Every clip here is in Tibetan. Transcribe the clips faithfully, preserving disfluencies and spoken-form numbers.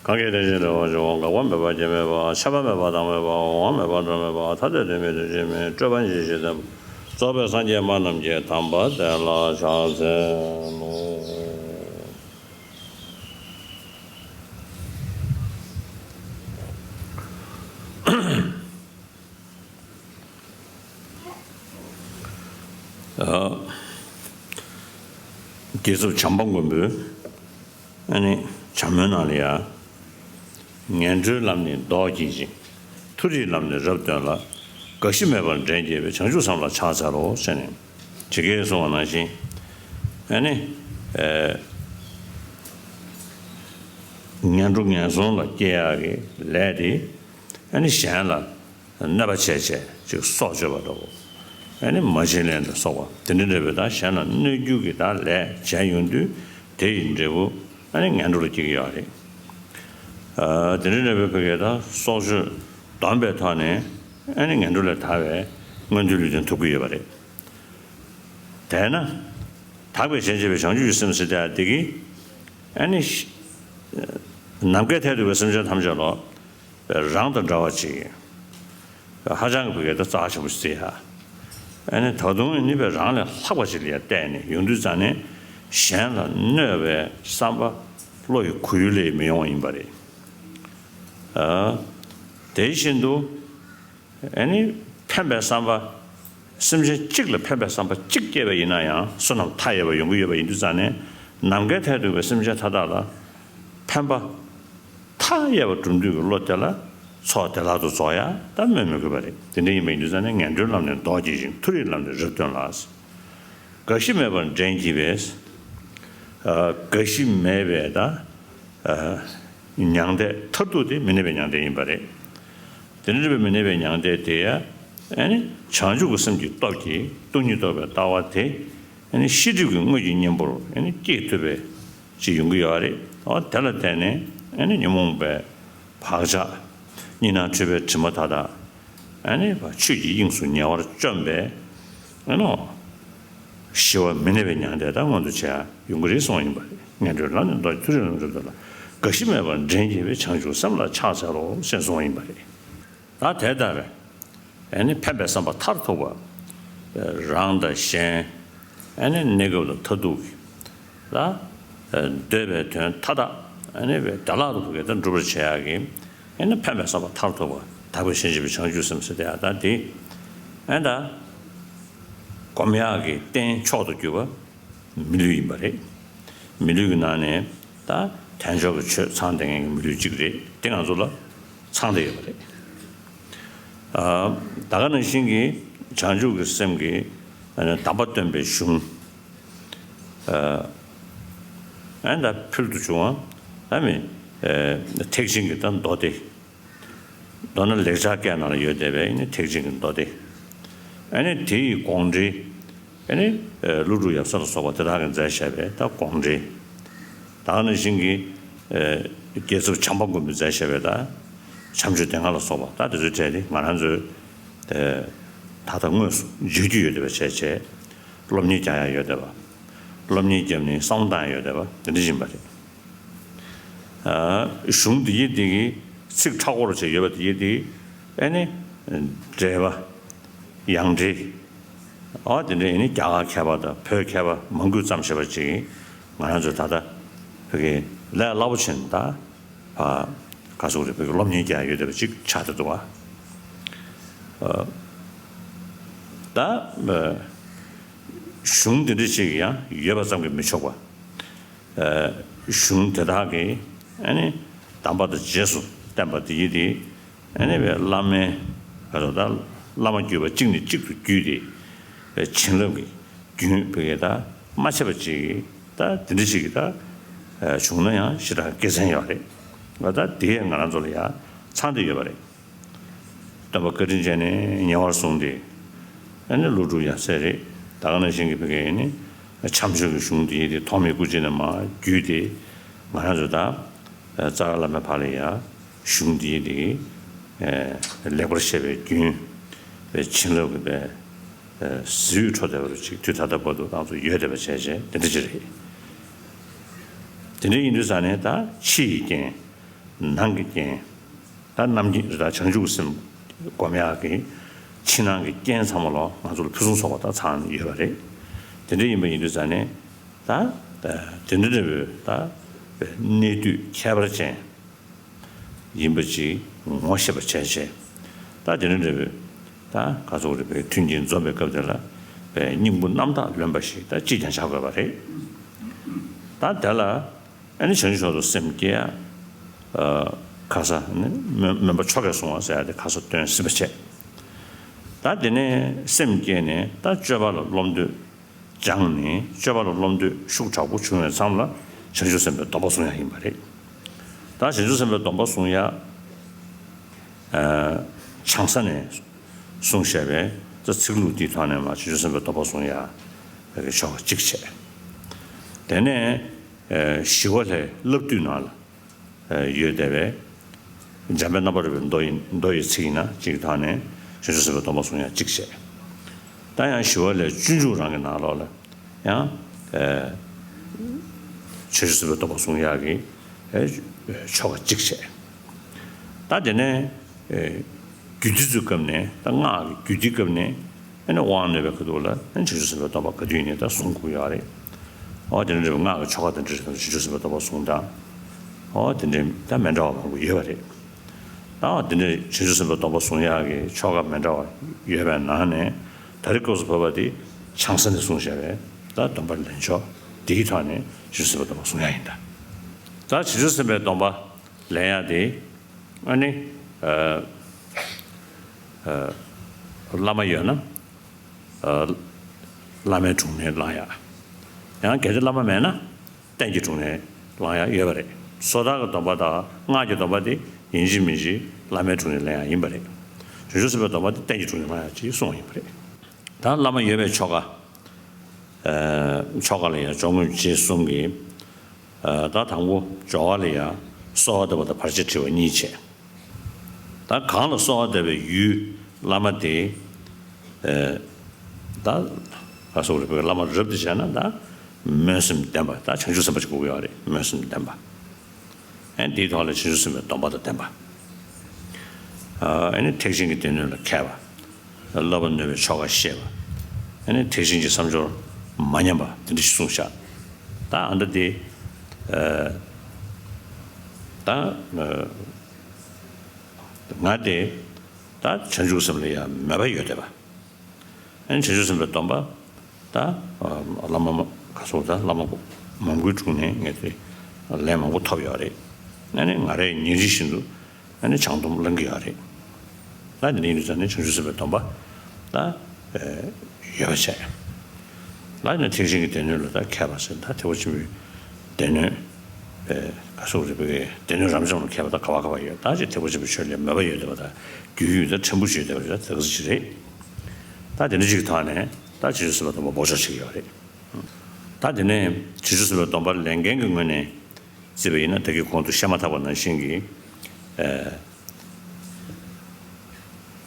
གང་གིས་དེ་བཞིན་འགྲེལ་བར་འགྱུར་བ། འགག་པ་མེད་པ་སྐྱེ་མེད་པ། ཆགས་པ་མེད་པ་བདག་མེད་པ། འོང་བ་མེད་པ་འགྲོ་མེད་པ། ཐ་དད་དོན་མེད་དོན་གཅིག་མིན་སྤྲོས་པ་འབྱེད་ཤེས་ལྡན་པ། རྫོགས་པའི་སངས་རྒྱས་སྨྲ་རྣམས་ཀྱི་དམ་པ་དེ་ལ་ཕྱག་འཚལ་ལོ། རྒྱལ་ཚབ་བྱམས་པ་མགོན་པོས་ཨ་ནི་བྱམས་མོའི་ནང་ལ་ཡ། ངན་འགྲོའི་ལམ་ནི་བཟློག་བགྱིད་ཅིང་། མཐོ་རིས་ལམ་ནི་རབ་སྟོན་ལ། རྒ་ཤི་མེད་པར་འདྲེན་བགྱིད་པའི། བྱང་ཆུབ་སེམས་ལ་ཕྱག་འཚལ་ལོ་ཞེས་ནས་ཇི་སྐད་གསུངས་པ་ནང་བཞིན། ཨ་ནི་ངན་འགྲོ་ངན་སོང་ལ་སྐྱེ་ཡག་གི་ལས་དེ་ཨ་ནི་གཞན་ལ་གནོད་པ་བྱས་བྱས་ཅིག་སྲོག་གཅོད་པ་འདྲ་བོ། ཨ་ནི་མ་བྱིན་ལེན་ལ་སོགས་པ་དེ་འདྲ་འདྲ་བའི་དང་གཞན་ལ་གནོད་རྒྱུ་གི་དང་ལས་བྱས་ཡོང་དུས་དེ་ཡི་འབྲས་བུ་ཨ་ནི་ངན་འགྲོ་ལ་སྐྱེ་གི་ཡོད་རེད། ཨ་དེ་འདྲ་འདྲ་བའི་བུ་གའི་དང་སྲོག་གཅོད་སྡོམ་པའི་ཐོག་ནས་ཨ་ནི་ངན་འགྲོ་ལས་ཐར་བའི་མངོན་མཐོའི་ལུས་རྟེན་ཐོབ་ཀྱི་ཡོད་པ་རེད། དེས་ན་དག་པའི་ཞེན་བྱེད་པའི་བྱང་ཆུབ་ཀྱི་སེམས་ཟེར་དེ་དེ་གི་ཨ་ནི་ནམ་མཁའི་མཐས་གཏུགས་པའི་སེམས་ཅན་ཐམས་ཅད་ལ། རང་དང་འདྲ་བ་ཅིག་ཡིན། ཧ་ཅང་གི་བུ་གའི་ད་རྩ་ཆེན་པོ་ཞིག་ཡ། ཨ་ནི་ད་དུང་ནི་བས་རང་ལས་ལྷག་པ་ཅིག་ལ་ཡ་བལྟས་ནས་ཡོང་དུས་ཙང་ནས་གཞན་ལ་གནོད་པའི་བསམ་པ་བློ་ཡི་གོ་ཡུལ་ལས་མི་ཡོང་བ་ཡིན་པ་རེད། ཨ་དེ་བཞིན་དུ་ཨ་ནི་ཕན་པའི་བསམ་པ། སེམས་ཅན་གཅིག་ལ་ཕན་པའི་བསམ་པ་གཅིག་སྐྱེས་པ་ཡིན་ན་ཡང་བསོད་ནམས་མཐའ་ཡས་པ་ཡོང་གི་ཡོད་པ་ཡིན་དུས་ཙང་ནས་ནམ་མཁའི་མཐས་གཏུགས་པའི་སེམས་ཅན་མཐའ་དག་ལ་ཕན་པ་མཐའ་ཡས་པ་སྒྲུབ་འདོད་ཀྱི་བློ་དེ་ལ་ཚོགས་བདེ་བླག་ཏུ་རྫོགས་ཡ་ད་སྨོས་མི་དགོས་པ་རེད། དེ་འདྲ་ཡིན་པ་ཡིན་དུས་ཙང་ནས་ངན་འགྲོའི་ལམ་ནི་བཟློག་བགྱིད་ཅིང་། མཐོ་རིས་ལམ་ནི་རབ་སྟོན་ལ། རྒ་ཤི་མེད་པར་འདྲེན་བགྱིད་པའི། རྒ་ཤི་མེད་པའི་ད་མྱང་འདས་མཐར་ཐུག་དེ་མི་གནས་པའི་མྱང་འདས་ཡིན་པ་རེད། དེ་འདྲ་བའི་མི་གནས་པའི་མྱང་འདས་དེ་ཡང་ཨ་ནི་བྱང་ཆུབ་ཀྱི་སེམས་ཀྱི་སྟོབས་ཀྱིས་སྟོང་ཉིད་རྟོགས་པའི་ལྟ་བ་དེ་ཨ་ནི་ཤེས་སྒྲིབ་ཀྱི་དངོས་ཀྱི་གཉེན་པོར་ཨ་ནི་སྐྱེས་ཐུབ་པའི་ཅིག་ཡོང་གི་ཡོད་རེད། འོ་དེ་ལ་བརྟེན་ནས་ཨ་ནི་ཉོན་མོངས་པའི་བག་ཆགས་གཉིས་སྣང་འཁྲུལ་པའི་དྲི་མ་མཐའ་དག་ཨ་ནི་ཆོས་ཀྱི་དབྱིངས་སུ་ཉེ་བར་བཅོམ་པས་ཨ་ནི། ཞི་བ་མི་གནས་པའི་མྱང་འདས་དང་མངོན་དུ་བྱེད་ཡ་ཡོང་གི་རེད་གསུངས་པ་ཡིན་པ་རེད། ངན་འགྲོའི་ལམ་ནི་བཟློག་མཐོ་རིས་ལམ་རབ་སྟོན་ལ། རྒ་ཤི་མེད་པར་འདྲེན་བགྱིད་པའི། བྱང་ཆུབ་སེམས་ལ་ཕྱག་འཚལ་ལོ་ཞེས་གསུངས་པ་ཡིན་པ་རེད། ད་དེ་ལྟར་ཨ་ནི་ཕན་པའི་བསམ་པ་མཐར་ཐུག་པ། རང་དང་གཞན་ཨ་ནི་གནས་སྐབས་དང་མཐར་ཐུག་གི་ལ་འདོད་པའི་དོན་མཐའ་དག་ཨ་ནི་བདེ་བླག་ཏུ་བུ་གའི་ད་འགྲུབ་པར་བྱེད་ཡ་གི་ཨ་ནི་ཕན་པའི་བསམ་པ་མཐར་ཐུག་པ་དག་པའི་ཞེན་བྱེད་པའི་བྱང་ཆུབ་སེམས་ཟེར་དེ་ཡ་ད་དེ་ཨ་ནི་ད་སྒོམ་ཡག་གི་རྟེན་མཆོག་ཏུ་གྱུར་པ། མི་ལུས་ཡིན་པ་རེད། མི་ལུས་ཀྱི་ནང་ནས་ད་དལ་འབྱོར་གྱི་ཆོས་ཚང་བསྡད་མཁན་གྱི་མི་ལུས་གཅིག་རེད། དེ་ང་ཚོ་ལ་ཚང་བསྡད་ཡོད་པ་རེད། ཨ་ད་ག་ནང་བཞིན་གྱི་བྱང་ཆུབ་ཀྱི་སེམས་ཀྱི་ཨ་ནི་དམ་པ་སྟོན་པའི་གཞུང་ཨ་ཨ་ནི་ད་ཕུལ་དུ་བྱུང་བ་ཨ་མི་ཨ་ཐེག་ཆེན་གྱི་ད་མདོ་སྡེ། མདོར་ན་ལེགས་སྦྱར་སྐད་ནང་ལ་ཡོད་བསྡད་པའི་ཨ་ནི་ཐེག་ཆེན་གྱི་མདོ་སྡེ། ཨ་ནི་དེ་ཡི་དགོངས་འགྲེལ། ཨ་ནི་ཀླུ་སྒྲུབ་ཡབ་སྲས་ལ་སོགས་པ་དེ་དག་གིས་མཛད་བཞག་པའི་ད་དགོངས་འགྲེལ། ད་ག་ནང་བཞིན་གྱི་རྒྱལ་ཚབ་བྱམས་པ་མགོན་པོས་མཛད་བཞག་པའི་ད་བྱམས་ཆོས་སྡེ་ལྔ་ལ་སོགས་པ་ད་དེ་ཚོའི་གྲས་དེ་ང་རང་ཚོས་ད་ལྟ་དངོས་སུ་བརྗོད་རྒྱུ་ཡོད་བསྡད་པ་བྱས་བྱས། སློབ་གཉེར་རྒྱག་ཡ་ཡོད་བསྡད་པ། སློབ་གཉེར་བརྒྱབ་ནས་བསམ་བློ་བཏང་ཡ་ཡོད་བསྡད་པ་དེ་འདྲ་ཡིན་པ་རེད། གཞུང་འདི་ཡི་འདི་གི་ཚིག་ཕྲ་སྐོར་བྱས་ཡོད་པ་འདི་ཡི་འདི་ཨ་ནི་འགྲེལ་པ་ཡང་འགྲེལ་ཨ་དེ་འདྲ་ཨ་ནི་རྒྱ་གར་མཁས་པ་དང་བོད་མཁས་པ་མང་པོས་བརྩམས་བཞག་པ་ཅིག་ང་རང་ཚོས་ད་ལྟ་བོད་ཀྱི་ལས་སླ་པོ་བྱས་ནས་ད་ཨ་ག་ཟེར་དགོས་རེད། བོད་ཀྱི་སློབ་གཉེར་རྒྱག་ཡ་ཡོད་བསྡད་པ་ཅིག་ཆགས་བསྡད་འདུག་བ། ད་གཞུང་འདི་འདྲ་ཅིག་ཡང་ཡོད་པ་ཙམ་གྱིས་མི་ཆོག་པ། གཞུང་དེ་དག་གི་ཨ་ནི་གདམས་པ་དང་རྗེས་སུ་བསྟན་པ་དེ་ཡི་དེ་ཨ་ནི་བའི་བླ་མའི་ག་རེ་ད་བླ་མ་བརྒྱུད་པ་གཅིག་ནས་གཅིག་ཏུ་བརྒྱུད་དེ་བའི་བྱིན་རླབས་ཀྱི་རྒྱུན་བོད་ཀྱི་ད་མ་ཆད་པ་ཅིག་ད་དེ་འདྲ་ཞིག་གི་ད་བྱུང་ན་ཡང་ཞེ་དྲག་དགེ་མཚན་ཡོད་རེད། ང་ད་དེ་ང་རང་ཚོ་ལ་ཡང་ཚང་བསྡད་ཡོད་པ་རེད། སྟོན་པ་བཀའ་དྲིན་ཅན་ནས་ཉེ་བར་བཟུང་སྟེ་ཨ་ནི་ཀླུ་སྒྲུབ་ཡབ་སྲས་རེད། ད་ག་ནང་བཞིན་གྱི་བོད་ཀྱི་ཨ་ནི་བྱམས་ཆོས་ཀྱི་གཞུང་འདི་དེ་ཐོགས་མེད་སྐུ་མཆེད་ནས་མར་བརྒྱུད་དེ་ང་རང་ཚོ་ད་རྩ་བའི་བླ་མའི་ཕར་ལ་ཡ་གཞུང་འདི་དེ་ལེགས་པར་བཤད་པའི་རྒྱུན་པའི་བྱིན་རླབས་ཀྱི་པའི་གཟི་འོད་འཕྲོ་བསྡད་པ་རུ་ཅིག་དུས་ད་ལྟ་བར་དུ་ང་ཚོ་ཡོད་བསྡད་པ་བྱས་བྱས་དེ་འདྲ་ཅིག་རེད། དེ་འདྲ་ཡིན་དུས་ཙང་ནས་ད་ཕྱི་ཡི་རྐྱེན། ནང་གི་རྐྱེན། ད་རྣམ་མཁྱེན་རེད། ད་བྱང་ཆུབ་སེམས་སྒོམ་ཡག་གི་ཕྱི་ནང་གི་རྐྱེན་ཚང་མ་ལོ་ང་ཚོ་ལ་ཕུན་སུམ་ཚོགས་པ་ད་ཚང་ཡོད་པ་རེད། དེ་འདྲ་ཡིན་པ་ཡིན་དུས་ཙང་ནས་ད་དེ་འདྲ་འདྲ་བོའི་ད་གནས་དུས་ཁྱད་པར་ཅན་ཡིན་པ་ཅིག་ངོ་ཤེས་པ་བྱས་བྱས། ད་དེ་འདྲ་འདྲ་བོའི་ད་ག་ཚོད་རེད་པའི་མཐུན་རྐྱེན་འཛོམས་པའི་སྐབས་དེ་ལ་པའི་སྙིང་པོ་རྣམ་དག་ལོན་པ་ཞིག་ད་ཅིས་ཀྱང་བྱ་དགོས་པ་རེད། ད་དེ་ལ། ཨ་ནི་བྱང་ཆུབ་མཆོག་ཏུ་སེམས་བསྐྱེད་ཡ། ཁ་ས་ནི་མོན་པ་ཆོ་གས་གསུངས་པ་ཟེར་ཡ་དེ་ཁ་ས་སྟོན་ཟིན་པ་བྱས། ད་དེ་ནས་སེམས་བསྐྱེད་ནས་ད་སྤྱོད་པ་ལ་བློ་འདོད་སྦྱངས་ནས་སྤྱོད་པ་ལ་བློ་འདོད་ཤུགས་དྲག་པོ་བྱུང་བའི་མཚམས་ལ་བྱང་ཆུབ་སེམས་དཔའི་སྡོམ་པ་བཟུང་ཡ་ཡིན་པ་རེད། ད་བྱང་ཆུབ་སེམས་དཔའི་སྡོམ་པ་བཟུང་ཡ། བྱང་ས་ནས་གསུངས་བཞག་པའི་ད་ཚིག་ལྷུག་འདིའི་ཐོག་ནས་མ་བྱང་ཆུབ་སེམས་དཔའི་སྡོམ་པ་བཟུང་ཡ་གི་ཆོ་ག་གཅིག་བྱས། དེ་ནས་ཞི་བ་ལྷའི་བསླབ་བཏུས་ནང་ལ་ཡོད་བསྡད་པའི་འཇམ་དཔལ་རྣམ་པར་རོལ་པའི་མདོ་ཡི་མདོ་ཡི་ཚིག་ཡིན་ན་གཅིག་གི་ཐོག་ནས་བྱང་ཆུབ་སེམས་དཔའི་སྡོམ་པ་བཟུང་ཡ་གཅིག་བྱས། ད་ཡང་ཞི་བ་ལྷའི་སྤྱོད་འཇུག་རང་གི་ནང་ལོགས་ལ་ཡང་བྱང་ཆུབ་སེམས་དཔའི་སྡོམ་པ་བཟུང་ཡ་གི་ཆོ་ག་གཅིག་བྱས། ད་དེ་ནས་རྒྱུད་སྡེ་ཚོའི་སྐབས་ནས་ད་སྔགས་ཀྱི་རྒྱུད་སྡེའི་སྐབས་ནས་ཨ་ནི་དབང་ལེན་པའི་ཁ་ཐུག་ལ་ཨ་ནི་བྱང་ཆུབ་སེམས་དཔའི་སྡོམ་པ་ག་དུས་ཡིན་ནའི་ད་བཟུང་དགོས་ཡོད་རེད། འོ་དེ་འདྲ་རེད་པ། སྔགས་ཀྱི་ཆོ་ག་དང་འབྲེལ་བྱང་ཆུབ་སེམས་དཔའི་སྡོམ་པ་བཟུང་སྟངས། འོ་དེ་འདྲའི་ད་མི་འདྲ་བ་མང་པོ་ཡོད་པ་རེད། ད་འོ་དེ་འདྲའི་བྱང་ཆུབ་སེམས་དཔའི་སྡོམ་པ་བཟུང་ཡག་གི་ཆོ་ག་མི་འདྲ་བ་ཡོད་པའི་ནང་ནས་ད་རེས་སྐབས་སུ་བབས་པ་དེ་བྱང་ས་ནས་གསུངས་བཞག་པའི་ད་སྡོམ་པ་ལེན་ཕྱོགས་དེའི་ཐོག་ནས་བྱང་ཆུབ་སེམས་དཔའི་སྡོམ་པ་བཟུང་ཡག་ཡིན། ད་ད་བྱང་ཆུབ་སེམས་དཔའི་སྡོམ་པ་ལེན་ཡག་དེ། ཨ་ནི། ཨ། ཨ། བླ་མ་ཡོད་ན། ཨ། བླ་མའི་དྲུང་ནས་བླང་ཡག་ཡང་གལ་ཏེ་བླ་མ་མེད་ན། རྟེན་གྱི་དྲུང་ནས་བླང་ཡག་ཡོད་པ་རེད། སོ་ཐར་གྱི་སྡོམ་པ་དང་སྔགས་ཀྱི་སྡོམ་པ་དེ་ཡིན་གཅིག་མིན་གཅིག་བླ་མའི་དྲུང་ནས་ལེན་ཡག་ཡིན་པ་རེད། བྱང་ཆུབ་སེམས་དཔའི་སྡོམ་པ་དེ་རྟེན་གྱི་དྲུང་ནས་བླང་ཡག་ཅིག་གསུངས་པ་ཡིན་པ་རེད། ད་བླ་མ་ཡོད་པའི་ཆོ་ག་ཨ། ཆོ་ག་ལ་ཡང་སྦྱོར་དངོས་རྗེས་གསུམ་གྱི། ཨ། ད་དང་པོ་སྦྱོར་བ་ལ་ཡང་གསོལ་བ་འདེབས་པ་དང་བར་ཆད་བྲི་བ་གཉིས་བྱས། ད་གང་ལ་གསོལ་བ་འདེབས་པའི་ཡུལ་བླ་མ་དེ། ཨ། ད་ག་སོགས་རེད་པས། བླ་མ་རབ་ཏུ་བྱས་ན་ད་སྨོན་སེམས་ལྡན་པ། ད་བྱང་ཆུབ་སེམས་དཔའ་ཅིག་དགོས་ཀྱི་ཡོད་རེད། སྨོན་སེམས་ལྡན་པ། ཨ་ནི་དེའི་ཐོག་ལ་བྱང་ཆུབ་སེམས་དཔའི་སྡོམ་པ་དང་ལྡན་པ། ཨ་ནི་ཐེག་ཆེན་གྱི་སྡེ་སྣོད་ལ་མཁས་པ། བསླབ་པ་ནོད་པའི་ཆོ་ག་ཤེས་པ། ཨ་ནི་ཐེག་ཆེན་གྱི་བསམ་སྦྱོར་མ་ཉམས་པ་དེ་འདྲ་ཞིག་གསུངས་བཞག་ད་ཨ་འདྲ་དེ། ཨ། ད། ཨ། ང་དེ་ད་བྱང་ཆུབ་སེམས་ལ་ཡང་མོས་པ་ཡོད་བསྡད་པ། ཨ་ནི་བྱང་ཆུབ་སེམས་དཔའི་སྡོམ་པ་ད་བླ་མ་ག་སོགས་ད་བླ་མ་མང་པོའི་དྲུང་ནས་ངས་དེ་ལན་མང་པོ་ཐོབ་ཡོད་རེད། ཨ་ནི་ང་རས་ཉིན་རེ་བཞིན་དུ་ཨ་ནི་བྱང་སྡོམ་བླང་གི་ཡོད་རེད། ད་དེ་འདྲ་ཡིན་དུས་ཙང་ནས་བྱང་ཆུབ་སེམས་དཔའི་སྡོམ་པ་ད་ཡོད་པ་བྱས། ད་ནི་ཐེག་ཆེན་གྱི་སྡེ་སྣོད་ལ་ད་མཁས་པ་ཟེར། ད་ཐེག་པ་ཆེན་པོའི་སྡེ་སྣོད་ག་སོགས་རེད་པས། སྡེ་སྣོད་རབ་འབྱམས་ལ་མཁས་པ་ད་ག་བ་ག་བ་ཡོད། ད་ཅིག་ཐེག་པ་ཆེན་པོའི་ཆོས་ལ་མོས་པ་ཡོད་བསྡད་པ་དང་རྒྱུས་ཡོད་ད་ཕྲན་བུ་ཅིག་ཡོད་བསྡད་པ་ད་ག་ཚོད་ཅིག་རེད། ད་དེ་འདྲ་ཅིག་གི་ཐོག་ནས་ད་བྱང་ཆུབ་སེམས་དཔའི་སྡོམ་པ་འབོགས་ཆོག་བྱེད་ཀྱི་ཡོད་རེད། ད་དེ་ནས་བྱང་ཆུབ་སེམས་དཔའི་སྡོམ་པ་ལེན་མཁན་གྱི་ངོས་ནས་བརྩིས་པ་ཡིན་ན། ད་གིན་གོང་དུ་བཤད་མ་ཐག་པ་ནང་བཞིན་གྱི། ཨ།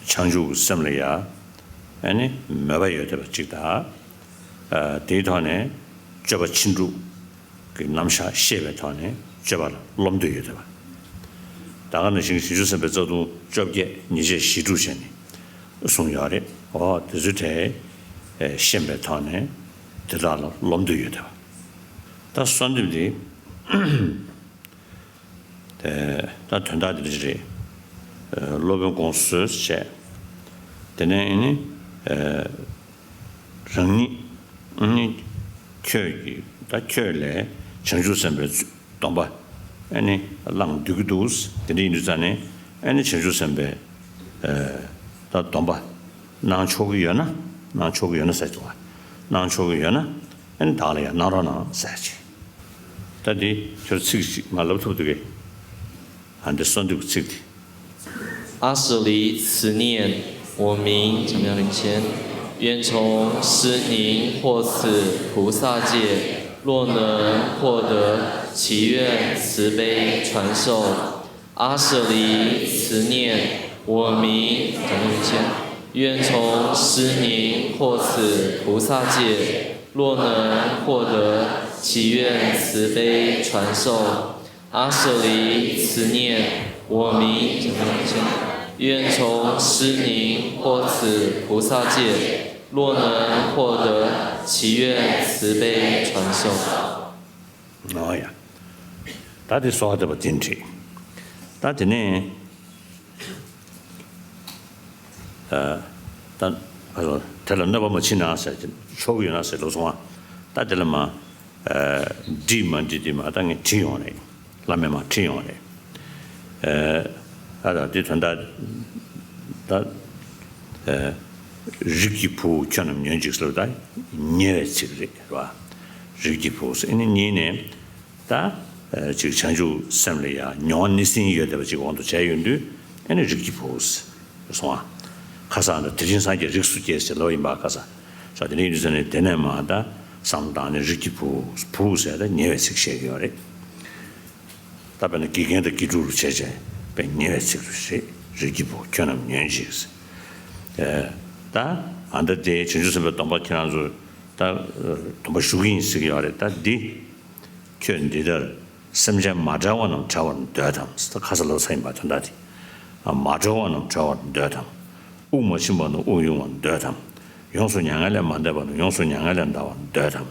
བྱང་ཆུབ་ཀྱི་སེམས་ལ་ཡང་ཨ་ནི་མོས་པ་ཡོད་བསྡད་པ་གཅིག་དང་། ཨ། དེའི་ཐོག་ནས་སྤྱོད་པ་ཕྱིན་དྲུག་གི་རྣམ་གཞག་ཤེས་པའི་ཐོག་ནས་སྤྱོད་པ་ལ་བློ་འདོད་ཡོད་བསྡད་པ། ད་ག་ནང་བཞིན་བྱང་ཆུབ་སེམས་དཔའི་རྩ་ལྟུང་བཅོ་བརྒྱད་ཉེས་བྱས་ཞི་དྲུག་བྱས་ནས་གསུངས་ཡོད་རེད། འོ་དེ་ཚོའི་གྲས་ཤེས་པའི་ཐོག་ནས་དེ་དག་ལ་བློ་འདོད་ཡོད་བསྡད་པ། ད་གསོལ་འདེབས་འདི། དེ་ད་དོན་དག་འདི་འདྲ་རེད། སློབ་དཔོན་དགོངས་སུ་གསོལ་བྱས། དེ་ནས་ཨ་ནི། རང་ཉིད་ཨ་ནི་ཁྱོད་ཀྱིས་ད་ཁྱོད་ལས་བྱང་ཆུབ་སེམས་དཔའི་སྡོམ་པ་ཨ་ནི་བླངས་སྡོད་ཀྱི་འདུག་དེ་འདྲ་ཡིན་དུས་ཙང་ནས་ཨ་ནི་བྱང་ཆུབ་སེམས་དཔའི་ད་སྡོམ་པ་གནང་ཆོག་གི་ཡོད་ན། གནང་ཆོག་གི་ཡོད་ན་ཟེར་གྱི་འདུག་བ། གནང་ཆོག་གི་ཡོད་ན་ཨ་ནི་བདག་ལ་ཡང་གནང་རོགས་གནང་ཟེར་གྱི། ད་འདི་ཁྱོད་ཚིག་ཅིག་མ་ལབ་ཐུབ་འདུག་གས། ཨ་འདི་གསོལ་འདེབས་ཀྱི་ཚིག་འདི། 阿舍离慈念，我名长妙灵仙，愿从师您获此菩萨戒，若能获得，祈愿慈悲传授。阿舍离慈念，我名长妙灵仙，愿从师您获此菩萨戒，若能获得，祈愿慈悲传授。阿舍利，此念我名，愿从施宁获此菩萨戒，若能获得，祈愿慈悲传授。 ཨོ་ཡ། ད་དེ་གསོལ་བ་འདེབས་པ་དེ་འགྲིག་ད་དེ་ནས་ཨ་ད་ཨ་རོ་དེ་ལ་གནོད་པ་མ་བྱིན་ན་ཟེར་གྱི་ཆོག་གི་ཡོད་ན་ཟེར་ལོ་སོང་བ། ད་དེ་ལ་མ་ཨ་འགྲིག་མ་འགྲིག་དེ་མ་ད་ངས་དྲིས་ཡོང་རེད། བླ་མས་མ་དྲིས་ཡོང་རེད། ཨ་ད་དེ་དོན་དག་ད་ཨ་རིགས་ཀྱི་བུ་ཁྱོད་རྣམས་ཉོན་ཅིག་ཟེར་ད་ཉེ་བའི་ཚིག་རེད་རེད་བ། རིགས་ཀྱི་བུ་ཟེར་ཨ་ནི་གཉིས་ནས། ད་ཅིག་བྱང་ཆུབ་སེམས་ལ་ཡང་མྱོང་བ་སྣེ་ཟིན་ཡོད་བསྡད་པ་ཅིག་དབང་དུ་བྱས་ཡོང་དུས་ཨ་ནི་རིགས་ཀྱི་བུ་སོང་ཨ། ཁ་སང་ད་དེ་བཞིན་སངས་རྒྱས་རིགས་སུ་སྐྱེས་ཟེར་ལོ་ཡིན་པ་ཁ་སང་ས་དེ་ནས་ཡིན་དུས་ས་ནས་དེ་ནས་མ་ད་བསམ་བཏང་ནས་རིགས་ཀྱི་བུ་བུ་ཟེར་ད་ཉེ་བའི་ཚིག་བཤད་ཀྱི་ཡོད་རེད། ད་དཔེར་ན་དགེ་རྒན་དང་དགེ་ཕྲུག་རུ་བྱས་བྱས་དཔེ་ཉེ་བའི་ཚིག་རུ་རེད། རིགས་ཀྱི་བུ་ཁྱོད་རྣམས་ཉོན་ཅིག་ད་ཨ་ད་དེ་བྱང་ཆུབ་སེམས་དཔའི་སྡོམ་པ་ཁྱེད་རང་ཚོ་ད་སྡོམ་པ་ཞུ་གི་ཡིན་ཟེར་གྱི་ཡོད་རེད། ད་འདི། ཁྱོད་འདི་ལྟར་སེམས་ཅན་མ་བྲལ་བ་རྣམས་བྲལ་བར་འདོད་དམ། ད་ཁ་ས་ལོ་ས་ཡིན་པ་དོན་དག་དེ། མ་གྲོལ་བ་རྣམས་གྲོལ་བར་འདོད་དམ། དབུགས་མ་ཕྱིན་པ་རྣམས་དབུགས་དབྱུང་བར་འདོད་དམ། ཡོངས་སུ་མྱ་ངན་ལས་མ་འདས་པ་རྣམས་ཡོངས་སུ་མྱ་ངན་ལས་འདའ་བར་འདོད་དམ།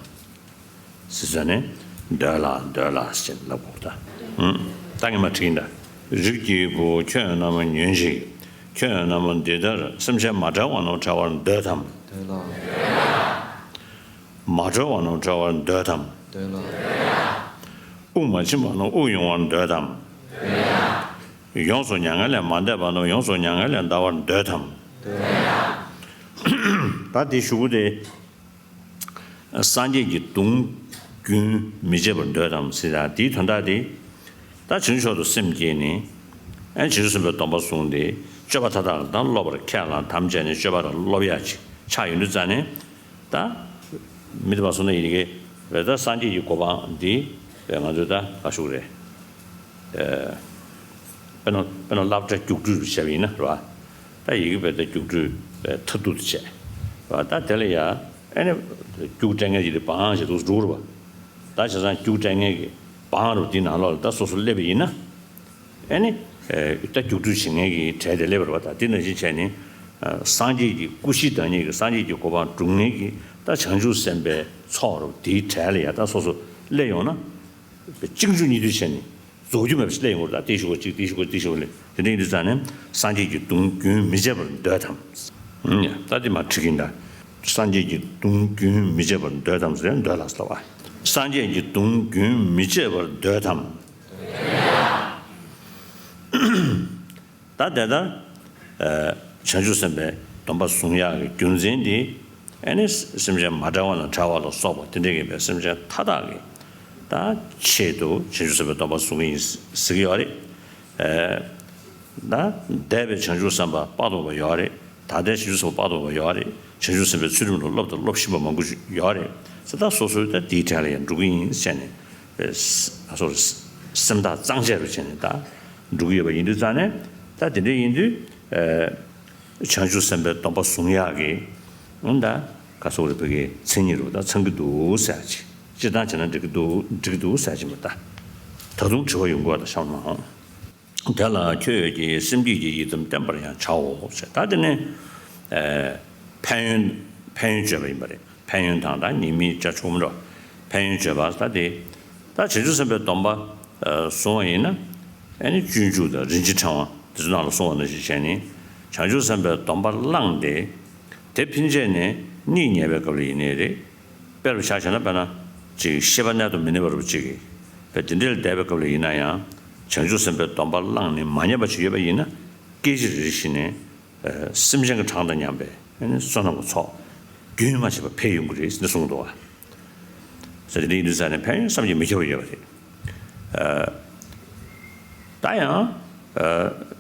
ཟེར་ཟེར་ནས་འདོད་ལ་འདོད་ལ་ཟེར་ལབ་དགོས་ད། ད་ངས་མ་དྲིས་ད། རིགས་ཀྱི་བུ་ཁྱོད་རྣམས་ཉོན་ཅིག་ཁྱོད་རྣམས་འདི་ལྟར་སེམས་ཅན་མ་བྲལ་བ་རྣམས་བྲལ་བར་འདོད་དམ། འདོད་ལ། མ་གྲོལ་བ་རྣམས་གྲོལ་བར་འདོད་དམ། འདོད་ལ། དབུགས་མ་ཕྱིན་པ་རྣམས་དབུགས་དབྱུང་བར་འདོད་དམ། ཡོངས་སུ་མྱ་ངན་ལས་མ་འདས་པ་རྣམས་ཡོངས་སུ་མྱ་ངན་ལས་འདའ་བར་འདོད་དམ། ད་དེ་ཞུ་གི་དེ། སངས་རྒྱས་ཀྱི་གདུང་རྒྱུན་མི་བཅད་པར་འདོད་དམ་ཟེར་ཡ་དེའི་དོན་དག་དེ། ད་བྱང་ཆུབ་མཆོག་ཏུ་སེམས་བསྐྱེད་ནས། ཨ་བྱང་ཆུབ་སེམས་དཔའི་སྡོམ་པ་བཟུང་སྟེ་སྤྱོད་པ་མཐའ་དག་ལ་དང་སློབ་པར་ཁས་བླངས་དམ་བཅས་ནས་སྤྱོད་པ་དང་སློབ་ཡ་ཅིག་ཆགས་ཡོང་དུས་ཙ་ནས། ད། མི་དེ་བ་སོང་ན་ཡིན་གྱི་རེད། ད་སངས་རྒྱས་ཀྱི་གོ་འཕང་འདི་ང་ཚོས་ད་ག་ཞུ་གི་རེད། དཔེར་ན་དཔེར་ན་སློབ་གྲྭ་རྒྱུགས་སྤྲོད་བྱས་པ་ཡིན་ན་རེད་བ། ད་ཡི་གེ་བས་ད་རྒྱུགས་སྤྲོད་མཐར་ཐུག་ཏུ་བྱས་རེད་བ། ད་དེ་ལ་ཡ་ཨེ་ནི་རྒྱུགས་སྤྲད་མཁན་གྱི་དེ་བང་ཞིག་འདུག་འགྲོ་རེད་བ། ད་བྱས་ཙང་རྒྱུགས་སྤྲད་མཁན་གྱི་བང་རུ་འདི་ནང་ལོགས་ལ་ད་སོ་སོ་སླེབས་པ་ཡིན་ན། ཨེ་ནི། ད་རྒྱུགས་སྤྲོད་བྱེད་མཁན་གྱི་གྲས་དེ་སླེབས་པ་རེད་བ། ད་དེ་ནང་བཞིན་བྱས་ནས། སངས་རྒྱས་ཀྱི་སྐུ་བཞི་བདག་ཉིད་ཀྱི་སངས་རྒྱས་ཀྱི་གོ་འཕང་སྒྲུབ་མཁན་གྱི་ད་བྱང་ཆུབ་སེམས་དཔའི་ཚོགས་རུ་དེའི་གྲས་ལ་ཡ་ད་སོ་སོ་སླེབས་ཡོང་ན། གཅིག་མཇུག་གཉིས་མཐུད་བྱས་ནས་རྫོགས་རྒྱུ་མེད་པ་ཞིག་སླེབས་ཡོང་གི་རེད། ད་དེ་ཞུ་བ་གཅིག་དེ་ཞུ་བ་དེ་ཞུ་བ་ལས་དེ་འདྲ་ཡིན་དུས་ཙང་ནས་སངས་རྒྱས་ཀྱི་གདུང་རྒྱུན་མི་བཅད་པར་འདོད་དམ། ད་དེ་མ་ཁྲིད་ཀྱིན་ད། སངས་རྒྱས་ཀྱི་གདུང་རྒྱུན་མི་བཅད་པར་འདོད་དམ་ཟེར་འདོད་ལ་ཟེར་བ། སངས་རྒྱས་ཀྱི་གདུང་རྒྱུན་མི་བཅད་པར་འདོད་དམ། ད་དེ་ལྟར། བྱང་ཆུབ་སེམས་དཔའི་སྡོམ་པ་བཟུང་ཡག་གི་རྒྱུ་མཚན་འདི། ཨེ་ནི་སེམས་ཅན་མ་བྲལ་བ་དང་བྲལ་བ་ལ་སོགས་པ་དེ་འདྲ་ཡིན་པའི་སེམས་ཅན་མཐའ་དག་གི་ད་ཆེད་དུ་བྱང་ཆུབ་སེམས་དཔའི་སྡོམ་པ་བཟུང་གི་ཡིན་ཟེར་གྱི་ཡོད་རེད། ད་འདས་པའི་བྱང་ཆུབ་སེམས་དཔའ་དཔའ་རྟོགས་པ་ཡོད་རེད། ད་ལྟའི་བྱང་ཆུབ་སེམས་དཔའ་དཔའ་རྟོགས་པ་ཡོད་རེད། བྱང་ཆུབ་སེམས་དཔའི་ཚུལ་ཁྲིམས་ལ་སློབ་དང་སློབ་བཞིན་པ་མང་པོ་ཞིག་ཡོད་རེད། ཟེར་ད་སོ་སོའི་ད་དེའི་གྲས་ལ་ཡང་འགྲོ་གི་ཡིན་ཟེར་ནས། ཨ་སོ་སེམས་ཐག་གཙང་བཅད་རུ་བྱས་ནས་ད་འགྲོ་གི་ཡོད་པ་ཡིན་དུས་ཙང་ནས། ད་དེ་འདྲ་ཡིན་དུས། བྱང་ཆུབ་སེམས་དཔའི་སྡོམ་པ་བཟུང་ཡག་གི་ཨང་ད་ག་སོག་རེ་བོད་ཀྱི་མཚན་ཉིད་རུ་ད་ཚང་གི་འདུག་ཟེར་ཅིག་སྤྱིར་བཏང་བྱས་ན་འགྲིག་གི་འདུག་འགྲིག་གི་འདུག་ཟེར་ཅིག་མ་ད། ད་དུང་དྲི་བ་ཡོང་གི་བ་ད་བཤད་མ་འོང་། དེ་ལ་ཁྱོད་ཀྱིས་སེམས་བསྐྱེད་ཀྱི་ཡི་དམ་བསྟེན་པར་ཡང་བྱའོ་ཞེས། ད་དེ་ནི་ཨེ་ཕན་ཡོན་ཕན་ཡོན་བརྗོད་པ་ཡིན་པ་རེད། ཕན་ཡོན་དང་ད་ཉེས་དམིགས་བྱ་ཆོག་མི་འགྲོ། ཕན་ཡོན་བརྗོད་པ་ད་དེ། ད་བྱང་ཆུབ་སེམས་དཔའི་སྡོམ་པ་ཨེ་བཟུང་བ་ཡིན་ན། ཨེ་ནི་སྤྱོད་འཇུག་དང་རིན་ཆེན་ཕྲེང་བ་དེ་ཚོ་ནང་ལ་གསུངས་པ་ནང་བཞིན་བྱས་ནས། བྱང་ཆུབ་སེམས་དཔའི་སྡོམ་པ་བླངས་ཏེ། དེ་ཕན་ཆད་ནས་གཉིད་ཉལ་བའི་སྐབས་ལ་ཡིན་ནའི་རེད། དཔེར་བཞག་བྱས་ན་དཔེར་ན་ཅིག་ཤེས་པ་གནས་སུ་མི་གནས་པ་རུ་ཅིག་གིས་དཔེ་དེ་འདྲའི་ལ་བསྡད་པའི་སྐབས་ལ་ཡིན་ན་ཡང་། བྱང་ཆུབ་སེམས་དཔའི་སྡོམ་པ་བླངས་ནས་མ་ཉན་པ་ཅིག་ཡོད་པ་ཡིན་ན། སྐད་ཅིག་རེ་བཞིན་ནས་སེམས་ཅན་གྱི་གྲངས་དང་མཉམ་པའི་བསོད་ནམས་ཀྱི་ཚོགས་རྒྱུན་མ་ཆད་པ་འཕེལ་ཡོང་གི་རེད་ཟེར་ནས་གསུངས་འདུག་བ། ཟེར་དེ་འདྲ་ཡིན་དུས་ཙང་ནས་ཕན་ཡོན་བསམ་གྱིས་མི་ཁྱབ་པ་ཡོད་པ་རེད། ད་ཡང་།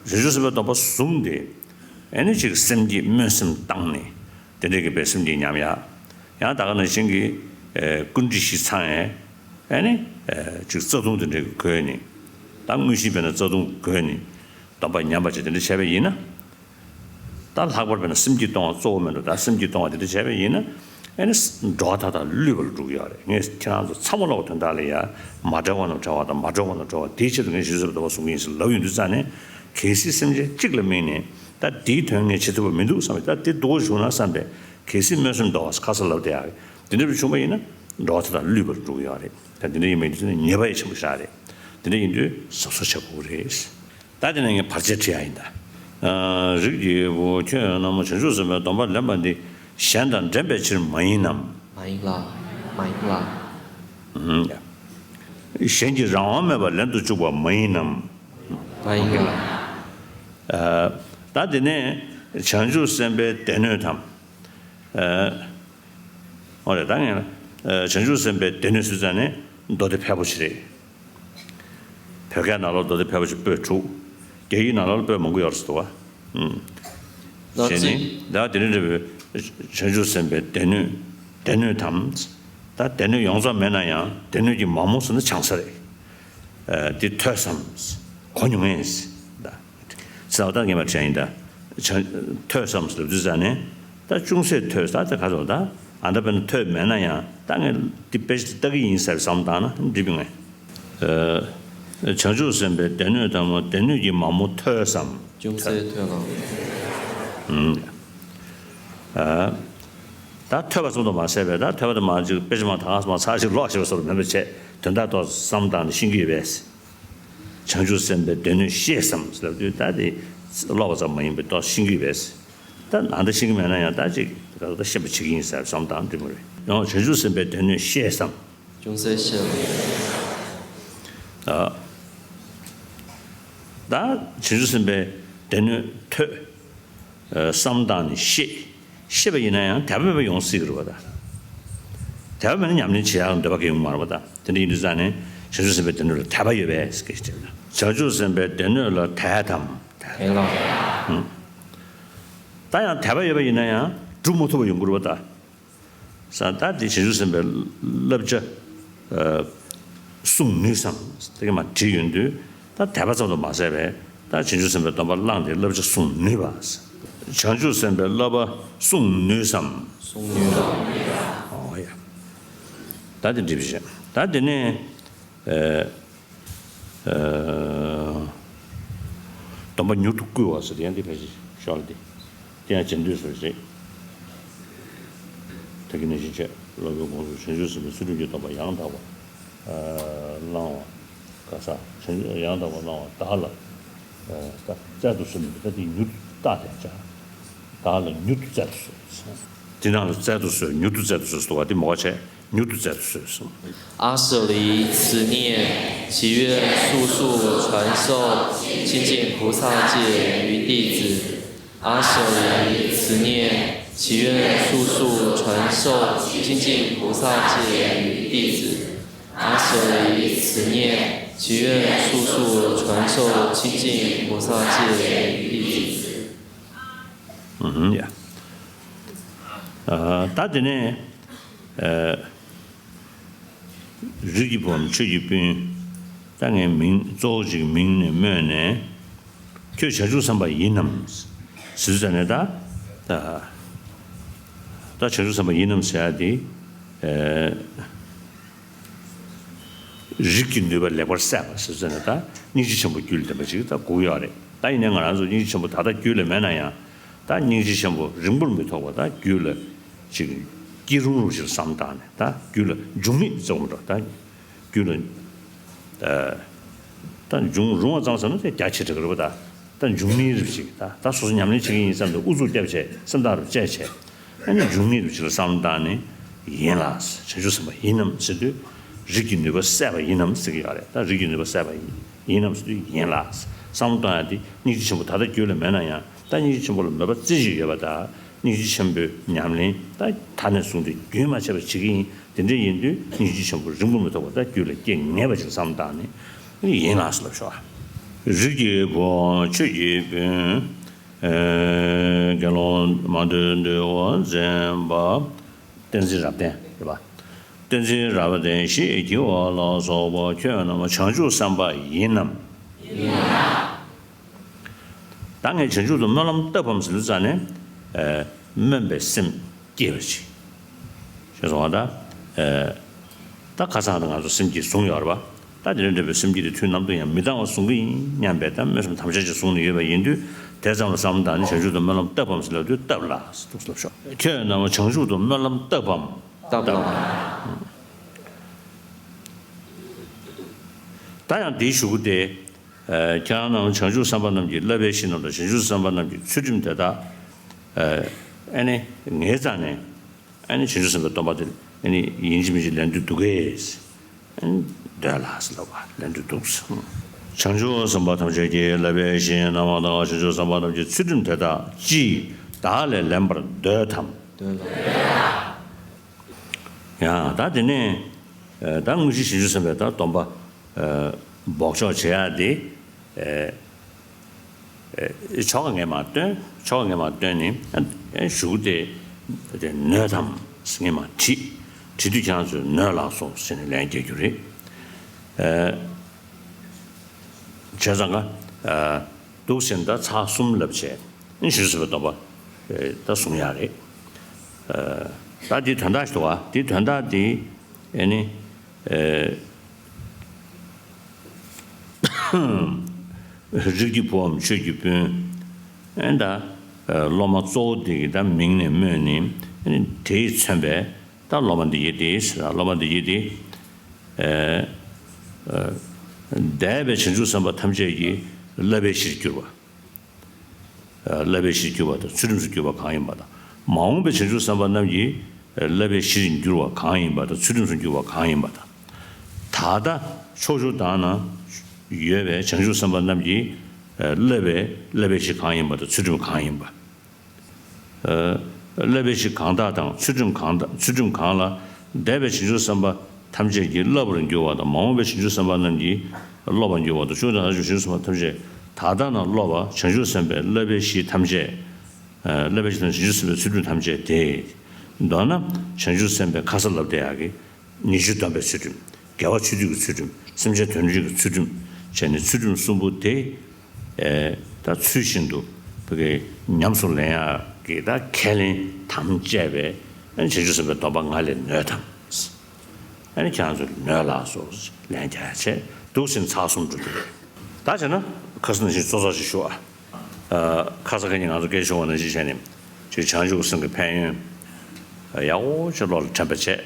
བྱང་ཆུབ་སེམས་དཔའི་སྡོམ་པ་བཟུང་སྟེ། ཨེ་ནི་ཅིག་སེམས་བསྐྱེད་སྨོན་སེམས་བཏང་ནས། དེ་འདྲའི་གི་བའི་སེམས་བསྐྱེད་ཉམས་ཡ། ཡང་ད་ག་ནང་བཞིན་གྱི། ཀུན་དཀྲིས་ཤིག་ཚང་ཡས། ཨེ་ནི། ཅིག་རྩ་ལྟུང་དེ་འདྲའི་གི་གོས་ནས། ད་དངོས་གཞི་བས་ན་རྩ་ལྟུང་གོས་ནས། སྡོམ་པ་ཉམས་པ་ཅིག་དེ་འདྲ་བྱས་པ་ཡིན་ན། ད་ལྷག་པར་བས་ན་སེམས་བསྐྱེད་གཏོང་བ་གཙོ་བོ་མིན་འགྲོ། ད་སེམས་བསྐྱེད་གཏོང་བ་དེ་འདྲ་བྱས་པ་ཡིན་ན། ཨེ་ནི་འགྲོ་བ་མཐའ་དག་བསླུས་པ་ལ་འགྲོ་གི་ཡོད་རེད། ངས་ཁྱེད་རང་ཚོ་ཚང་མ་ཀློག་དོན་དག་ལ་ཡ་མ་བྲལ་བ་རྣམས་བྲལ་བ་དང་མ་གྲོལ་བ་རྣམས་གྲོལ་བ་དེའི་ཆེད་དུ་ངས་ཞི་བ་འདུལ་བའི་ལྟ་བ་གསུང་གི་ཡིན་ཟེར་ལབ་ཡོང་དུས་ཙང་ནས། གལ་སྲིད་སེམས་ཅན་གཅིག་ལ་དམིགས་ནས་ད་དེའི་དོན་ངས་བྱེད་ཐུབ་པ་མི་འདུག་བསམ་པས། ད་དེ་སྡུག་པོ་བྱུང་ན་བསམ་པས། གལ་སྲིད་སྨོན་སེམས་འདོར་བ་ཁ་ས་ལབ་བསྡད་ཡ་རེད། དེ་འདྲ་བྱུང་བ་ཡིན་ན་འགྲོ་བ་མཐའ་དག་བསླུས་པ་ལ་འགྲོ་གི་ཡོད་རེད། ད་དེ་འདྲ་ཡིན་མིན་དེ་ཚོ་ནི་ཉེས་པ་ཡང་ཆེན་པོ་ཞིག་རེད། དེ་འདྲ་ཡིན་དུས་གཟབ་གཟབ་བྱེད་དགོས་ཀྱི་རེད། ད་དེ་ནས་ངས་བར་ཆད་ཁྲིད་ཡ་ཡིན་ད། ཨ། རིགས་ཀྱི་བུ་ཁྱོད་རྣམས་བྱང་ཆུབ་སེམས་དཔའི་སྡོམ་པ་ལེན་པ་འདི་གཞན་དང་འགྲན་པའི་ཕྱིར་མ་ཡིན་ནམ། མ་ཡིན་ལ། མ་ཡིན་ལ། ཨུམ། གཞན་གྱིས་རང་དབང་མེད་པར་ལེན་དུ་བཅུག་པ་མ་ཡིན་ནམ། མ་ཡིན་ལ། ཨ། ད་དེ་ནས་བྱང་ཆུབ་སེམས་དཔའི་སྡེ་སྣོད་དམ། ཨ། འོ་རེད། ད་ངས་ཨ་བྱང་ཆུབ་སེམས་དཔའི་སྡེ་སྣོད་ཟེར་ཙང་ནས་མདོ་སྡེ་ཕལ་པོ་ཞིག་རེད། བོད་སྐད་ནང་ལོགས་མདོ་སྡེ་ཕལ་པོ་ཞིག་པོད་དྲུག་རྒྱ་ཡིག་ནང་ལོགས་པོད་མང་པོ་ཡོད་རེད་ཟེར་བ། ཨུམ། ད་ཞེས་ནི་ད་དེ་རིང་འདྲ་བའི་བྱང་ཆུབ་སེམས་དཔའི་སྡེ་སྣོད། སྡེ་སྣོད་དམ། ད་སྡེ་སྣོད་ཡོངས་རྫོགས་མེད་ན་ཡང་སྡེ་སྣོད་ཀྱི་མ་མོ་ཟེར་ན་ཆང་ས་རེད། ཨ། འདི་ཐོས་སམ། གོ་མྱོང་ངེས། ད། ཟེར་བ་ད་ངས་མ་དྲན་ཡིན་ད། བྱང་། ཐོས་སམ་ཟེར་དུས་ཙང་ནས། ད་ཅུང་ཟད་ཐོས་ས་དེ་ག་ཚོད་ད། ཨ། ད་དཔེར་ན་ཐོས་མེད་ན་ཡང་ད་ངས་འདི་དཔེ་ཅིག་ལྟ་གི་ཡིན་ཟེར་བསམ་བཏང་ན་འགྲིག་པ་ངས། ཨ། བྱང་ཆུབ་སེམས་དཔའི་སྡེ་སྣོད་དམ། སྡེ་སྣོད་ཀྱི་མ་མོ་ཐོས་སམ། ཅུང་ཟད་ཐོས་ལ། ཨུམ། ཨ། ད་ཐོས་པ་ཙམ་དུ་མ་ཟད་པས། ད་ཐོས་པ་དུ་མ་ཅིག་དཔེ་ཆ་མ་ད་ག་མ་ཚར་ཞིག་ཀློག་ཞེས་པ་སོགས་མེད་པ་བྱས། དོན་དག་ཏོག་བསམ་བཏང་ནས་ཤེས་ཀྱི་ཡོད་པས། བྱང་ཆུབ་སེམས་དཔའི་སྡེ་སྣོད་ཤེས་སམ་ཟེར་ལབ་དུས་ད་དེ་ཀློག་པ་ཙམ་མ་ཡིན་པའི་ཏོག་ཤེས་ཀྱི་ཡོད་པས། ད་ནང་ད་ཤེས་ཀྱི་མེད་ན་ཡང་ད་ཅིག་ད་ད་ཤེས་པ་བྱེད་ཀྱི་ཡིན་ཟེར་བསམ་བཏང་འགྲིག་མ་རེད། ཡང་བྱང་ཆུབ་སེམས་དཔའི་སྡེ་སྣོད་ཤེས་སམ། ཅུང་ཟད་ཤེས། ཨ། ད་བྱང་ཆུབ་སེམས་དཔའི་སྡེ་སྣོད་ཐོས། ཨ། བསམ་བཏང་ནས་ཤེས། ཤེས་པ་ཡིན་ན་ཡང་དད་པ་མེད་པ་ཡོང་སྲིད་ཀྱི་རེད་པ་ད། དད་པ་མེད་ན་ཉམས་ལེན་བྱེད་ཡག་འདོད་པ་གང་ཡང་ཡོང་མ་རེད་པ་ད། དེ་འདྲ་ཡིན་དུས་ཙང་ནས་བྱང་ཆུབ་སེམས་དཔའི་སྡེ་སྣོད་ལ་དད་པ་ཡོད་པས་ཟེར་གྱི་ཞིག་དྲན་ན། བྱང་ཆུབ་སེམས་དཔའི་སྡེ་སྣོད་ལ་དད་དམ། དད་ལ། ཨང་། ད་ཡང་དད་པ་ཡོད་པ་ཡིན་ན་ཡང་སྒྲུབ་མ་ཐུབ་པ་ཡོང་གི་རེད་པ་ད། ས་ད་དེ་བྱང་ཆུབ་སེམས་དཔའི་བསླབ་བྱ། ཨ། སྲུང་ནུས་སམ། དེ་ག་མ་བྲིས་ཡོང་དུས་ད་དད་པ་ཙམ་དུ་མ་ཟད་པས་ད་བྱང་ཆུབ་སེམས་དཔའི་སྡོམ་པ་བླངས་ཏེ་བསླབ་བྱ་སྲུང་ནུས་པ། བྱང་ཆུབ་སེམས་དཔའི་བསླབ་པ་སྲུང་ནུས་སམ། སྲུང་ནུས་པ། ཨོ་ཡ། ད་དེ་འགྲིག་པ་བྱས། ད་དེ་ནས། ཨ། ཨ། སྡོམ་པ་མྱུར་དུ་བསྐུལ་བ་ཟེར་དེ་ཡང་འདི་ཕལ་ཆེར་ཤོག་ལ་འདི། དེ་ཡང་རྗེས་ཟློས་སུ་རེད། ད་གིན་ནས་བཞིན་བྱས་སློབ་དཔོན་དགོངས་སུ་བྱང་ཆུབ་སེམས་དཔའི་ཚུལ་ཁྲིམས་ཀྱི་སྡོམ་པ་ཡང་དག་པར། ཨ། བླང་བ། ག་ས། བྱང་ཆུབ་ཡང་དག་པར་བླང་བ་བདག་ལ། ཨ། ད་སྩལ་དུ་གསོལ་མི་འདུག་ད་དེ་མྱུར་དུ་རྟགས་དེ་བྱ། བདག་ལ་མྱུར་དུ་སྩལ་དུ་གསོལ། དེ་རྣམས་ལ་སྩལ་དུ་གསོལ། མྱུར་དུ་སྩལ་དུ་གསོལ་ཟེར་བ་དེ་མོ་ག་བྱས། མྱུར་དུ་སྩལ་དུ་གསོལ་གསུངས། 阿舍离此念，祈愿速速传授清净菩萨戒于弟子。阿舍离此念，祈愿速速传授清净菩萨戒于弟子。阿舍离此念，祈愿速速传授清净菩萨戒于弟子。 ཨུམ། ཡ། ཨ། ད་དེ་ནས། ཨ། རིགས་ཀྱི་བུའམ་ཆོས་ཀྱི་སྤུན། ད་ངས་མིང་གཙོ་བོ་ཅིག་མིང་ནས་སྨོས་ནས། ཁྱོད་བྱང་ཆུབ་སེམས་དཔའ་ཡིན་ནམ་ཟེར་ཙ་ནས་ད། ད་ད་བྱང་ཆུབ་སེམས་དཔའ་ཡིན་ནམ་ཟེར་ཡ་དེ། ཨ། རིགས་ཀྱི་ནུས་པ་ལེགས་པར་གསལ་བ་ཟེར་ཟེར་ན་ད་སྙིང་རྗེ་ཆེན་པོ་རྒྱུད་ལ་ལྡན་པ་ཅིག་ད་དགོས་ཡོད་རེད། ད་ཡིན་ནའི་ང་རང་ཚོ་སྙིང་རྗེ་ཆེན་པོ་ད་ལྟ་རྒྱུད་ལ་མེད་ན་ཡང་ད་སྙིང་རྗེ་ཆེན་པོ་རིང་པོར་མི་ཐོགས་པ་ད་རྒྱུད་ལ་ཅིག་སྐྱེ་རུང་རུང་ཞིག་བསམ་བཏང་ནས་ད་རྒྱུད་ལ་འབྱུང་མེད་ཙམ་འགྲོ་ད་རྒྱུད་ལ་ད་ད་འབྱུང་རུང་བ་ཙམ་ཟེར་ན་དེ་རྒྱ་ཆེ་དྲགས་རེད་པ་ད། ད་འབྱུང་མིན་རིགས་ཤིག་ད་ད་སོ་སོ་ཉམས་ལེན་བྱེད་ཀྱི་ཡིན་བསམ་སྟེ་ཨུ་ཚུགས་བརྒྱབ་བྱས་སེམས་ཐག་རུ་བཅད་བྱས། ཨ་ནི་འབྱུང་མིན་རིགས་ཤིག་ལ་བསམ་བཏང་ནས་ཡིན་ལགས། བྱང་ཆུབ་སེམས་དཔའ་ཡིན་ནམ་ཟེར་དུས་རིགས་ཀྱི་ནུས་པ་སད་པ་ཡིན་ནམ་ཟེར་གྱི་ཡོད་རེད། ད་རིགས་ཀྱི་ནུས་པ་སད་པ་ཡིན་ཡིན་ནམ་ཟེར་དུས་ཡིན་ལགས། བསམ་བཏང་ཡ་དེ་སྙིང་རྗེ་ཆེན་པོ་ད་ལྟ་རྒྱུད་ལ་མེད་ན་ཡང་ད་སྙིང་རྗེ་ཆེན་པོ་ལ་མོས་པ་རྩེ་གཅིག་ཡོད་པ་དང་སྙིང་རྗེ་ཆེན་པོའི་ཉམས་ལེན་ད་ད་ནས་བཟུང་སྟེ་རྒྱུན་མ་ཆད་པར་བྱེད་ཀྱི་ཡིན། དེ་འདྲ་ཡིན་དུས་སྙིང་རྗེ་ཆེན་པོ་རིང་པོ་མི་ཐོགས་པར་ད་རྒྱུད་ལ་སྐྱེ་ངེས་པ་ཅིག་བསམ་བཏང་ནས་ཡིན་ལགས་ཟེར་ལབ་ཤོག་རིགས་ཀྱི་བུ་ཆོས་ཀྱི་སྤུན། ཨེ། དགེ་སློང་མ་འདུལ་འདུལ་བ་འཛིན་པ། བསྟན་འཛིན་རབ་བརྟན་རེད་པ། བསྟན་འཛིན་རབ་བརྟན་ཞེས་བགྱི་བ་ལ་སོགས་པ་ཁྱོད་རྣམས་བྱང་ཆུབ་སེམས་དཔའ་ཡིན་ནམ། ཡིན་ལགས། ད་ངས་བྱང་ཆུབ་ཏུ་སྨོན་ལམ་བཏབ་བམ་ཟེར་དུས་ཙ་ནས། ཨེ། སྨོན་པའི་སེམས་སྐྱེས་པ་ཅིག་ཞེས་གསུངས་པ་ད། ཨེ། ད་ཁ་སང་ད་ང་ཚོ་སེམས་བསྐྱེད་བཟུང་ཡོད་རེད་པ། ད་དེ་འདྲ་འདྲ་བའི་སེམས་བསྐྱེད་དེ་དུས་ནམ་དུ་ཡང་མི་གཏང་བ་བཟུང་གི་ཡིན་སྙམ་པའི་ད་སྨོན་ལམ་དམ་བཅའ་ཅིག་བཟུང་ནས་ཡོད་པ་ཡིན་དུས། དེ་ཙམ་ལ་བསམ་བློ་བཏང་ནས་བྱང་ཆུབ་ཏུ་སྨོན་ལམ་བཏབ་བམ་ཟེར་ལབ་དུས་བཏབ་ལགས་ཟེར་འདུག་ལབ་ཤོག་ཁྱོད་རྣམས་བྱང་ཆུབ་ཏུ་སྨོན་ལམ་བཏབ་བམ། བཏབ་ལགས། ད་ཡང་དེའི་གཞུག་གུ་དེ། ཨ། ཁྱེད་རང་རྣམས་བྱང་ཆུབ་སེམས་དཔའ་རྣམས་ཀྱི་བསླབ་པའི་གཞི་རྣམས་དང་། བྱང་ཆུབ་སེམས་དཔའ་རྣམས་ཀྱི་ཚུལ་ཁྲིམས་དེ་དག་ཨ་ནི་ངའི་རྩ་ནས། ཨ་ནི་བྱང་ཆུབ་སེམས་དཔའི་སྡོམ་པ་དེ་ཨ་ནི་ཡིན་གཅིག་མིན་གཅིག་ལེན་དུ་འདུག་གས། ཨ་ནི་འདོད་ལགས་ཟེར་ལབ་པ། ལེན་དུ་འདུག་ཟེར། བྱང་ཆུབ་སེམས་དཔའ་ཐམས་ཅད་ཀྱི་བསླབ་པའི་གཞི་རྣམ་པ་དང་། བྱང་ཆུབ་སེམས་དཔའ་རྣམས་ཀྱི་ཚུལ་ཁྲིམས་དེ་དག་ཅི་བདག་ལས་ལེན་པར་འདོད་དམ། འདོད་ལགས། ཡང་ད་དེ་ནས་ད་དངོས་གཞི་བྱང་ཆུབ་སེམས་དཔའི་ད་སྡོམ་པ་འབོགས་ཆོག་བྱེད་ཡག་དེ། ཨེ། ཨེ། ཆོ་ག་ངས་མར་བཏོན། ཆོ་ག་ངས་མར་བཏོན་ནས། ཨེ། གཞུག་དེ་དེ་ནོད་དམ་ངས་མར་དྲིས། དྲིས་དུས་ཁྱེད་རང་ཚོས་ནོད་ལགས་སོ་ཟེར་ནས་ལན་རྒྱག་རྒྱུ་རེད། ཨེ། བྱས་ཙང་ཀ། ཨ། འདུག་ཟེར་ན་ད་ཚར་གསུམ་ལབ་བྱས། ཨེ། བྱང་ཆུབ་སེམས་དཔའི་སྡོམ་པ། ཨེ། ད་བཟུང་ཡག་རེད། ཨ། ད་འདི་དོན་དག་ཞིག་འདུག་པ། འདི་དོན་དག་འདི། ཨེ་ནི། ཨེ། རིགས་ཀྱི་བུའམ་ཆོས་ཀྱི་སྤུན། ཨེ། ད་སློབ་མ་གཙོ་བོ་དེ་གི་ད་མིང་ནས་སྨོས་ནས། ཨེ་ནི་དེས་མཚོན་པའི་ད་སློབ་མ་འདི་ཡིན་ཏེ། སློབ་མ་འདི་ཡིན་ཏེ། ཨེ། ཨེ། འདས་པའི་བྱང་ཆུབ་སེམས་དཔའ་ཐམས་ཅད་ཀྱི་བསླབ་པའི་གཞིར་གྱུར་པ། བསླབ་པའི་གཞིར་གྱུར་པ་དང་ཚུལ་ཁྲིམས་སུ་གྱུར་པ་གང་ཡིན་པ་དང་། མ་འོངས་པའི་བྱང་ཆུབ་སེམས་དཔའ་རྣམས་ཀྱི་བསླབ་པའི་གཞིར་འགྱུར་བ་གང་ཡིན་པ་དང་། ཚུལ་ཁྲིམས་སུ་འགྱུར་བ་གང་ཡིན་པ་དང་། ད་ལྟ་ཕྱོགས་བཅུ་དག་ན་ཡོད་པའི་བྱང་ཆུབ་སེམས་དཔའ་རྣམས་ཀྱིས་བསླབ་པའི་བསླབ་པའི་གཞི་གང་ཡིན་པ་དང་། ཚུལ་ཁྲིམས་གང་ཡིན་པ། བསླབ་པའི་གཞི་གང་དག་དང་། ཚུལ་ཁྲིམས་གང་དག་ཚུལ་ཁྲིམས་གང་ལ་འདས་པའི་བྱང་ཆུབ་སེམས་དཔའ་ཐམས་ཅད་ཀྱིས་བསླབ་པར་འགྱུར་བ་དང་། མ་འོངས་པའི་བྱང་ཆུབ་སེམས་དཔའ་རྣམས་ཀྱིས་སློབ་པར་འགྱུར་བ་དང་། ཕྱོགས་བཅུ་དག་ན་བྱང་ཆུབ་སེམས་དཔའ་ཐམས་ཅད་ད་ལྟ་ན་སློབ་པ་བྱང་ཆུབ་སེམས་དཔའི་བསླབ་པའི་གཞི་ཐམས་ཅད། བསླབ་པའི་གཞི་དང་བྱང་ཆུབ་སེམས་དཔའི་ཚུལ་ཁྲིམས་ཐམས་ཅད་དེ། མདོར་ན་བྱང་ཆུབ་སེམས་དཔའི་ཁ་ས་ལབ་བསྡད་ཡག་གི། ཉེས་སྤྱོད་སྡོམ་པའི་ཚུལ་ཁྲིམས། དགེ་བ་ཆོས་སྡུད་ཀྱི་ཚུལ་ཁྲིམས། སེམས་ཅན་དོན་སྒྲུབ་ཀྱི་ཚུལ་ཁྲིམས་བྱས་ནས། ཚུལ་ཁྲིམས་གསུམ་པོ་དེ། ཨེ། ད་ཚུལ་བཞིན་དུ་བོད་སྐད་ཉམས་སུ་ལེན་ཡག་གི་ད་ཁས་ལེན་དམ་བཅས་པའི། ཨེ། བྱང་ཆུབ་སེམས་དཔའི་སྡོམ་པ་ང་ལས་ནོད་དམ། ཨ་ནི་ཁྱེད་རང་ཚོ་ནོད་ལགས་སོ་ལན་རྒྱག་ཡག་བྱས། འདུག་ཟེར་ན་ཚར་གསུམ་འགྲོ་གི་རེད། ད་བྱས་ན་ཁ་སང་ནང་བཞིན་གཙོ་གཙོ་ཞིག་ཞུ་ཨ། ཨ། ཁ་སང་ཁ་ཉིན་ང་ཚོ་སྐད་ཆ་བཤད་པ་ནང་བཞིན་བྱས་ནས། ཅིག་བྱང་ཆུབ་སེམས་ཀྱི་ཕན་ཡོན་ཡག་པོ་ཅིག་བློ་ལ་དྲན་པ་བྱས།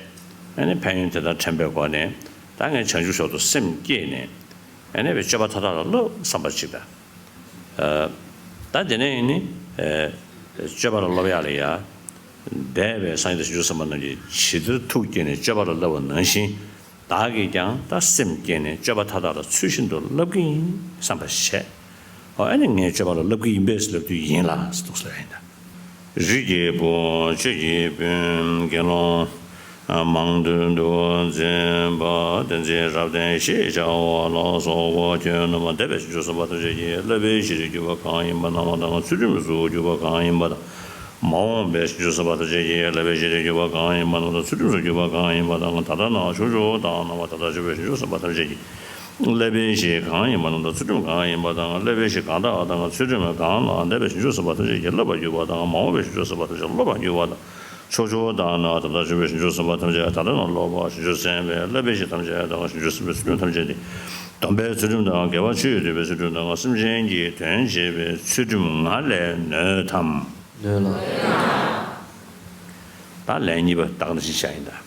ཨ་ནི་ཕན་ཡོན་དེ་དག་དྲན་པའི་སྒོ་ནས། ད་ངས་བྱང་ཆུབ་མཆོག་ཏུ་སེམས་བསྐྱེད་ནས། ཨ་ནི་བའི་སྤྱོད་པ་མཐའ་དག་ལ་བསླབ་བསམ་པ་ཅིག་དང་། ཨ། ད་དེ་ནས་ནི། ཨ། སྤྱོད་པ་ལ་བསླབ་ཡག་ལ་ཡ། འདས་པའི་སངས་རྒྱས་དང་བྱང་ཆུབ་སེམས་དཔའ་རྣམས་ཀྱིས་ཇི་ལྟར་ཐུགས་བསྐྱེད་ནས་སྤྱོད་པ་ལ་བསླབ་པ་ནང་བཞིན། བདག་གིས་ཀྱང་ད་སེམས་བསྐྱེད་ནས་སྤྱོད་པ་མཐའ་དག་ལ་ཚུལ་བཞིན་དུ་བསླབ་ཀྱི་ཡིན་བསམ་པ་བྱས། ཨོ། ཨ་ནི་ངས་སྤྱོད་པ་ལ་བསླབ་ཀྱི་ཡིན་པས་ལབ་དུས་ཡིན་ལགས་ཟེར་འདུག་ཟེར་ཡིན་ད། རིགས་ཀྱི་བུ་ཆོས་ཀྱི་སྤུན་དགེ་སློང་མང་དུ་འདུ་བ་འཛིན་པ་བསྟན་འཛིན་རབ་བརྟན་ཞེས་བྱ་བ་ལ་སོགས་པ་ཁྱོད་རྣམས་འདས་པའི་བྱང་ཆུབ་སེམས་དཔའ་ཐམས་ཅད་ཀྱི་བསླབ་པའི་གཞི་རུ་གྱུར་པ་གང་ཡིན་པ་རྣམས་དང་། ཚུལ་ཁྲིམས་སུ་གྱུར་པ་གང་ཡིན་པ་དང་། མ་འོངས་པའི་བྱང་ཆུབ་སེམས་དཔའ་ཐམས་ཅད་ཀྱི་བསླབ་པའི་གཞི་རུ་གྱུར་པ་གང་ཡིན་པ་རྣམས་དང་། ཚུལ་ཁྲིམས་སུ་གྱུར་པ་གང་ཡིན་པ་དང་། ད་ལྟ་ན་ཕྱོགས་བཅུ་དག་ན་མ་ད་ལྟར་བྱུང་བའི་བྱང་ཆུབ་སེམས་དཔའ་ཐམས་ཅད་ཀྱི་བསླབ་པའི་གཞི་གང་ཡིན་པ་རྣམས་དང་། ཚུལ་ཁྲིམས་གང་ཡིན་པ་དང་། བསླབ་པའི་གཞི་གང་དག་དང་། ཚུལ་ཁྲིམས་གང་ལ་འདས་པའི་བྱང་ཆུབ་སེམས་དཔའ་ཐམས་ཅད་ཀྱིས་བསླབ་པར་གྱུར་པ་དང་། མ་འོངས་པའི་བྱང་ཆུབ་སེམས་དཔའ་ཐམས་ཅད་ཀྱིས་སློབ་པར་གྱུར་པ་དང་། ཕྱོགས་བཅུ་དག་ན་ད་ལྟར་བྱུང་བའི་བྱང་ཆུབ་སེམས་དཔའ་ཐམས་ཅད། ད་ལྟ་ན་སློབ་པ་བྱང་ཆུབ་སེམས་དཔའི་བསླབ་པའི་གཞི་ཐམས་ཅད་དང་། བྱང་ཆུབ་སེམས་དཔའི་ཚུལ་ཁྲིམས་ཐམས་ཅད་དེ། སྡོམ་པའི་ཚུལ་ཁྲིམས་དང་། དགེ་བ་ཆོས་སྡུད་པའི་ཚུལ་ཁྲིམས་དང་། སེམས་ཅན་གྱི་དོན་བྱེད་པའི་ཚུལ་ཁྲིམས་ང་ལས་ནོད་དམ། ནོད་ལགས། ད་ལན་གཉིས་པ་བཏང་ནས་ཤིག་བྱ་ཡིན་ད།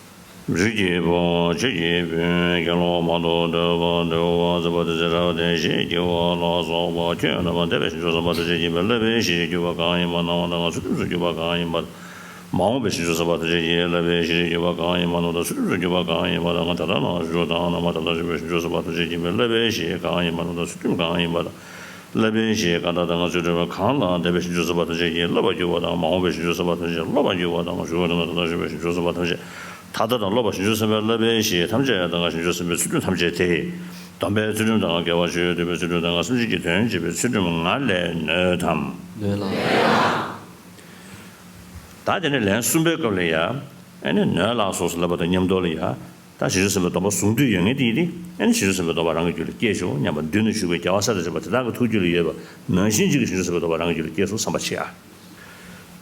རིགས་ཀྱི་བུ་ཆོས་ཀྱི་སྤུན་དགེ་སློང་མང་དུ་འདུ་བ་འདུ་བ་འཛིན་པ་བསྟན་འཛིན་རབ་བརྟན་ཞེས་བགྱི་བ་ལ་སོགས་པ་ཁྱོད་རྣམས་འདས་པའི་བྱང་ཆུབ་སེམས་དཔའ་ཐམས་ཅད་ཀྱི་བསླབ་པའི་གཞི་རུ་གྱུར་པ་གང་ཡིན་པ་རྣམས་དང་། ཚུལ་ཁྲིམས་སུ་གྱུར་པ་གང་ཡིན་པ། མ་འོངས་པའི་བྱང་ཆུབ་སེམས་དཔའ་ཐམས་ཅད་ཀྱི་བསླབ་པའི་གཞི་རུ་གྱུར་པ་གང་ཡིན་པ་རྣམས་དང་། ཚུལ་ཁྲིམས་སུ་གྱུར་པ་གང་ཡིན་པ་དང་། ད་ལྟ་ན་ཕྱོགས་བཅུ་དག་ན་མ་ད་ལྟར་བྱུང་བའི་བྱང་ཆུབ་སེམས་དཔའ་ཐམས་ཅད་ཀྱི་བསླབ་པའི་གཞི་གང་ཡིན་པ་རྣམས་དང་། ཚུལ་ཁྲིམས་གང་ཡིན་པ་དང་། བསླབ་པའི་གཞི་གང་དག་དང་། ཚུལ་ཁྲིམས་གང་ལ་འདས་པའི་བྱང་ཆུབ་སེམས་དཔའ་ཐམས་ཅད་ཀྱིས་བསླབ་པར་གྱུར་པ་དང་། མ་འོངས་པའི་བྱང་ཆུབ་སེམས་དཔའ་ཐམས་ཅད་ཀྱིས་སློབ་པར་གྱུར་པ་དང་། ཕྱོགས་བཅུ་དག་ན་ད་ལྟར་བྱུང་བའི་བྱང་ཆུབ་སེམས་དཔའ་ཐམས་ཅད། ད་ལྟ་དང་སློབ་པ་བྱང་ཆུབ་སེམས་དཔའི་བསླབ་པའི་གཞི་ཐམས་ཅད་དང་། བྱང་ཆུབ་སེམས་དཔའི་ཚུལ་ཁྲིམས་ཐམས་ཅད་དེ། སྡོམ་པའི་ཚུལ་ཁྲིམས་དང་། དགེ་བ་ཆོས་སྡུད་པའི་ཚུལ་ཁྲིམས་དང་། སེམས་ཅན་གྱི་དོན་བྱེད་པའི་ཚུལ་ཁྲིམས་ང་ལས་ནོད་དམ། ནོད་ལགས། ད་དེ་ནས་ལན་གསུམ་པའི་སྐབས་ལ་ཡ། ཨ་ནི་ནོད་ལགས་སོ་ལབ་པ་དང་མཉམ་དུ་ལ་ཡ། ད་བྱང་ཆུབ་སེམས་དཔའི་སྡོམ་པ་བཟུང་འདོད་ཡོད་མཁན་དེ་ཡིན་ཏེ། ཨ་ནི་བྱང་ཆུབ་སེམས་དཔའི་སྡོམ་པ་རང་གི་རྒྱུད་ལ་སྐྱེས་བྱུང་སྙམ་པ། མདུན་ན་བཞུགས་པའི་རྒྱལ་བ་སྲས་དང་བཅས་པ་དེ་དག་གི་ཐུགས་རྒྱུད་ལ་ཡོད་པ་ནང་བཞིན་གཅིག་གི་བྱང་ཆུབ་སེམས་དཔའི་སྡོམ་པ་རང་གི་རྒྱུད་ལ་སྐྱེས་སོང་བསམ་པ་བྱེད་ཨ།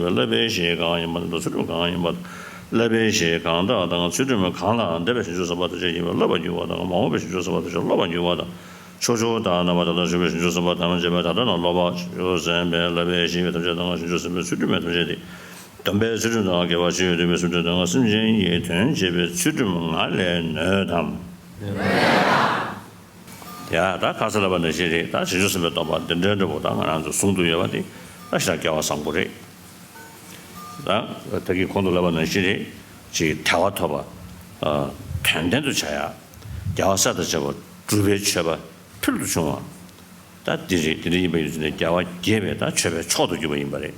ཡིན་པས་བསླབ་པའི་གཞི་གང་ཡིན་པ་དང་། ཚུལ་ཁྲིམས་གང་ཡིན་པ་དང་། བསླབ་པའི་གཞི་གང་དག་དང་། ཚུལ་ཁྲིམས་གང་ལའང་འདས་པའི་བྱང་ཆུབ་སེམས་དཔའ་ཐམས་ཅད་ཡིན་པས་བསླབ་པར་འགྱུར་བ་དང་། མ་འོངས་པའི་བྱང་ཆུབ་སེམས་དཔའ་ཐམས་ཅད་སློབ་པར་འགྱུར་བ་དང་། ཕྱོགས་བཅུ་དག་རྣམ་པར་དག་ལྟར་བཞུགས་པའི་བྱང་ཆུབ་སེམས་དཔའ་ཐམས་ཅད་པས་ད་ལྟ་ན་སློབ་པར་བྱང་ཆུབ་སེམས་དཔའི་བསླབ་པའི་གཞི་ཡོད་པ་ཐམས་ཅད་དང་། བྱང་ཆུབ་སེམས་དཔའི་ཚུལ་ཁྲིམས་ཡོད་པ་ཐམས་ཅད་དེ། སྡོམ་པའི་ཚུལ་ཁྲིམས་དང་དགེ་བ་བཅུ་ཡོད་དུ་མའི་ཚུལ་ཁྲིམས་དང་། སེམས་ཅན་ཡི་དོན་བྱེད་པའི་ཚུལ་ཁྲིམས་ང་ལས་ནོད་དམ། ཡ། ད་ཁ་སང་ལབ་པ་ནང་བཞིན་རེད། ད་བྱང་ཆུབ་སེམས་དཔའི་སྡོམ་པ་འདི་འདྲའི་འདྲ་པོ་ད་ང་རང་ཚོ་གསུང་དུ་ཡོད་པ་དེ་ད་ཞེ་དྲག་སྐལ་བ་བཟང་པོ་རེད། ད་ད་གིན་གོང་དུ་ལབ་པ་ནང་བཞིན་རེད། ཅིག་དལ་བ་ཐོབ་པ། ཨ། དོན་ལྡན་དུ་བྱ་ཡ། རྒྱལ་བ་སྲས་དང་བཅས་པ་སྒྲུབ་པའི་མཆོད་པ་ཕུལ་དུ་བྱུང་བ། ད་འདི་རེད། འདི་འདྲ་ཡིན་པ་ཡིན་ཙང་རྒྱལ་བ་དགྱེས་པའི་ད་མཆོད་པའི་མཆོག་ཏུ་གྱུར་པ་ཡིན་པ་རེད།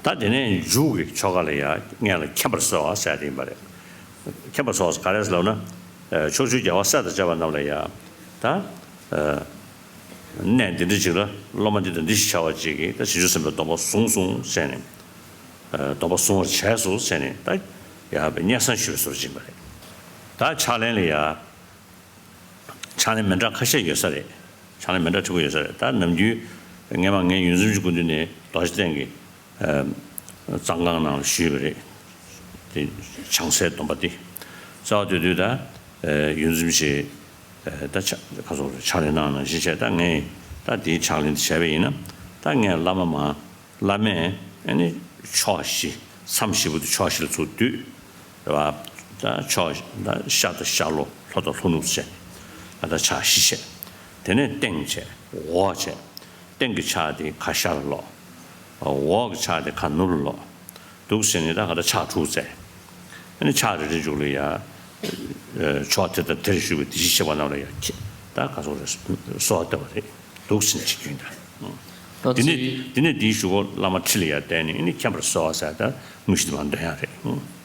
ད་དེ་ནས་མཇུག་གི་ཆོ་ག་ལ་ཡ་སྔོན་ལ་མཁྱེན་པར་གསོལ་བ་ཟེར་ཡ་དེ་ཡིན་པ་རེད། མཁྱེན་པར་གསོལ་བ་ག་རེ་ཟེར་ལབ་ན། ཨ། ཕྱོགས་བཅུའི་རྒྱལ་བ་སྲས་དང་བཅས་པ་རྣམས་ལ་ཡ། ད། ཨ། གནས་འདི་འདྲ་ཅིག་ལ་སློབ་མ་འདི་དང་འདི་ཞིག་བྱ་བ་ཅིག་གིས་ད་བྱང་ཆུབ་སེམས་དཔའི་སྡོམ་པ་བཟུང་སོང་ཟེར་ནས། ཨ། སྡོམ་པ་བཟུང་བར་བྱས་སོ་ཟེར་ནས་ད་ཡ་སྙན་སེང་ཞུ་བའི་བཟོ་འདྲ་ཅིག་ཡིན་པ་རེད། ད་ཕྱག་ལེན་ལ་ཡ། ཕྱག་ལེན་མི་འདྲ་ཁ་ཤས་ཡོད་ས་རེད། ཕྱག་ལེན་མི་འདྲ་ཕྲན་བུ་ཡོད་ས་རེད། ད་ནམ་རྒྱུན་སྔས་མ་ངས་ཡོངས་འཛིན་གྱི་སྐུ་མདུན་ནས་རྡོ་རྗེ་གདན་གྱི། ཨ། གཙང་ཁང་ནང་ལ་ཞུས་པ་རེད། དེ་བྱང་སའི་སྡོམ་པ་དེ། རྩ་བ་དེ་དུས་ད། ཨ། ཡོངས་འཛིན་གྱིས། ཨ། ད་ཕྱག་ཁ་སོགས་ཕྱག་ལེན་གནང་ནང་བཞིན་བྱས། ད་ངས་ད་དེའི་ཕྱག་ལེན་དེ་བྱས་པ་ཡིན་ན། ད་ངས་བླ་མ་མ། བླ་མས་ཨ་ནི་ཕྱོགས་བཞི། མཚམས་བཞི་པོ་དེ་ཕྱོགས་བཞི་ལ་ཚུར་བསྡུས། རེད་བ། ད་ཕྱོགས་ད་ཤར་དང་ཤར་ལྷོ། ལྷོ་དང་ལྷོ་ནུབ་བྱས། ད་ལྟ་ཕྱག་བཞི་བྱས། དེ་ནས་སྟེང་བྱས། འོག་བྱས། སྟེང་གི་ཕྱག་དེ་ཁ་ཤར་ལ་ལོག་འོག་གི་ཕྱག་དེ་ཁ་ནུབ་ལ་ལོག་འདུག་ཟེར་ནས་ད་ག་ད་ཕྱག་དྲུག་བཙལ། ཨ་ནི་ཕྱག་རེ་རེ་མཇུག་ལ་ཡ། ཨ། ཕྱོགས་དེ་དང་དེར་བཞུགས་པའི་དེ་བཞིན་གཤེགས་པ་རྣམས་ལ་ཡ། ད་ག་སོགས་རེ་གསོལ་བ་བཏབ་པ་རེད། འདུག་ཟེར་ནས་བྱེད་རྒྱུ་ཡིན་ད། ད་དེ་ནས་ཚེ་དེ་ནས་དེའི་གཞུག་གུ་བླ་མ་ཁྲི་ལ་ཡ་བསྡད་ནས། ཨ་ནི་མཁྱེན་པར་གསོལ་བ་ཟེར་ད་དངོས་གཞི་དེ་མར་འདོན་ཡ་རེད།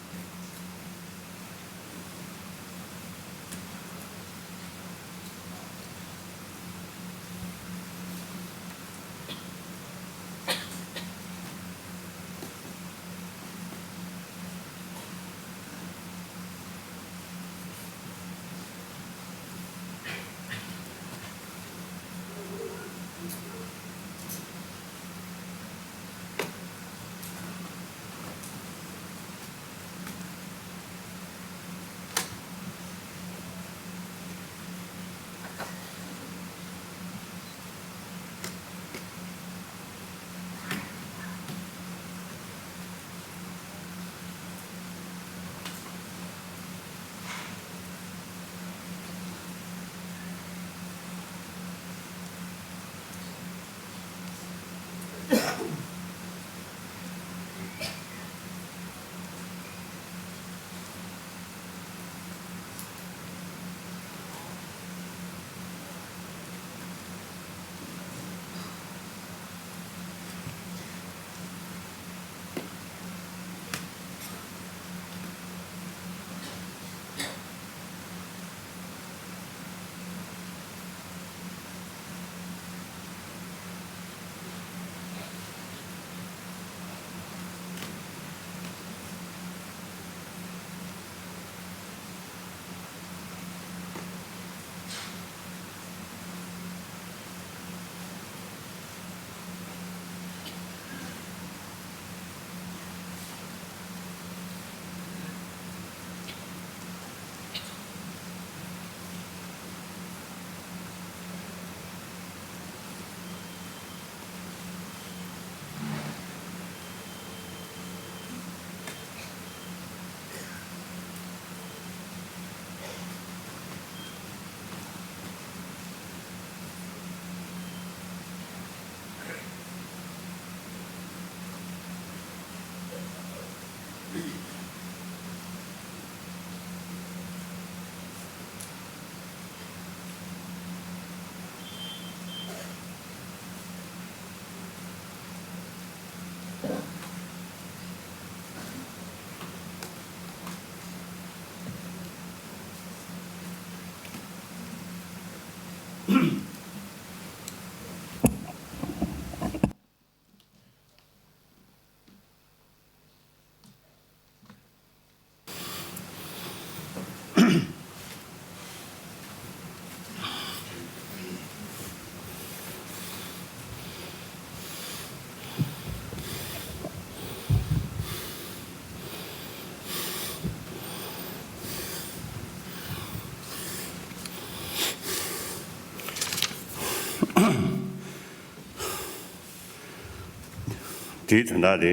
དེའི་དོན་དག་དེ།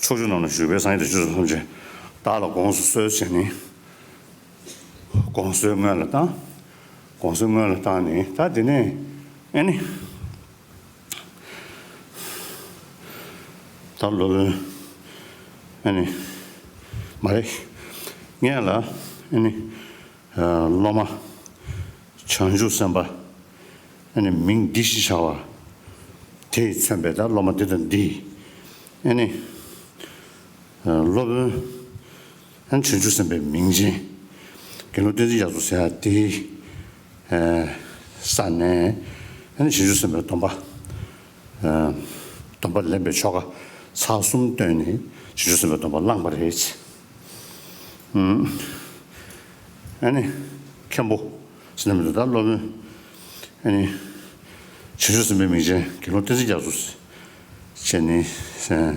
ཕྱོགས་བཅུ་རྣམས་ལ་བཞུགས་པའི་སངས་རྒྱས་བྱང་ཆུབ་སེམས་དཔའ་ཐམས་ཅད་བདག་ལ་དགོངས་སུ་གསོལ་ཟེར་ནས། དགོངས་གསོལ་སྔོན་ལ་བཏང་། དགོངས་གསོལ་སྔོན་ལ་བཏང་ནས་ད་དེ་ནས་ཨ་ནི། ད་སློབ་དཔོན་ཨ་ནི། མ་རེད། སྔོན་ལ་ཨ་ནི། སློབ་མ་བྱང་ཆུབ་སེམས་དཔའ་ཨ་ནི་མིང་འདི་ཞེས་བྱ་བ་དེས་མཚོན་པའི་ད་སློབ་མ་འདི་དང་འདི་ཨ་ནི། སློབ་དཔོན་ཨ་ནི་བྱང་ཆུབ་སེམས་དཔའི་མིང་ཅན་དགེ་སློང་བསྟན་འཛིན་རྒྱ་མཚོ་ཟེར་ཡ་དེའི་ས་ནས་ཨ་ནི་བྱང་ཆུབ་སེམས་དཔའི་སྡོམ་པ། སྡོམ་པ་ལེན་པའི་ཆོ་ག་ཚར་གསུམ་བཏོན་ནས་བྱང་ཆུབ་སེམས་དཔའི་སྡོམ་པ་བླངས་པ་རེད། ཨ་ནི་མཁན་པོ་ཟེར་ན་མི་འདུག་ད་སློབ་དཔོན་ཨ་ནི་བྱང་ཆུབ་སེམས་དཔའི་མིང་ཅན་དགེ་སློང་བསྟན་འཛིན་རྒྱ་མཚོ་བྱས་ནས་བྱང་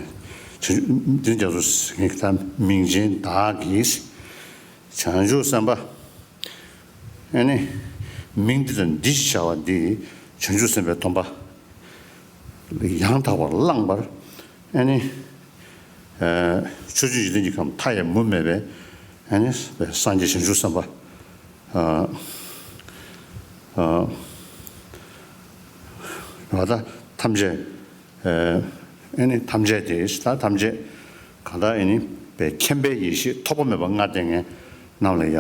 ཆུབ་བསྟན་འཛིན་རྒྱ་མཚོ་ཟེར་མཁན་གྱི་ད་མིང་ཅན་བདག་གིས་བྱང་ཆུབ་སེམས་དཔའ། ཨ་ནི། མིང་འདི་དང་འདི་ཞེས་བྱ་བ་འདི་བྱང་ཆུབ་སེམས་དཔའི་སྡོམ་པ། ཡང་དག་པར་བླངས་པར། ཨ་ནི། ཕྱོགས་བཅུའི་འཇིག་རྟེན་གྱི་ཁམས་མཐའ་ཡས་མུ་མེད་པའི། ཨ་ནི། སངས་རྒྱས་བྱང་ཆུབ་སེམས་དཔའ། ཨ། ཨ། ད་ཐམས་ཅད། ཨ་ནི་ཐམས་ཅད་དེ་ད་ཐམས་ཅད་གང་དག་ཨ་ནི་པའི་མཁྱེན་པའི་ཡེ་ཤེས་ཐོགས་པ་མེད་པ་ལྔ་ལྡན་ངེས་རྣམས་ལ་ཡང་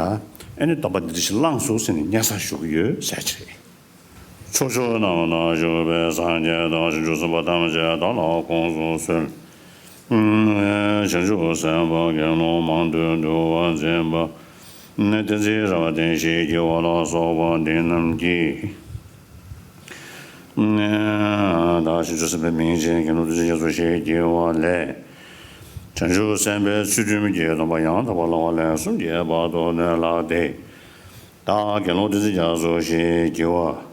ཨ་ནི་སྡོམ་པ་འདི་འདྲ་ཞིག་བླངས་སོ་ཟེར་ནས་སྙན་སེང་ཞུ་གི་ཡོད་ཟེར་གྱི་རེད། ཕྱོགས་བཅུ་རྣམས་ན་བཞུགས་པའི་སངས་རྒྱས་དང་བྱང་ཆུབ་སེམས་དཔའ་ཐམས་ཅད་བདག་ལ་དགོངས་སུ་གསོལ། བྱང་ཆུབ་སེམས་དཔའ་དགེ་སློང་མང་དུ་འདུ་བར་འཛིན་པ། བསྟན་འཛིན་རབ་བརྟན་ཞེས་བགྱི་བ་ལ་སོགས་པ་འདི་རྣམས་ཀྱིས། བདག་བྱང་ཆུབ་སེམས་དཔའི་མིང་ཅན་དགེ་སློང་བསྟན་འཛིན་རྒྱ་མཚོ་ཞེས་བགྱི་བ་ལས། བྱང་ཆུབ་སེམས་དཔའི་ཚུལ་ཁྲིམས་ཀྱི་སྡོམ་པ་ཡང་དག་པར་བླང་བ་ལན་གསུམ་གྱི་བར་དུ་གནོད་ལགས་ཏེ། བདག་དགེ་སློང་བསྟན་འཛིན་རྒྱ་མཚོ་ཞེས་བགྱི་བ།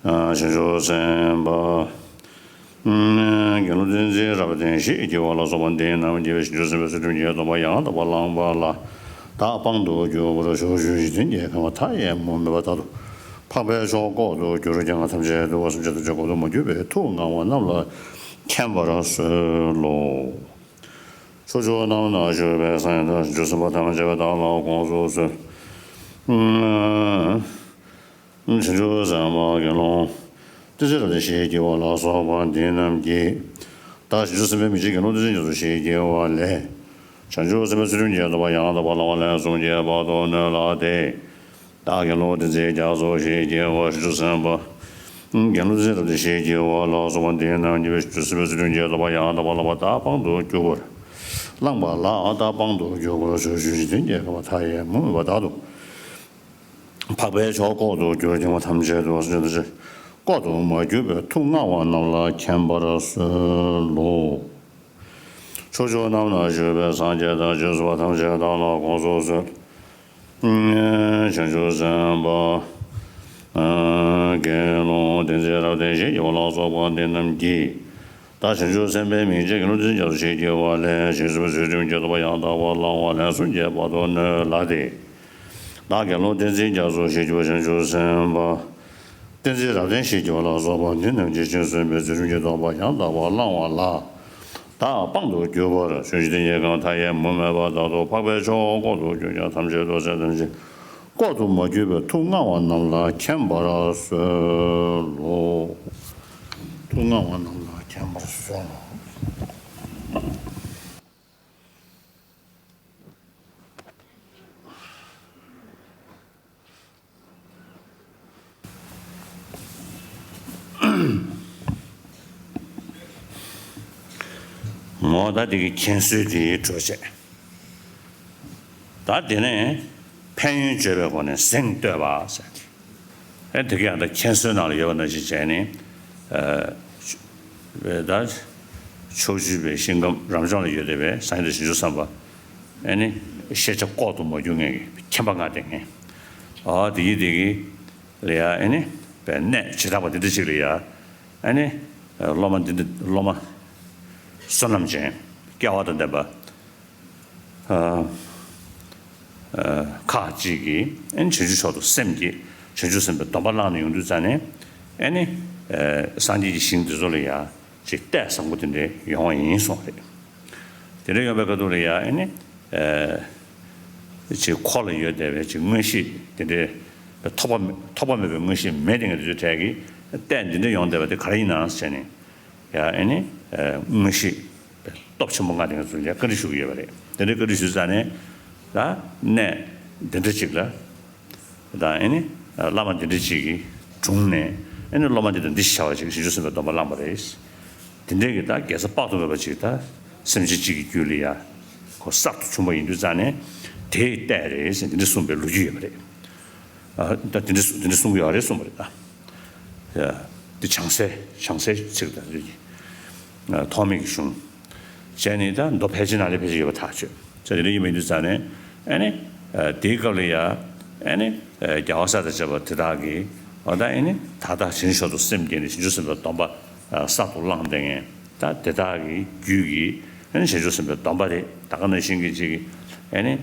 བྱང་ཆུབ་སེམས་དཔའ། དགེ་སློང་བསྟན་འཛིན་རབ་བརྟན་ཞེས་བགྱི་བ་ལ་སོགས་པ་འདི་རྣམས་ཀྱིས་བྱང་ཆུབ་སེམས་དཔའི་ཚུལ་ཁྲིམས་ཀྱི་སྡོམ་པ་ཡང་དག་པར་བླངས་པ་ལ་བདག་དཔང་དུ་གྱུར་པར་ཕྱོགས་བཅུའི་འཇིག་རྟེན་གྱི་ཁམས་མཐའ་ཡས་མུ་མེད་པ་དག་ཏུ་འཕགས་པའི་མཆོག་ལྐོག་ཏུ་གྱུར་ཀྱང་ཐམས་ཅད་འདུལ་བ་སེམས་ཅན་ཐམས་ཅད་ལྐོག་ཏུ་མ་གྱུར་པའི་ཐུགས་མངའ་བ་རྣམས་ལ་མཁྱེན་པར་གསོལ་ལོ། ཕྱོགས་བཅུ་རྣམས་ན་བཞུགས་པའི་སངས་རྒྱས་དང་བྱང་ཆུབ་སེམས་དཔའ་ཐམས་ཅད་བདག་ལ་དགོངས་སུ་གསོལ། བྱང་ཆུབ་སེམས་དཔའ་དགེ་སློང་བསྟན་འཛིན་རབ་བརྟན་ཞེས་བགྱི་བ་ལ་སོགས་པ་འདི་རྣམས་ཀྱིས། བདག་བྱང་ཆུབ་སེམས་དཔའི་མིང་ཅན་དགེ་སློང་བསྟན་འཛིན་རྒྱ་མཚོ་ཞེས་བགྱི་བ་ལས། བྱང་ཆུབ་སེམས་དཔའི་ཚུལ་ཁྲིམས་ཀྱི་སྡོམ་པ་ཡང་དག་པར་བླང་བ་ལན་གསུམ་གྱི་བར་དུ་གནོད་ལགས་ཏེ། བདག་དགེ་སློང་བསྟན་འཛིན་རྒྱ་མཚོ་ཞེས་བགྱི་བ་བྱང་ཆུབ་སེམས་དཔའ། དགེ་སློང་བསྟན་འཛིན་རབ་བརྟན་ཞེས་བགྱི་བ་ལ་སོགས་པ་འདི་རྣམས་ཀྱིས་བྱང་ཆུབ་སེམས་དཔའི་ཚུལ་ཁྲིམས་ཀྱི་སྡོམ་པ་ཡང་དག་པར་བླངས་པ་བདག་དཔང་དུ་གྱུར་པར། བླངས་པ་ལ་བདག་དཔང་དུ་གྱུར་པར་ཕྱོགས་བཅུའི་འཇིག་རྟེན་གྱི་ཁམས་མཐའ་ཡས་མུ་མེད་པ་དག་ཏུ། འཕགས་པའི་མཆོག་ལྐོག་ཏུ་གྱུར་ཀྱང་ཐམས་ཅད་དུ་སེམས་ཅན་ཐམས་ཅད་ལྐོག་ཏུ་མ་གྱུར་པའི་ཐུགས་མངའ་བ་རྣམས་ལ་མཁྱེན་པར་གསོལ་ལོ། ཕྱོགས་བཅུ་རྣམས་ན་བཞུགས་པའི་སངས་རྒྱས་དང་བྱང་ཆུབ་སེམས་དཔའ་ཐམས་ཅད་བདག་ལ་དགོངས་སུ་གསོལ། བྱང་ཆུབ་སེམས་དཔའ་དགེ་སློང་བསྟན་འཛིན་རབ་བརྟན་ཞེས་བགྱི་བ་ལ་སོགས་པ་འདི་རྣམས་ཀྱིས། བདག་བྱང་ཆུབ་སེམས་དཔའི་མིང་ཅན་དགེ་སློང་བསྟན་འཛིན་རྒྱ་མཚོ་ཞེས་བགྱི་བ་ལས་བྱང་ཆུབ་སེམས་དཔའི་ཚུལ་ཁྲིམས་ཀྱི་སྡོམ་པ་ཡང་དག་པར་བླང་བ་ལན་གསུམ་གྱི་བར་དུ་གནོད་ལགས་ཏེ། བདག་དགེ་སློང་བསྟན་འཛིན་རྒྱ་མཚོ་ཞེས་བགྱི་བ་བྱང་ཆུབ་སེམས་དཔའ། བསྟན་འཛིན་རབ་བརྟན་ཞེས་བགྱི་བ་ལ་སོགས་པ་འདི་རྣམས་ཀྱིས་བྱང་སེམས་དཔའི་ཚུལ་ཁྲིམས་ཀྱི་སྡོམ་པ་ཡང་དག་པར་བླང་བ་ལ། བདག་དཔང་དུ་གྱུར་པར་ཕྱོགས་བཅུའི་འཇིག་རྟེན་གྱི་ཁམས་མཐའ་ཡས་མུ་མེད་པ་དག་ཏུ་འཕགས་པའི་མཆོག་ལྐོག་ཏུ་གྱུར་ཀྱང་ཐམས་ཅད་དུ་སེམས་ཅན་ཐམས་ཅད་ལྐོག་ཏུ་མ་གྱུར་པའི་ཐུགས་མངའ་བ་རྣམས་ལ་མཁྱེན་པར་གསོལ་ལོ། ཐུགས་མངའ་བ་རྣམས་ལ་མཁྱེན་པར་གསོལ་ལོ། ངོ་ད་འདི་གི་མཁྱེན་གསོལ་འདིའི་འགྲོ་བྱེད། ད་དེ་ནས་ཕན་ཡོན་བརྗོད་པའི་སྒོ་ནས་གཟེངས་བསྟོད་པ་ཟེར། ཨེ་དེ་ག་ཡང་ད་མཁྱེན་གསོལ་ནང་ལ་ཡོད་པ་ནང་བཞིན་བྱས་ནས། ཨ། ད་ཕྱོགས་བཅུ་པའི་ཞིང་ཁམས་རབ་བྱུང་ལ་ཡོད་བསྡད་པའི་སངས་རྒྱས་བྱང་ཆུབ་སེམས་དཔའ། ཨ་ནི་ཤེས་བྱ་ལྐོག་ཏུ་མ་གྱུར་མཁན་གྱི་མཁྱེན་པ་མངའ་ལྡན་མཁན། ཨ་དེ་ཡི་དེ་གི་ལ་ཡ་ཨ་ནི་པའི་གནས་བྱེ་བྲག་པ་འདི་འདྲ་ཞིག་ལ་ཡ། ཨ་ནི་སློབ་མ་འདི་འདྲ་སློབ་མ་བསོད་ནམས་ཅན་སྐལ་བ་དང་ལྡན་པ། ཨ། ཨ། ཁག་ཅིག་གིས་ཨ་ནི་བྱང་ཆུབ་མཆོག་ཏུ་སེམས་བསྐྱེད། བྱང་ཆུབ་སེམས་དཔའི་སྡོམ་པ་བླངས་ནས་ཡོང་དུས་ཙ་ནས་ཨ་ནི། ཨ། སངས་རྒྱས་ཀྱི་ཞིང་འདི་ཚོ་ལ་ཡ། ཅིག་ལྟས་བཟང་པོ་དེ་འདྲའི་ཡོང་བ་ཡིན་གསུངས་པ་རེད། དེ་འདྲ་ཡོང་པའི་སྐབས་དུས་ལ་ཡ་ཨ་ནི། ཅིག་ཁོ་ལ་ཡོད་བསྡད་པའི་ཅིག་མངོན་ཤེས་དེ་འདྲའི་ཐོགས་པ་མེད་ཐོགས་པ་མེད་པའི་མངོན་ཤེས་མེད་དེ་ངས་དེ་ཚོའི་གྲས་ཀྱི་ལྟས་འདི་འདྲ་ཡོང་བསྡད་པ་དེ་ག་རེ་ཡིན་ནམ་ཟེར་ནས། ཡ་ཨ་ནི། མངོན་ཤེས་སྟོབས་ཆེན་པོ་མངའ་དེ་ངས་ཚུར་ལ་བཀའ་འདྲི་ཞུ་གི་ཡོད་པ་རེད། དེ་འདྲའི་བཀའ་འདྲི་ཞུས་ཙང་ནས། ད་གནས་འདི་འདྲ་ཅིག་ལ། དང་ཨེ་ནི། བླ་མ་འདི་འདྲ་ཅིག་གི་དྲུང་ནས་ཨེ་ནི་སློབ་མ་འདི་དང་འདི་ཞེས་བྱ་བ་ཅིག་བྱང་ཆུབ་སེམས་དཔའི་སྡོམ་པ་བླངས་པ་རེད། དེ་འདྲའི་གི་ད་དགེ་རྩ་དཔག་ཏུ་མེད་པ་ཅིག་ད་སེམས་ཅན་གཅིག་གི་རྒྱུད་ལ་ཡ་ཁོ་གསར་དུ་བྱུང་བ་ཡིན་དུས་ཙང་ནས་དེའི་ལྟས་རེད་ཟེར་འདི་འདྲ་གསུངས་པའི་ལོ་རྒྱུས་ཡོད་པ་རེད། ཨ་ད་འདི་འདྲ་འདི་འདྲ་གསུང་གི་ཡོད་རེད་གསུངས་པ་རེད་ད། ཡ། འདི་བྱང་སའི་བྱང་སའི་ཚིག་དང་རེད། ཐོགས་མེད་ཀྱི་གཞུང་། བྱས་ནས་ད་མདོ་ཕལ་ཆེར་ནང་ལས་ཕལ་ཆེར་ཡོད་པ་ཐག་ཆོད། ཚེ་དེ་འདྲ་ཡིན་པ་ཡིན་དུས་ཙང་ནས་ཨ་ནི། དེའི་སྐབས་ལ་ཡ་ཨ་ནི། རྒྱལ་བ་སྲས་དང་བཅས་པ་དེ་དག་གིས་འོ་ད་ཨ་ནི་ད་ལྟ་བྱང་ཆུབ་མཆོག་ཏུ་སེམས་བསྐྱེད་ནས་བྱང་ཆུབ་སེམས་དཔའི་སྡོམ་པ་གསར་དུ་བླངས་བསྡད་མཁན་ད་དེ་དག་གི་རྒྱུད་ཀྱི་ཨ་ནི་བྱང་ཆུབ་སེམས་དཔའི་སྡོམ་པ་དེ་ད་ག་ནང་བཞིན་གྱི་ཅིག་ཨ་ནི།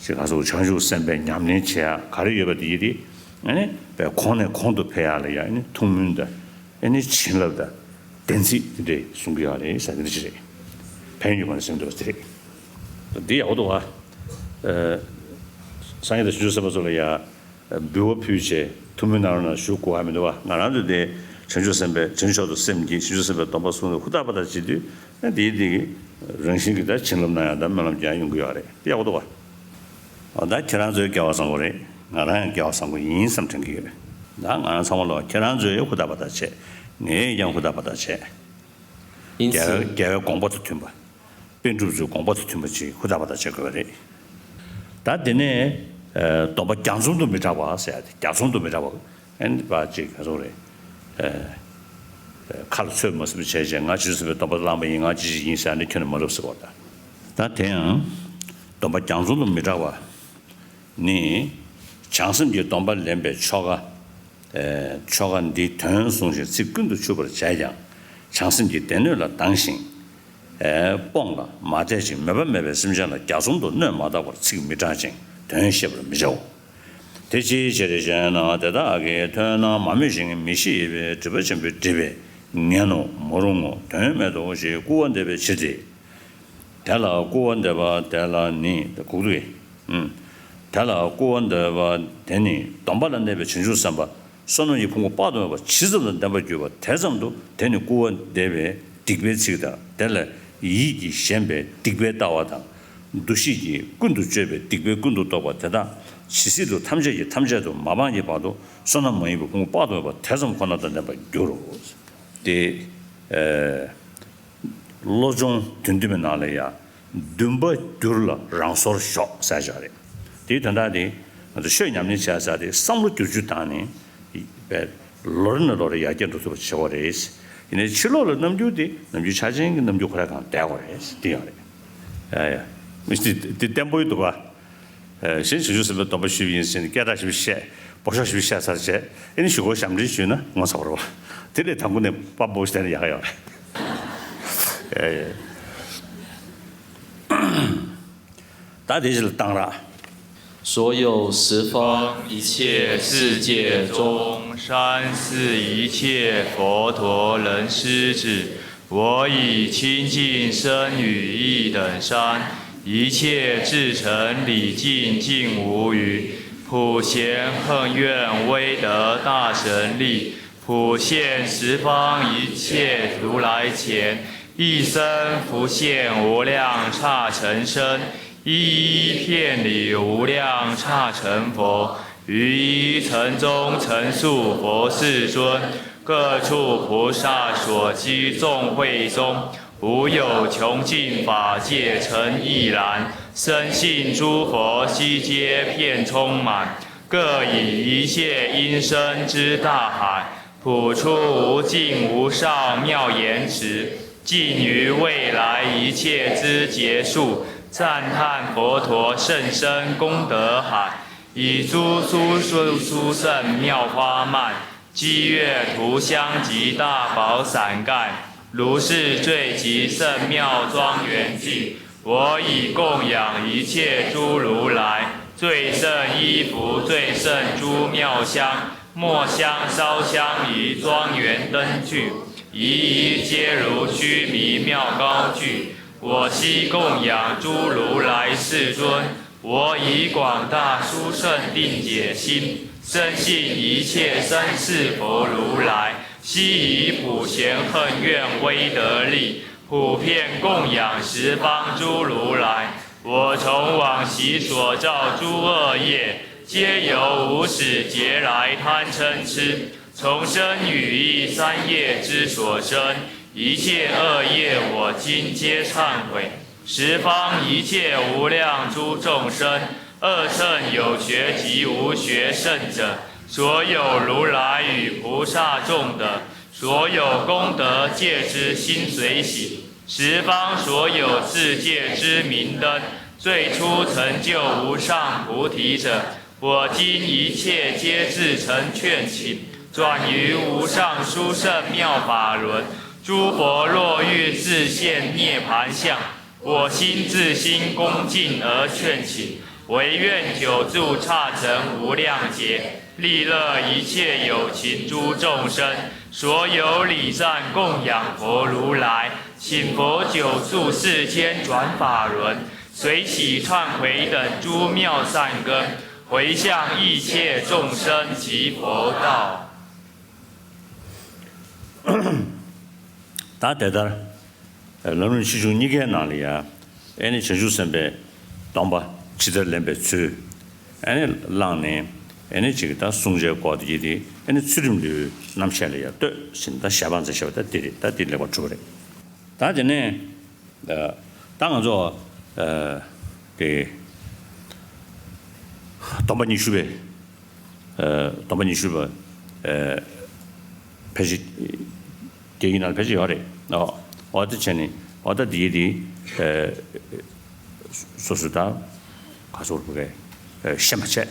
ཅིག་ག་སོགས་བྱང་ཆུབ་སེམས་དཔའི་ཉམས་ལེན་བྱེད་ཡ་ག་རེ་ཡོད་པ་དེ་ཡིན་ཏེ། ཨ་ནི་པའི་གོང་ནས་གོང་དུ་འཕེལ་ཡ་ལ་ཡ་ཨ་ནི་ཐུགས་སྨོན་དང་ཨ་ནི་བྱིན་རླབས་དང་བདེན་ཚིག་དེ་འདྲས་གསུང་གི་ཡོད་རེད་ཟེར་དེ་འདྲ་ཅིག་རེད། ཕན་ཡོན་གྱི་སྒོ་ནས་གསུངས་འདུག་པ་དེ་རེད། འདི་ཡག་པོ་འདུག་བ། སངས་རྒྱས་དང་བྱང་ཆུབ་སེམས་དཔའ་ཚོ་ལ་ཡ། འབུལ་བ་ཕུལ་བྱས་ཐུགས་སྨོན་གནང་རོགས་གནང་ཞུ་དགོས་པ་མི་འདུག་བ། ང་རང་ཚོ་དེ་བྱང་ཆུབ་སེམས་དཔའི་བྱང་ཆུབ་མཆོག་ཏུ་སེམས་བསྐྱེད་བྱང་ཆུབ་སེམས་དཔའི་སྡོམ་པ་བསྲུངས་ནས་ཧུར་ཐག་པ་ཐག་བྱེད་དུས་ཨ་དེའི་དེ་གི་རང་བཞིན་གྱི་ད་བྱིན་རླབས་གནང་ཡ་ད་སྨོན་ལམ་རྒྱག་ཡ་ཡོང་གི་ཡོད་རེད། དེ་ཡག་པོ་འདུག་བ། འོ་ད་ཁྱེད་རང་ཚོའི་སྐལ་བ་བཟང་པོ་རེད། ང་རང་ཡང་སྐལ་བ་བཟང་པོ་ཡིན་བསམ་དྲན་གྱི་ཡོད། ད་ང་རང་ཚང་མ་ལོ་ཁྱེད་རང་ཚོས་ཧུར་ཐག་པ་ཐག་བྱས། ངས་ཀྱང་ཧུར་ཐག་པ་ཐག་བྱས། ཡིན་རྒྱལ་སྲིད། རྒྱལ་བའི་དགོངས་པ་དང་མཐུན་པ། པཎ་གྲུབ་ཚོའི་དགོངས་པ་དང་མཐུན་པ་ཅིག་ཧུར་ཐག་པ་ཐག་བྱེད་དགོས་པ་རེད། ད་དེ་ནས་སྡོམ་པ་རྒྱ་མཚོ་དང་མི་འདྲ་བ་ཟེར་ཡ་དེ་རྒྱ་མཚོ་དང་མི་འདྲ་བ། ཨན་པ་ཅིག་ག་རེ་རེད། ཁ་ལ་ཚོད་མ་ཟིན་པ་བྱས་བྱས་ང་བྱང་ཆུབ་སེམས་དཔའི་སྡོམ་པ་བླངས་པ་ཡིན། ང་ཅི་ཞིག་ཡིན་ཟེར་ནས་ཁྱོན་ནས་མ་ལབ་ཟེར་བ་ད། ད་དེ་ཡང་སྡོམ་པ་རྒྱ་མཚོ་དང་མི་འདྲ་བ་ནི། བྱང་སེམས་ཀྱི་སྡོམ་པ་ལེན་པའི་ཆོ་ག་ཆོ་ག་འདིའི་དོན་བཟུང་ཞིང་ཚིག་ཀུན་ཏུ་ཆུད་པར་བྱས་ཀྱང་བྱང་སེམས་ཀྱི་སྡེ་སྣོད་ལ་སྡང་ཞིང་། སྤོང་ལ་མ་དད་ཅིང་མོས་པ་མེད་པའི་སེམས་ཅན་ལ་གྱ་ཚོམ་དུ་སྣོན་མ་བཏགས་པར་ཚིག་མི་གྲག་ཅིང་དོན་ཤེས་པར་མི་བྱའོ། དེ་ཅིའི་ཕྱིར་ཞེ་ན། དེ་དག་གི་མཐོང་སྣང་མ་མོས་ཤིང་མི་ཤེས་པའི་སྒྲིབ་པ་ཆེན་པོས་བསྒྲིབས་པས་ངན་ནོ། མ་རུང་ངོ་། དོན་མེད་དོ་ཞེས་སྐུར་བ་འདེབས་པའི་ཕྱིར་ཏེ། དེ་ལ་སྐུར་བ་འདེབས་པ་དེ་ལ་ནི་གུག་ཏུ། དེ་ལ་སྐུར་བ་འདེབས་པ་དེ་ནི་སྡོམ་པ་ལ་གནས་པའི་བྱང་ཆུབ་སེམས་དཔའ་བསོད་ནམས་ཀྱི་ཕུང་པོ་དཔག་ཏུ་མེད་པ་ཇི་ཙམ་དུ་ལྡན་པར་གྱུར་པ་དེ་ཙམ་དུ་དེ་ནི་སྐུར་བ་འདེབས་པའི་སྡིག་པའི་ཚིག་དང་། དེ་ལ་ཡིད་ཀྱིས་ཞེན་པའི་སྡིག་པའི་ལྟ་བ་དང་། འདུ་ཤེས་ཀྱིས་ཀུན་ཏུ་སྤྱོད་པའི་སྡིག་པའི་ཀུན་ཏུ་རྟོག་པ་དེ་དག་ཇི་སྲིད་དུ་ཐམས་ཅད་ཀྱི་ཐམས་ཅད་དུ་མ་སྤངས་ཀྱི་བར་དུ་བསོད་ནམས་མ་ཡིན་པའི་ཕུང་པོ་དཔག་ཏུ་མེད་པ་དེ་ཙམ་ཁོ་ན་དང་ལྡན་པར་འགྱུར་རོ། དེ། བློ་སྦྱོང་བདུན་བདུན་པའི་ནང་ལ་ཡང་འདུན་པ་བསྒྱུར་ལ་རང་སོར་ཞོག་ཟེར་ཞིག་རེད། དེའི་དོན་དག་དེ་ང་ཚོ་ཆོས་ཉམས་ལེན་བྱེད་ས་དེ་བསམ་བློ་བསྒྱུར་བཅོས་བཏང་ནས་ལོ་རེ་ནས་ལོ་རེ་ཡར་རྒྱས་འགྲོ་ཐུབ་པ་བྱེད་དགོས་རེད། ཡིན་ནའི་ཕྱི་ལོགས་ལ་རྣམ་འགྱུར་དེ་ནམ་རྒྱུན་ཆགས་ཅན་གྱི་རྣམ་འགྱུར་ཁོ་རང་གང་བསྡད་དགོས་རེད། དེ་ཡང་རེད། ཡ་ཡ། མི་དེ་དེ་བརྟན་པོ་ཡོད་འདུག་ག་གཞན་བྱང་ཆུབ་སེམས་དཔའི་སྡོམ་པ་ཞུས་པ་ཡིན་ཟེར་ནས་སྐད་གྲགས་ཞིབ་བཤད། འབོ་ཤོག་ཞིབ་བཤད་ཚར་བྱས། ཨེ་ནི་གཞུག་གུ་ཞབས་འདྲེན་ཞུས་ན་ངོ་ཚ་བ་རེད་བ། དེ་ལས་དང་པོ་ནས་པ་འབོ་ཞིག་བསྟན་ན་ཡག་ཡོད་རེད། ཨེ། ད་དེ་ཕྱིར་གཏང་རག 所有十方一切世界中，山寺一切佛陀能施之， 我以清净身语意等山，一切至诚礼敬尽无余，普贤恒愿威德大神力，普现十方一切如来前，一身普现无量刹尘身，一一遍礼无量刹尘佛，于一一尘中成数佛世尊。 各处菩萨所居众会中，无有穷尽法界尘亦然，深信诸佛悉皆遍充满，各以一切音声之大海，普出无尽无上妙言池，尽于未来一切之劫数，赞叹佛陀甚深功德海，以诸书书殊胜妙花曼， 积月涂香及大宝伞盖，如是最极圣妙庄严境，我以供养一切诸如来，最胜衣服，最胜诸妙香，末香烧香于庄严灯具，一一皆如须弥妙高聚，我悉供养诸如来世尊。我以广大殊胜定解心，深信一切三世佛如来，悉以普贤恨愿威德力，普遍供养十方诸如来。我从往昔所造诸恶业，皆由无始劫来贪嗔痴，从身语意三业之所生。一切恶业我今皆忏悔。十方一切无量诸众生，恶乘有学及无学圣者，所有如来与菩萨众等，所有功德，皆知心随喜。十方所有世界之明灯，最初成就无上菩提者，我今一切皆至诚劝请，转于无上殊胜妙法轮。诸佛若欲示现涅槃相，我心自心恭敬而劝请，唯愿久住刹尘无量劫，利乐一切有情诸众生，所有礼赞供养佛如来，请佛久住世间转法轮，随喜忏悔等诸妙善根，回向一切众生及佛道。 ད་དེ་ལྟར་ལམ་རིམ་ཆེ་ཆུང་གཉིས་ཀའི་ནང་ལ་ཡང་ཨེ་ནི་བྱང་ཆུབ་སེམས་དཔའི་སྡོམ་པ་ཇི་ལྟར་ལེན་པའི་ཚུལ་ཨེ་ནི་བླངས་ནས་ཨེ་ནི་ཅིག་ད་བསྲུང་བྱའི་སྒོ་དེ་ཡི་དེ་ཨེ་ནི་ཚུལ་ཁྲིམས་ལུས་རྣམ་བཤད་ལ་ཡང་ལྟོས་ཟིན། ད་ཞལ་པར་མཛད་བྱ་བ་ད་འདི་རེད། ད་འདི་ལེགས་པར་གྲུབ་པ་རེད། ད་དེ་ནས་ད་ང་ཚོ་དེ་སྡོམ་པ་ཉི་ཤུ་པའི་སྡོམ་པ་ཉི་ཤུ་པ་ཕལ་ཆེར་དེ་ཡིན་ན་ཕལ་ཆེར་ཡོད་རེད། འོ་དེ་བྱས་ནས་འོ་ད་དེ་དེ་སོ་སོ་ད་ག་སོགས་རུ་གས་ཤེས་མ་བྱས།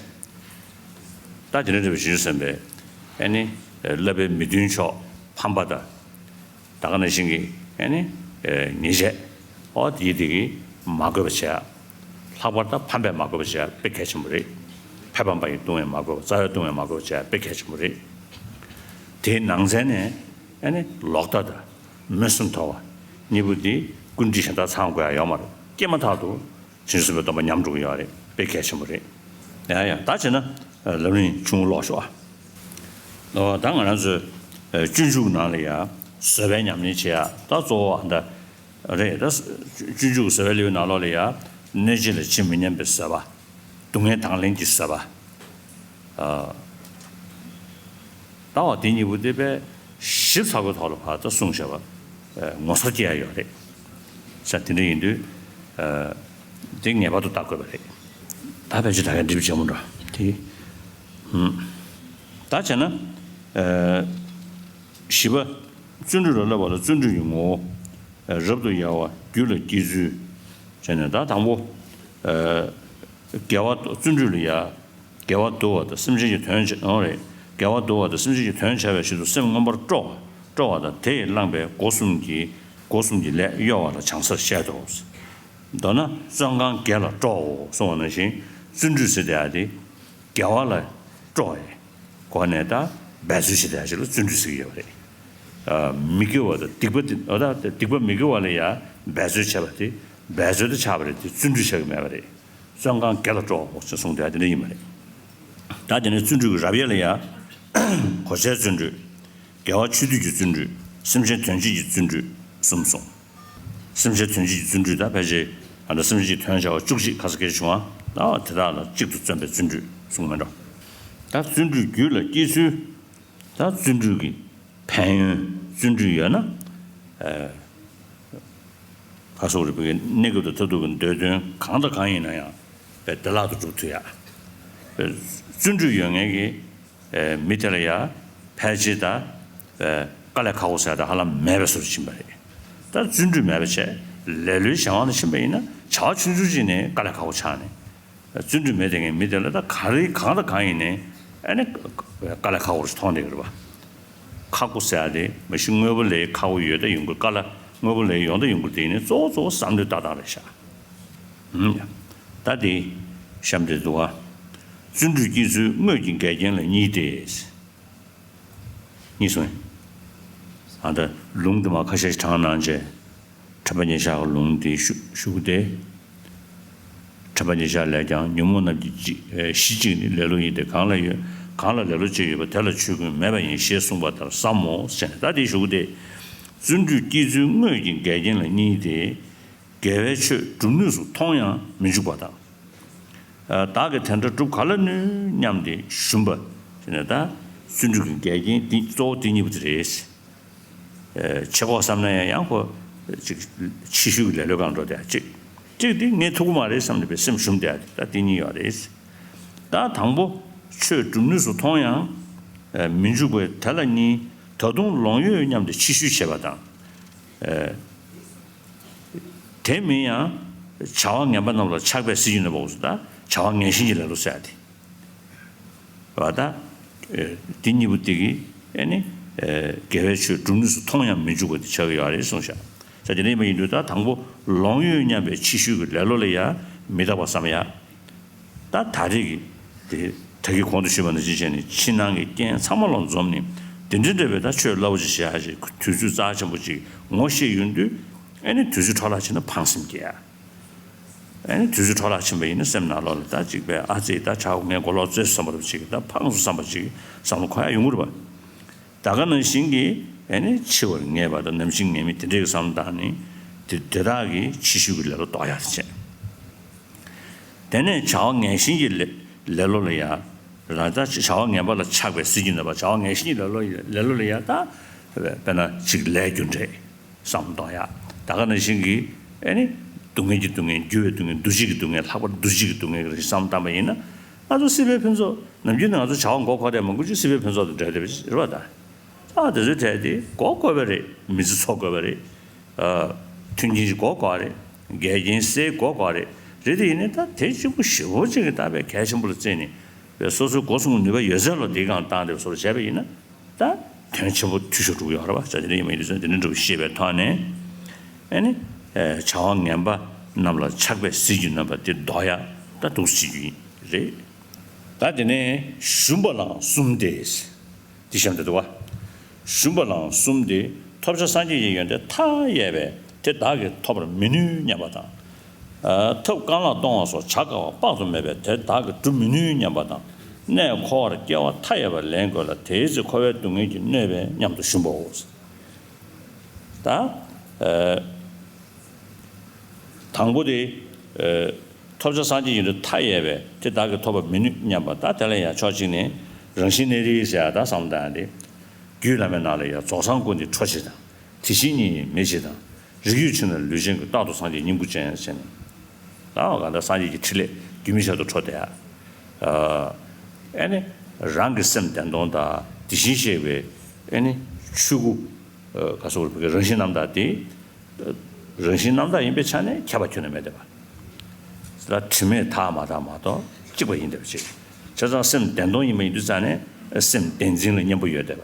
ད་དེ་འདྲ་འདྲ་བའི་ཞུ་སེམས་པས་ཨེ་ནི་བསླབ་པའི་མི་མཐུན་ཕྱོགས་ཕམ་པ་དང་། ད་ག་ནང་བཞིན་གྱི་ཨེ་ནི་ཉེས་བྱས་འོ་དེ་དེ་གི་མ་དགོས་པ་བྱས། ལྷག་པར་དུ་ཕམ་པས་མ་དགོས་པ་བྱས་དཔེ་གལ་ཆེན་པོ་རེད། ཕས་ཕམ་པ་ཡིས་ལྟུང་བས་མ་དགོས་པ། རྩ་བས་ལྟུང་བས་མ་དགོས་པ་བྱས་དཔེ་གལ་ཆེན་པོ་རེད། དེའི་ནང་ཚན་ནས་ཨེ་ནི་ལོག་ལྟ་དང་མུན་སུམ་མཐོ་བ་གཉིས་པོ་འདི་ཀུན་འདྲི་གཞན་དག་ཚང་དགོས་ཡ་ཡོད་མ་རེད། སྐྱེས་མ་ཐག་ཏུ་བྱང་ཆུབ་སེམས་དཔའི་སྡོམ་པ་ཉམས་འགྲོ་གི་ཡོད་རེད། དཔེ་གལ་ཆེན་པོ་རེད། ཡ་ཡ་ད་བྱས་ན་ལམ་རིམ་ཆུང་ངུ་ཀློག་ཤོག་ཨ། ཨོ་ད་ང་རང་ཚོའི་སྤྱོད་འཇུག་ནང་ལ་ཡ་བཟོད་པའི་ཉམས་ལེན་བྱེད་ཡ་ད་གཙོ་བོ་ཨ་འདྲ་རེད། ད་སྤྱོད་འཇུག་བཟོད་པའི་ལེའུ་ནང་ལོགས་ལ་ཡ་གནོད་བྱེད་ལ་ཇི་མི་སྙམ་པའི་བཟོད་པ། སྡུག་བསྔལ་དང་ལེན་གྱི་བཟོད་པ། ལྟ་བ་དེ་གཉིས་པོ་དེ་དཔེ་ཞིབ་ཚགས་པོའི་ཐོག་ལ་ཕར་ད་གསུངས་བཞག་པ་ངོ་མཚར་སྐྱེ་ཡ་ཡོད་རེད། ས་དེ་འདྲ་ཡིན་དུས་དེ་ངེས་པར་དུ་ལྟ་དགོས་པ་རེད། ད་ཕལ་ཆེར་ད་ག་འགྲིག་ཆེན་མོ་འགྲོ་དེ། ད་བྱས་ན་བཞི་པ། བརྩོན་འགྲུས་ལ་བསླབ་པ་ལ་བརྩོན་འགྲུས་ཀྱི་ངོ་བོ། རབ་ཏུ་ཡལ་བ་རྒྱུད་ལ་སྐྱེ་ཚུལ། བྱས་ནས་ད་དང་པོ། དགེ་བ་བརྩོན་འགྲུས་ལ་ཡ། དགེ་བ་བསྡུ་བ་དང་སེམས་ཅན་གྱི་དོན་བྱ་འོ་རེད། དགེ་བ་བསྡུ་བ་དང་སེམས་ཅན་གྱི་དོན་བྱ་བའི་ཆེད་དུ་སེམས་མངོན་པར་སྤྲོ་བ། སྤྲོ་བ་དང་དེས་བསླངས་པའི་སྒོ་གསུམ་གྱི་སྒོ་གསུམ་གྱི་ལས་གཡོ་བ་ལ་བྱང་སར་བཤད་དོ། མདོར་ན་བཙོན་ཁང་བརྒྱད་ལ་སྤྲོའོ་གསུངས་པ་ནང་བཞིན་བརྩོན་འགྲུས་ཟེར་དེ་ཡ་དེ་དགེ་བ་ལ་སྤྲོ་བའི་སྒོ་ནས་ད་འབད་རྩོལ་བྱེད་དེ་ཡ་ཞིག་ལ་བརྩོན་འགྲུས་ཟེར་གྱི་ཡོད་པ་རེད། མི་དགེ་བ་དང་སྡིག་པ་དེ་འོ་ད་སྡིག་པ་མི་དགེ་བ་ལ་ཡ་འབད་རྩོལ་བྱས་པ་དེ་འབད་རྩོལ་དུ་ཆགས་པ་རེད་དེ་བརྩོན་འགྲུས་བྱ་གི་མེད་པ་རེད། བཙོན་ཁང་བརྒྱད་ལ་སྤྲོའོ་ཞེས་གསུངས་དེ་དེ་འདྲ་ཡིན་པ་རེད། ད་དེ་ནས་བརྩོན་འགྲུས་ཀྱི་རབ་དབྱེ་ལ་ཡ། གོ་ཆའི་བརྩོན་འགྲུས། དགེ་བ་ཆོས་སྡུད་ཀྱི་བརྩོན་འགྲུས། སེམས་ཅན་དོན་བྱེད་ཀྱི་བརྩོན་འགྲུས་གསུམ་གསུངས། སེམས་ཅན་དོན་བྱེད་ཀྱི་བརྩོན་འགྲུས་ད་ཕལ་ཆེར་ཨ་ནི་སེམས་ཅན་གྱི་དོན་བྱ་བ་བཅུ་གཅིག་ཁ་ས་སྐད་ཆ་བྱུང་བ་ད་དེ་དག་ལ་གཅིག་ཏུ་བརྩོན་པའི་བརྩོན་འགྲུས་གསུངས་མེད་འགྲོ། ད་བརྩོན་འགྲུས་རྒྱུད་ལ་སྐྱེ་ཚུལ། ད་བརྩོན་འགྲུས་ཀྱི་ཕན་ཡོན་བརྩོན་འགྲུས་ཡོད་ན། ཨ་ག་སོགས་རིག་པའི་གནས་སྐབས་དང་མཐར་ཐུག་གི་འདོད་དོན་གང་དང་གང་ཡིན་ན་ཡང་བདེ་བླག་ཏུ་འགྲུབ་ཐུབ་ཡ། བརྩོན་འགྲུས་ཡོད་མཁན་གྱི་མི་དེ་ལ་ཡ་ཕལ་ཆེར་ད་དཀའ་ལས་ཁག་པོ་ཟེར་ཡ་ད་ཧ་ལམ་མེད་པའི་བཟོ་འདྲ་ཕྱིན་པ་རེད། ད་བརྩོན་འགྲུས་མེད་པ་བྱས་ལེ་ལོའི་བྱ་བ་ནང་ཕྱིན་པ་ཡིན་ན་བྱ་བ་ཆུང་ཆུང་ཅིག་ནས་དཀའ་ལས་ཁག་པོ་ཆགས་ནས། བརྩོན་འགྲུས་མེད་དེ་ངའི་མི་དེ་ལ་ད་ག་རེ་གང་དང་གང་ཡིན་ནའི་ཨ་ནི་དཀའ་ལས་ཁག་པོ་ཞིག་མཐོང་བསྡད་ཀྱི་རེད་པ། ཁག་པོ་ཟེར་ཡ་དེ་མ་གཞི་དངོས་པོ་ལས་ཁག་པོ་ཡོད་ད་ཡོང་གི་རེད། དཀའ་ལས་དངོས་པོ་ལས་ཡོང་ད་ཡོང་གི་རེད། དེ་ཡིན་ནའི་གཙོ་བོ་གཙོ་བོ་བསམ་བློའི་ལྟ་སྟངས་རེད་ཤག་ཧུམ། ད་དེ་གཤམ་དེ་འདུག་ཨ། བརྩོན་འགྲུས་སྐྱེ་ཚུལ་དངོས་ཀྱི་འགལ་རྐྱེན་ལ་གཉིས་ཏེ། གཉིས་སོང་། ཨ་ད་ལུང་དེ་མ་ཁ་ཤས་ཤིག་དྲངས་གནང་བྱས། དྲན་པ་ཉེར་བཞག་གི་ལུང་དེ་ཞུ་ཞུ་གི་སྟེ། དྲན་པ་ཉེར་བཞག་ལས་ཀྱང་ཉོན་མོངས་རྣམས་ཀྱི་གཞི་གཅིག་ནི་ལེ་ལོ་ཡིན་ཏེ། གང་ལ་ཡོད་གང་ལ་ལེ་ལོ་གཅིག་ཡོད་པ་དེ་ལ་ཆོས་ཀུན་མེད་པ་ཡིན་ཞེས་གསུངས་པ་ལྟར་བསམ་མོ་ཟེར་ནས། ད་དེ་ཞུ་གི་སྟེ། བརྩོན་འགྲུས་སྐྱེ་ཚུལ་དངོས་ཀྱི་འགལ་རྐྱེན་ལ་གཉིས་ཏེ། དགེ་བའི་ཆོས་སྒྲུབ་ནུས་སུ་མཐོང་ཡང་མི་འཇུག་པ་དང་། བདག་གིས་དེ་འདྲ་སྒྲུབ་ག་ལ་ནུས་སྙམ་སྟེ་ཞུམ་པ་ཟེར་ནས། ད་བརྩོན་འགྲུས་ཀྱི་འགལ་རྐྱེན་འདི་གཙོ་བོ་འདི་གཉིས་པོ་དེ་རེད། ཆེ་ཁོག་བསམ་ན་ཡང་ཡང་ཁོ་ཅིག་ཕྱི་ཤུལ་གྱི་ལེ་ལོའི་སྒང་འགྲོ་བསྡད་ཡ་གཅིག་གཅིག་འདི་ངས་ཐུབ་ཀྱི་མ་རེད་བསམ་ནས་པའི་སེམས་ཞུམ་བསྡད་ཡ་དེ་ད་འདི་གཉིས་ཡོད་རེད། ད་དང་པོ་ཆོས་སྒྲུབ་ནུས་སུ་མཐོང་ཡང་མི་འཇུག་པའི་དེ་ལ་གཉིས། ད་དུང་ལོང་ཡོད་སྙམ་སྟེ་ཕྱི་ཤུལ་བྱེད་པ་དང་། དེ་མིན་ཡང་བྱ་བ་ངན་པ་རྣམས་ལ་ཆགས་པས་ཟིལ་གྱིས་གནོན་པའོ་ཟེར། ད་བྱ་བ་ངན་ཞེན་གྱི་ལེ་ལོ་ཟེར་ཡ་དེ། བ་ད། དེ་གཉིས་པོ་དེ་གིས་ཨེ་ནི། དགེ་བའི་ཆོས་སྒྲུབ་ནུས་སུ་མཐོང་ཡང་མི་འཇུག་པ་དེ་ཆགས་ཀྱི་ཡོད་རེད་གསུངས་ཤག་ས་དེ་འདྲ་ཡིན་པ་ཡིན་དུས་ད་དང་པོ་ལོང་ཡོད་སྙམ་པའི་ཕྱི་ཤུལ་གྱི་ལེ་ལོ་ལ་ཡང་མི་རྟག་པ་བསམ་ཡ། ད་ད་རེས་ཀྱི་དེ་ད་གིན་གོང་དུ་ཞུས་པ་ནང་བཞིན་བྱས་ནས་ཕྱི་ནང་གི་རྐྱེན་ཚང་མ་ལ་འཛོམས་ནས་དེ་འདྲ་འདྲ་བའི་ད་ཆོས་སླ་པོ་ཅིག་བྱེད་ཡ་ཞིག་དུས་ཚོད་རྩ་ཆེན་པོ་ཅིག་ངོ་ཤེས་ཡོང་དུས་ཨེ་ནི་དུས་ཚོད་འཕྲོ་བརླག་བྱས་ན་ཕངས་སེམས་སྐྱེ་ཡ། ཨེ་ནི་དུས་ཚོད་འཕྲོ་བརླག་ཕྱིན་པ་ཡིན་ན་སེམས་ནང་ལོགས་ལ་ད་ཅིག་པའི་ཨ་ཙི་ད་ཆག་སྒོ་ངས་མགོ་ལོག་རྩོད་བསམ་པ་རུ་ཅིག་ད་ཕངས་སུ་བསམ་པ་ཅིག་བསམ་བློ་འཁོར་ཡ་ཡོང་གི་རེད་པ། ད་ག་ནང་བཞིན་གྱི་ཨེ་ནི་འཆི་བར་ངེས་པ་དང་ནམ་འཆི་ངེས་མེད་དེ་འདྲའི་བསམ་བློ་བཏང་ནས་དེ་དེ་དག་གི་ཕྱི་ཤུལ་གྱི་ལེ་ལོ་ལྡོག་ཡ་བྱས། དེ་ནས་བྱ་བ་ངན་ཞེན་གྱི་ལེ་ལེ་ལོ་ལ་ཡ། རང་ལྟ་བྱ་བ་ངན་པ་ལ་ཆགས་པའི་ཟིལ་གྱིས་གནོན་པ་བྱ་བ་ངན་ཞེན་གྱི་ལེ་ལོ་ལེ་ལོ་ལ་ཡ་ད། དཔེར་ན་ཅིག་ལས་རྒྱུ་འབྲས། བསམ་གཏོང་ཡག་ད་ག་ནང་བཞིན་གྱི་ཨེ་ནི། སྡུག་བསྔལ་གྱི་སྡུག་བསྔལ་འགྱུར་བའི་སྡུག་བསྔལ་འདུ་བྱེད་ཀྱི་སྡུག་བསྔལ་ལྷག་པར་འདུ་བྱེད་ཀྱི་སྡུག་བསྔལ་གྱི་བསམ་བཏང་པ་ཡིན་ན། ང་ཚོ་སྲིད་པའི་ཕུན་ཚོགས་ནམ་རྒྱུན་ནས་ང་ཚོ་བྱ་བ་མགོ་འཁོར་དེ་མང་པོ་ཅིག་སྲིད་པའི་ཕུན་ཚོགས་དང་འབྲེལ་བསྡད་པ་རེད་པ་ད། ཨ་དེ་ཚོའི་གྲས་དེ་མགོ་བསྐོར་བ་རེད། མི་ཚེ་འཚོ་དགོས་པ་རེད། མཐུན་རྐྱེན་ཞིག་མགོ་བསྐོར་བ་རེད། འགལ་རྐྱེན་སེལ་མགོ་བསྐོར་བ་རེད། རེད་དེ་ཡིན་ནའི་ད་དེ་གཅིག་པུ་ཞེ་པོ་ཅིག་གི་ད་པའི་གལ་ཆེན་པོ་ལ་བརྩིས་ནས་པའི་སོ་སོའི་སྒོ་སྲུང་ནུས་པ་ཡོད་ཚད་ལ་དེའི་སྒང་བཏང་བསྡད་པ་སོགས་བྱས་པ་ཡིན་ན། ད་དོན་ཆེན་པོ་འཐུས་ཤོར་འགྲོ་གི་ཡོད་རེད་པ། ས་དེ་འདྲ་ཡིན་པ་ཡིན་དུས་ཙང་དེ་འདྲ་འདྲ་པོ་ཤེས་པའི་ཐོག་ནས་ཨེ་ནི། བྱ་བ་ངན་པ་རྣམས་ལ་ཆགས་པས་ཟིལ་གྱིས་གནོན་པ་དེ་ལྡོག་ཡ་ད་འདུག་སེ་བྱེད་རྒྱུ་ཡིན་རེད། ད་དེ་ནས་ཞུམ་པ་ལའང་གསུམ་སྟེ། འདི་གཤམ་དུ་འདུག་པ། ཞུམ་པ་ལའང་གསུམ་སྟེ། ཐོབ་བྱ་སངས་རྒྱས་ཀྱི་ཡོན་ཏན་མཐའ་ཡས་པས་དེ་བདག་གིས་ཐོབ་པར་མི་ནུས་སྙམ་པ་དང་། ཐབས་རྐང་ལག་གཏོང་བ་སོགས་བྱ་དཀའ་བ་དཔག་ཏུ་མེད་པས་དེ་བདག་གིས་སྒྲུབ་མི་ནུས་སྙམ་པ་དང་། གནས་འཁོར་བར་སྐྱེ་བ་མཐའ་ཡས་པ་ལེན་དགོས་ལ་དེའི་ཚེ་འཁོར་བའི་སྡུག་བསྔལ་གྱིས་གནོད་པས་སྙམ་དུ་ཞུམ་པའོ། ད། དང་པོ་དེ། ཐོབ་བྱ་སངས་རྒྱས་ཡོན་ཏན་མཐའ་ཡས་པས་དེ་བདག་གིས་ཐོབ་པར་མི་ནུས་སྙམ་པ། ད་དེ་ལ་ཡང་ཕྱོགས་གཅིག་ནས་རང་བཞིན་གནས་རིགས་ཟེར་ཡ་ད་བསམ་བཏང་ཡ་དེ། རྒྱུད་བླ་མའི་ནང་ལ་ཡང་རྫོགས་སངས་སྐུ་ནི་འཕྲོ་ཆེ་དང་། དེ་བཞིན་ཉིད་ཡིན་མེད་ཆེ་དང་། རིགས་རྒྱུད་ཆེ་ན་ལུས་ཅན་གྱི་རྟག་ཏུ་སངས་རྒྱས་སྙིང་པོ་ཅན་ཟེར་ནས། ད་གང་ལྟར་སངས་རྒྱས་ཀྱི་ཕྲིན་ལས་རྒྱུན་མི་ཆད་དུ་འཕྲོ་བསྡད་ཡ། ཨེ་ནི། རང་གི་སེམས་བདེན་སྟོང་དང་དེ་བཞིན་གཤེགས་པའི་ཨེ་ནི། ཆོས་སྐུ། ག་སོགས་རིགས་པའི་རང་བཞིན་རྣམ་དག་དེ། རང་བཞིན་རྣམ་དག་ཡིན་པའི་ཆ་ནས་ཁྱད་པར་ཁྱོན་ནས་མེད་བསྡད་པ། ལ་དྲི་མས་དག་མ་དག་མ་གཏོགས་གཅིག་པ་ཡིན་བསྡད་པ་ཅིག་བྱས་ཙང་སེམས་བདེན་སྟོང་ཡིན་པ་ཡིན་དུས་ཙང་ནས་སེམས་བདེན་འཛིན་ལ་གཉེན་པོ་ཡོད་བསྡད་པ།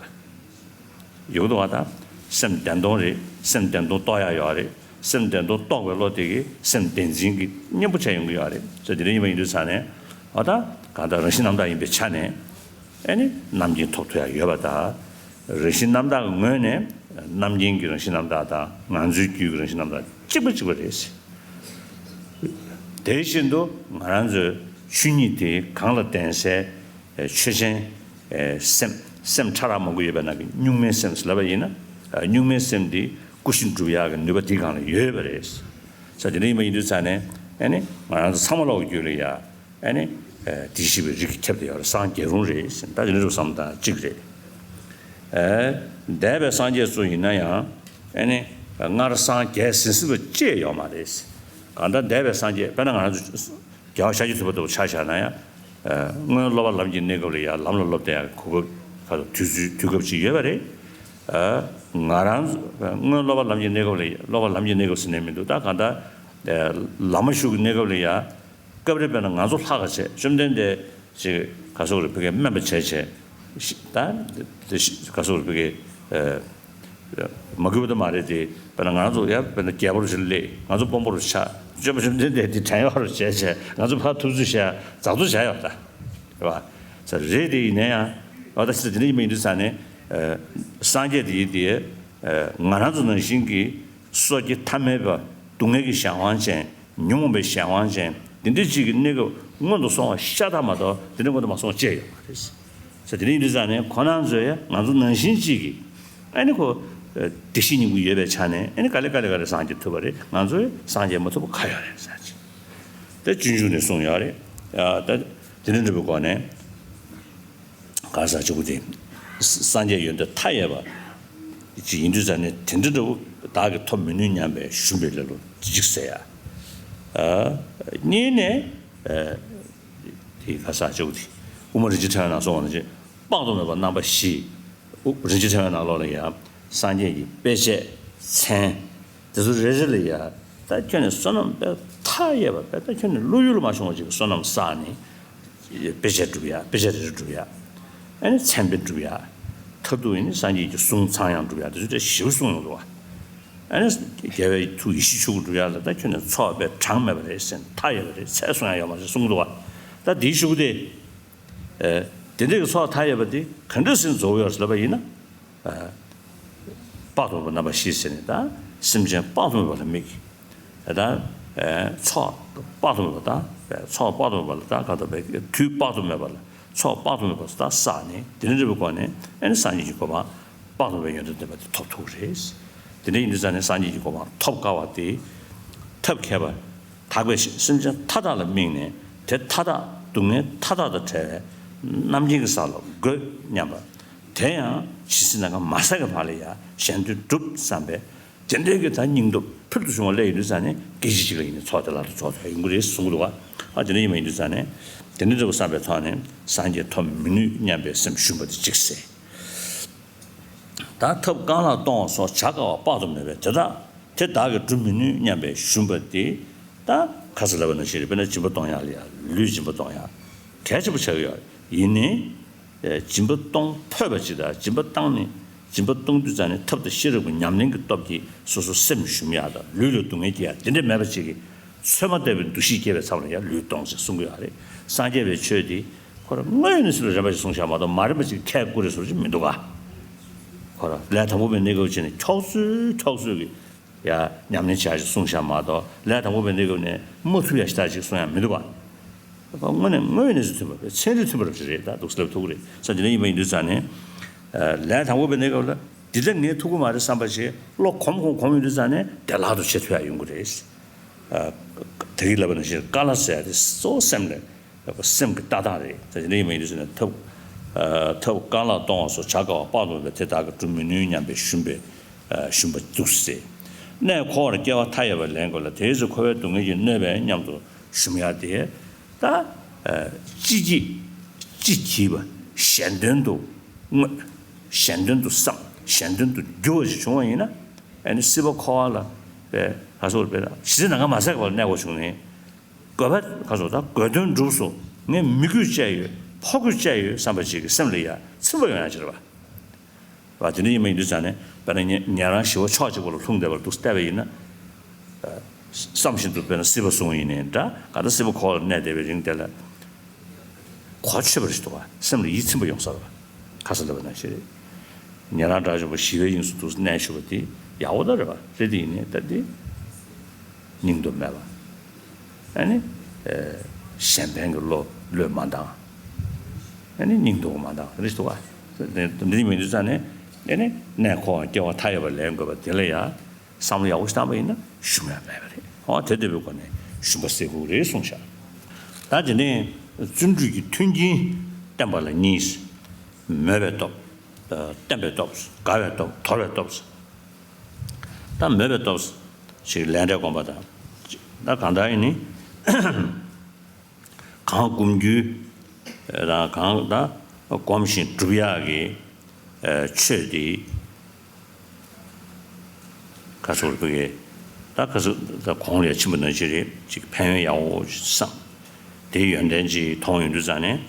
ཡོད་འདུག་བ་དང་། སེམས་བདེན་སྟོང་རེད། སེམས་བདེན་སྟོང་རྟོགས་ཡ་ཡོད་རེད། སེམས་བདེན་སྟོང་རྟོགས་པའི་བློ་དེ་གིས་སེམས་བདེན་འཛིན་གྱི་གཉེན་པོ་བྱས་ཡོང་གི་ཡོད་རེད། ཟེར་དེ་འདྲ་ཡིན་པ་ཡིན་དུས་ཙང་ནས་ཨ་ད་གང་ལྟར་རང་བཞིན་རྣམ་དག་ཡིན་པའི་ཆ་ནས། ཨེ་ནི་རྣམ་མཁྱེན་ཐོབ་ཐུབ་ཡ་ཡོད་པ་དང་། རང་བཞིན་རྣམ་དག་གི་ངོས་ནས་རྣམ་མཁྱེན་གྱི་རང་བཞིན་རྣམ་དག་དང་ང་ཚོའི་རྒྱུད་ཀྱི་རང་བཞིན་རྣམ་དག་གཅིག་པ་གཅིག་པ་རེད། དེ་བཞིན་དུ་ང་རང་ཚོའི་ཆོས་ཉིད་དེ་གང་ལ་བརྟེན་སའི་ཆོས་ཅན། སེམས་སེམས་ཕྲ་རགས་མང་པོ་ཡོད་པའི་ནང་གི་གཉུག་མའི་སེམས་ཟེར་ལབ་པ་ཡིན་ན། གཉུག་མའི་སེམས་དེ་སྐུ་བཞི་འགྲུབ་ཡག་གི་ནུས་པ་དེ་གང་ལ་ཡོད་པ་རེད། ས་དེ་འདྲ་ཡིན་པ་ཡིན་དུས་ཙང་ནས་ཨེ་ནི་ང་རང་ཚོ་ཚང་མ་ལོག་གི་རྒྱུད་ལ་ཡ། ཨེ་ནི། དེ་བཞི་པའི་རིགས་ཀྱི་ཁྱབ་བསྡད་ཡོད་རེད། སངས་རྒྱས་རུང་རེད་ཟེར་ད་དེ་འདྲ་བསམ་སྟངས་གཅིག་རེད། འདས་པའི་སངས་རྒྱས་ཚོ་ཡིན་ན་ཡང་ཨེ་ནི། སྔར་སངས་རྒྱས་ཟིན་ཟིན་པ་ཅིག་ཡོད་མ་རེད། གང་ལྟར་འདས་པའི་སངས་རྒྱས་དཔེར་ན་ང་རང་ཚོ་རྒྱལ་བ་ཤཱཀྱ་ཐུབ་པ་ལྟ་བུ་ཆ་བཞག་ན་ཡང་། སྔོན་སློབ་པ་ལམ་གྱི་གནས་སྐབས་ལ་ཡང་ལམ་ལ་སློབ་བསྡད་ཡག་གོ་སྐབས་ཁ་ཐུག་དུས་ཚོད་དུས་སྐབས་ཅིག་ཡོད་པ་རེད། ང་རང་ཚོ་སྔོན་སློབ་པ་ལམ་གྱི་གནས་སྐབས་ལ་སློབ་པ་ལམ་གྱི་གནས་སྐབས་ཟེར་ནས་མི་འདུག་ད་གང་ལྟར། བླ་མ་བཞུགས་ཀྱི་གནས་སྐབས་ལ་ཡང་། སྐབས་རེ་དཔེར་ན་ང་ཚོ་ལྷག་ག་བྱས་བཅོམ་ལྡན་འདས་ཅིག་ག་སོགས་རེ་ཕ་གིར་སྨན་པ་བྱས་བྱས་ཤི་ད་དེ་ཤི་ག་སོགས་རེ་ཕ་གིར་མ་གུས་པ་དང་མ་རེད་དེ་དཔེར་ན་ང་ཚོ་ཡ་དཔེར་ན་རྒྱལ་པོ་རུ་ཞིག་སླེབས་ང་ཚོ་དཔོན་པོ་རུ་ཆགས་བཅོམ་པ་བཅོམ་ལྡན་འདས་དེ་བྲན་གཡོག་རུ་བྱས་བྱས་ང་ཚོ་ཕར་ཐུབ་ཚོད་བྱས་རྫག་ཚོད་བྱས་ཡོད་ད་རེད་བ། ས་རེད་དེ་ཡིན་ན་ཡང་ཨ་ད་ཤི་ད་དེ་འདྲ་ཡིན་པ་ཡིན་དུས་ས་ནས་སངས་རྒྱས་དེ་ཡིན་དེ། ང་རང་ཚོ་ནང་བཞིན་གྱི་སོ་སྐྱེ་ཐ་མལ་པ། སྡུག་བསྔལ་གྱི་གཞན་དབང་ཅན། ཉོན་མོངས་པའི་གཞན་དབང་ཅན། འདི་འདྲ་ཅིག་གི་གནས་སྐབས་སྔོན་དུ་སོང་བ་ཤ་སྟག་མ་གཏོགས་དེ་འདྲ་སྔོན་དུ་མ་སོང་བ་བཅས་ཡོད་པ་རེད། ས་དེ་འདྲ་ཡིན་དུས་ཙང་ནས་ཁོ་རང་ཚོས་ཡང་ང་ཚོ་ནང་བཞིན་ཅིག་གི་ཨ་ནི་ཁོ་བདེ་སྐྱིད་སྙིང་པོ་ཡོད་པའི་ཆ་ནས་ཨ་ནི་ག་ལེ་ག་ལེ་ག་ལེ་སངས་རྒྱས་ཐུབ་པ་རེད། ང་ཚོས་སངས་རྒྱས་མ་ཐུབ་པ་ག་ཡོད་རེད་ཟེར་ཅིག་དེ་སྤྱོད་འཇུག་ནས་གསུངས་ཡོད་རེད། ད་དེ་འདྲ་འདྲ་པོའི་སྒོ་ནས། གང་ཟག་གཅིག་པུ་དེ། སངས་རྒྱས་ཡོན་ཏན་མཐའ་ཡས་པ། ཅིག་ཡིན་དུས་ཙང་ནས་དེ་འདྲ་འདྲ་པོ་བདག་གིས་ཐོབ་མི་ནུས་སྙམ་པའི་ཞུམ་པའི་ལེ་ལོ་ཅིག་ཟེར་ཡ། གཉིས་ནས། དེ་གང་ཟག་གཅིག་པུ་དེ། དབུ་མ་རིན་ཆེན་ཕྲེང་བའི་ནང་གསུངས་པ་ནང་བཞིན་དཔག་ཏུ་མེད་པ་རྣམ་པ་བཞི། དབུ་རིན་ཆེན་ཕྲེང་བའི་ནང་ལོགས་ལ་ཡང་སངས་རྒྱས་ཀྱི་དཔེ་བྱད་མཚན། དེ་ཚོ་རེ་རེ་ལ་ཡ། ད་ཁྱོད་ནི་བསོད་ནམས་དཔེ་མཐའ་ཡས་པ་དཔེ་ད་ཁྱོད་ནི་བློ་ཡུལ་མ་བྱུང་བ་ཅིག་གི་བསོད་ནམས་བསགས་ནས། དཔེ་བྱད་སྒྲུབ་ཡ། དཔེ་བྱད་རེ་རེ་སྒྲུབ་ཡ། ཨ་ནི་མཚན་དཔེ་སྒྲུབ་ཡ། མཐར་ཐུག་ཡིན་ནི་སངས་རྒྱས་ཀྱི་གསུང་ཚངས་དབྱངས་སྒྲུབ་ཡ་དེ་ཚོ་དེ་ཞེ་པོ་གསུངས་ཡོང་འདུག་བ། ཨ་ནི་རྒྱལ་བའི་ཐུགས་ཡེ་ཤེས་ཆོས་སྐུ་སྒྲུབ་ཡ་ལ་ད་ཁྱོད་ནི་ཚོགས་དཔེ་གྲངས་མེད་པ་རེད་ཟེར་ནས་མཐའ་ཡས་པ་རེད་ཚད་གསུང་ཡ་ཡོད་མ་རེད་གསུངས་འདུག་བ། ད་དེའི་གཞུག་གུ་དེ། དེ་འདྲའི་གི་ཚོགས་མཐའ་ཡས་པ་དེ་ག་འདྲ་ཟེར་ནས་རྫོགས་ཡོད་ཟེར་ལབ་པ་ཡིན་ན། དཔག་ཏུ་མེད་པ་རྣམ་པ་བཞི་ཟེར་ནས་ད་སེམས་ཅན་དཔག་ཏུ་མེད་པ་ལ་དམིགས། ད་ཚོགས་དཔག་ཏུ་མེད་པ་དང་ཚོགས་དཔག་ཏུ་མེད་པ་ལ་ད་ག་ད་པའི་དུས་དཔག་ཏུ་མེད་པ་ལ་ཚོགས་དཔག་ཏུ་མེད་པ་ད་བསགས་ནས་དེ་འདྲ་འདྲ་པོའི་སྒོ་ནས་ཨ་ནི་སངས་རྒྱས་ཀྱི་གོ་འཕང་དཔག་ཏུ་མེད་པའི་ཡོན་ཏན་ལྡན་པ་དེ་ཐོབ་ཐུབ་རེད། དེ་འདྲ་ཡིན་དུས་ཙང་ནས་སངས་རྒྱས་ཀྱི་གོ་འཕང་ཐོབ་དཀའ་བ་དེ་ཐབས་མཁས་པ། དག་པའི་སེམས་ཅན་མཐའ་དག་ལ་དམིགས་ནས་དེ་མཐའ་དག་སྡུག་བསྔལ་མཐའ་དག་དང་བྲལ་བའི་རྣམ་མཁྱེན་གྱི་ས་ལ་འགོད་སྙམ་པ། དེ་ཡང་ཇི་སྲིད་ནམ་མཁའ་མ་ཟད་ཀྱི་བར་ལ་ཡང་གཞན་དོན་སྒྲུབ་བསམ་པའི་དེ་འདྲའི་གི་ད་སྙིང་སྟོབས་ཕུལ་དུ་བྱུང་བ་སླེབས་ཡོང་དུས་ཙང་ནས་སྐད་ཅིག་གཅིག་ལ་ཡིན་ནའི་ཚོགས་དེ་ལ་རྫོགས་ཐུབ་ཡོང་གི་རེད་གསུང་གི་འདུག་བ། ཨ་དེ་འདྲ་ཡིན་པ་ཡིན་དུས་ཙང་ནས་དེ་འདྲ་འདྲ་བོ་བསམ་པའི་ཐོག་ནས་སངས་རྒྱས་ཐོབ་མི་ནུས་སྙམ་པའི་སེམས་ཞུམ་པ་དེ་གཅིག་ཟེར། ད་ཐབས་རྐང་ལག་གཏོང་བ་སོགས་བྱ་དཀའ་བ་དཔག་ཏུ་མེད་པས་དེ་དག་དེ་བདག་གིས་སྒྲུབ་མི་ནུས་སྙམ་པའི་ཞུམ་པ་དེ། ད་ཁ་སང་ལབ་པ་ནང་བཞིན་རེད། དཔེར་ན་སྦྱིན་པ་གཏོང་ཡག་ལ་ཡང་ལུས་སྦྱིན་པ་གཏོང་ཡག་གལ་ཆེན་པོ་ཆགས་ཀྱི་ཡོད། ཡིན་ནའི། སྦྱིན་པ་གཏོང་ཕོད་པ་ཅིག་དང་སྦྱིན་པ་བཏང་ནས་སྦྱིན་པ་གཏོང་དུས་ཙང་ནས་ཐབས་དང་ཤེས་རབ་ཀྱི་ཉམས་ལེན་གྱི་སྟོབས་ཀྱིས་སོ་སོ་སེམས་ཞུམ་ཡག་དང་ལུས་ལ་སྡུག་བསྔལ་སྐྱེ་ཡག་དེ་འདྲ་མེད་པ་ཅིག་གི་ཚོད་མ་བཏབ་པའི་འདུ་ཤེས་སྐྱེ་བའི་མཚམས་ལ་ཡང་ལུས་གཏོང་ཟེར་གསུང་གི་ཡོད་རེད། སངས་རྒྱས་པའི་ཆོས་དེ་ཁོ་རང་དངོས་ཡོད་གནས་ཚུལ་ལ་རན་པ་ཞིག་གསུངས་བཞག་མ་གཏོགས་མ་རན་པ་ཅིག་ཁས་བཀུར་རེ་ཟེར་གྱི་མི་འདུག་ག་ཁོ་རང་ལས་དང་པོ་པའི་གནས་སྐབས་ཅིག་ནས་འཁྱོག་ཚོད་འཁྱོག་ཚོད་ཀྱི་ཡ་ཉམས་ལེན་བྱ་ཞིག་གསུངས་བཞག་མ་གཏོགས་ལས་དང་པོ་པའི་གནས་སྐབས་ནས་མ་ཐུབ་ཡ་ཞིག་ད་ཅིག་གསུང་ཡ་མི་འདུག་ག་དངོས་གནས་དངོས་ཡོད་གནས་ཚུལ་མཐུན་པ་རེད། ཚན་རིག་མཐུན་པ་རབ་ཅིག་རེད། ད་འདུག་སེ་ལབ་ཐུབ་ཀྱི་རེད། ས་དེ་འདྲ་ཡིན་པ་ཡིན་དུས་ཙང་ནས། ལས་དང་པོ་པའི་གནས་སྐབས་ལ་འདི་འདྲ་ངས་ཐུབ་ཀྱི་མ་རེད་བསམ་པ་ཞིག་བློ་གོམས་གོམས་གོམས་ཡོང་དུས་ཙང་ནས་བདེ་བླག་ཏུ་བྱེད་ཐུབ་ཡ་ཡོང་གི་རེད། ད་གིན་ལབ་པ་ནང་བཞིན་དཀའ་ལས་ཟེར་ཡ་དེ་གཙོ་བོ་སེམས་ལ་སེམས་ཀྱི་ལྟ་སྟངས་རེད། ད་དེ་འདྲ་ཡིན་པ་ཡིན་དུས་ཙང་ནས་ཐབས་ཐབས་རྐང་ལག་གཏོང་བ་སོགས་བྱ་དཀའ་བ་དཔག་ཏུ་མེད་པས་དེ་དག་གིས་སྒྲུབ་མི་ནུས་སྙམ་པའི་ཞུམ་པའི་ཞུམ་པ་འདུག་སེ། གནས་འཁོར་བར་སྐྱེ་བ་མཐའ་ཡས་པ་ལེན་དགོས་ལ་དེའི་ཚེ་འཁོར་བའི་སྡུག་བསྔལ་གྱིས་གནོད་པས་སྙམ་དུ་ཞུམ་ཡ་དེ། ད། ཅི་བགྱིས། ཅི་བགྱིས་པ། གཞན་དོན་དུ་བསྔོས། གཞན་དོན་དུ་བསམ། གཞན་དོན་དུ་འགྱུར་བ་ཞིག་བྱུང་བ་ཡིན་ན། ཨ་ནི་སྲིད་པ་འཁོར་བ་ལ་པའི་ག་སོགས་པའི་ཇི་སྲིད་ནམ་མཁའ་མ་ཟད་པར་གནས་དགོས་བྱུང་ནས། དགོས་པ་ག་སོགས་ད་དགོས་དོན་འགྲུབ་སོང་། ངས་མི་དགོས་བྱས་ཡོད། ཕོ་དགོས་བྱས་ཡོད་བསམ་པ་ཅིག་གི་སེམས་ལ་ཡ་ཚིམ་པ་ཡོང་ཡ་ཅིག་རེད་པ། བ་དེ་འདྲ་ཡིན་མིན་འདི་ཙང་ནས་དཔེར་ན་ཉེ་ཉན་རང་ཞི་བ་ཕྱོགས་གཅིག་པོ་ལ་ལྷུང་བསྡད་པ་ལ་འདུག་བལྟས་པ་ཡིན་ན། བསམ་བཞིན་དུ་དཔེར་ན་སྲིད་པ་བཟུང་བ་ཡིན་ནའི་འདྲ་ག་ད་སྲིད་པ་འཁོར་བ་ལ་གནས་བསྡད་པའི་རིང་དེ་ལ་གོ་ཆོད་པ་རེད་འདུག་བ། སེམས་ལ་ཡིད་ཚིམ་པ་ཡོང་ས་རེད་བ། ཁ་ས་ལ་བ་ན་ཞེ་རེད། ཉན་རང་དགྲ་བཅོམ་པ་ཞི་བའི་དབྱིངས་སུ་འདུག་གནས་ཞུ་བ་དེ་ཡག་པོ་ད་རེད་བ། རེད་དེ་ཡིན་ནའི་ད་དེ་སྙིང་སྟོབས་མེད་པ། ཨ་ནི། གཞན་ཕན་གྱི་བློ་བློས་མ་འདང་། ཨ་ནི་སྙིང་སྟོབས་མ་འདང་རེད་འདུག་བ། འདི་མི་འདུག་ཙང་ནས་ཨ་ནི་གནས་འཁོར་བ་སྐྱེ་བ་མཐའ་ཡས་པ་ལེན་དགོས་པ་དེ་ལ་ཡང་བསམ་བློ་ཡག་པོ་ཞིག་བཏང་པ་ཡིན་ན་ཞུམ་ཡ་མེད་པ་རེད། འོ་དེ་ལྟ་བུའི་སྒོ་ནས་ཞུམ་པ་སེལ་དགོས་རེད་གསུངས་ཤག་ད་དེ་ནས་བརྩོན་འགྲུས་ཀྱི་མཐུན་རྐྱེན་བསྟེན་པ་ལ་གཉིས། མོས་པའི་སྟོབས། བརྟན་པའི་སྟོབས། དགའ་བའི་སྟོབས། དོར་བའི་སྟོབས། ད་མོས་པའི་སྟོབས་ཤིག་ལས་འབྲས་སྒོམ་པ་དང་། ད་གང་ལྟར་ཡིན་ནི། གང་སྒོམ་རྒྱུ། དང་གང་ད་སྒོམ་ཞིང་སྒྲུབ་ཡག་གི་ཆོས་དེ། ག་ཚོད་རེད་ད་ག་ཚོད་ད་གོང་ལ་ཡ་ཕྱིན་པ་ནང་བཞིན་རེད་ཅིག་ཕན་ཡོན་ཡག་པོ་ཅིག་བསམ། དེའི་ཡོན་ཏན་ཅིག་མཐོང་ཡོང་དུས་ཙང་ནས།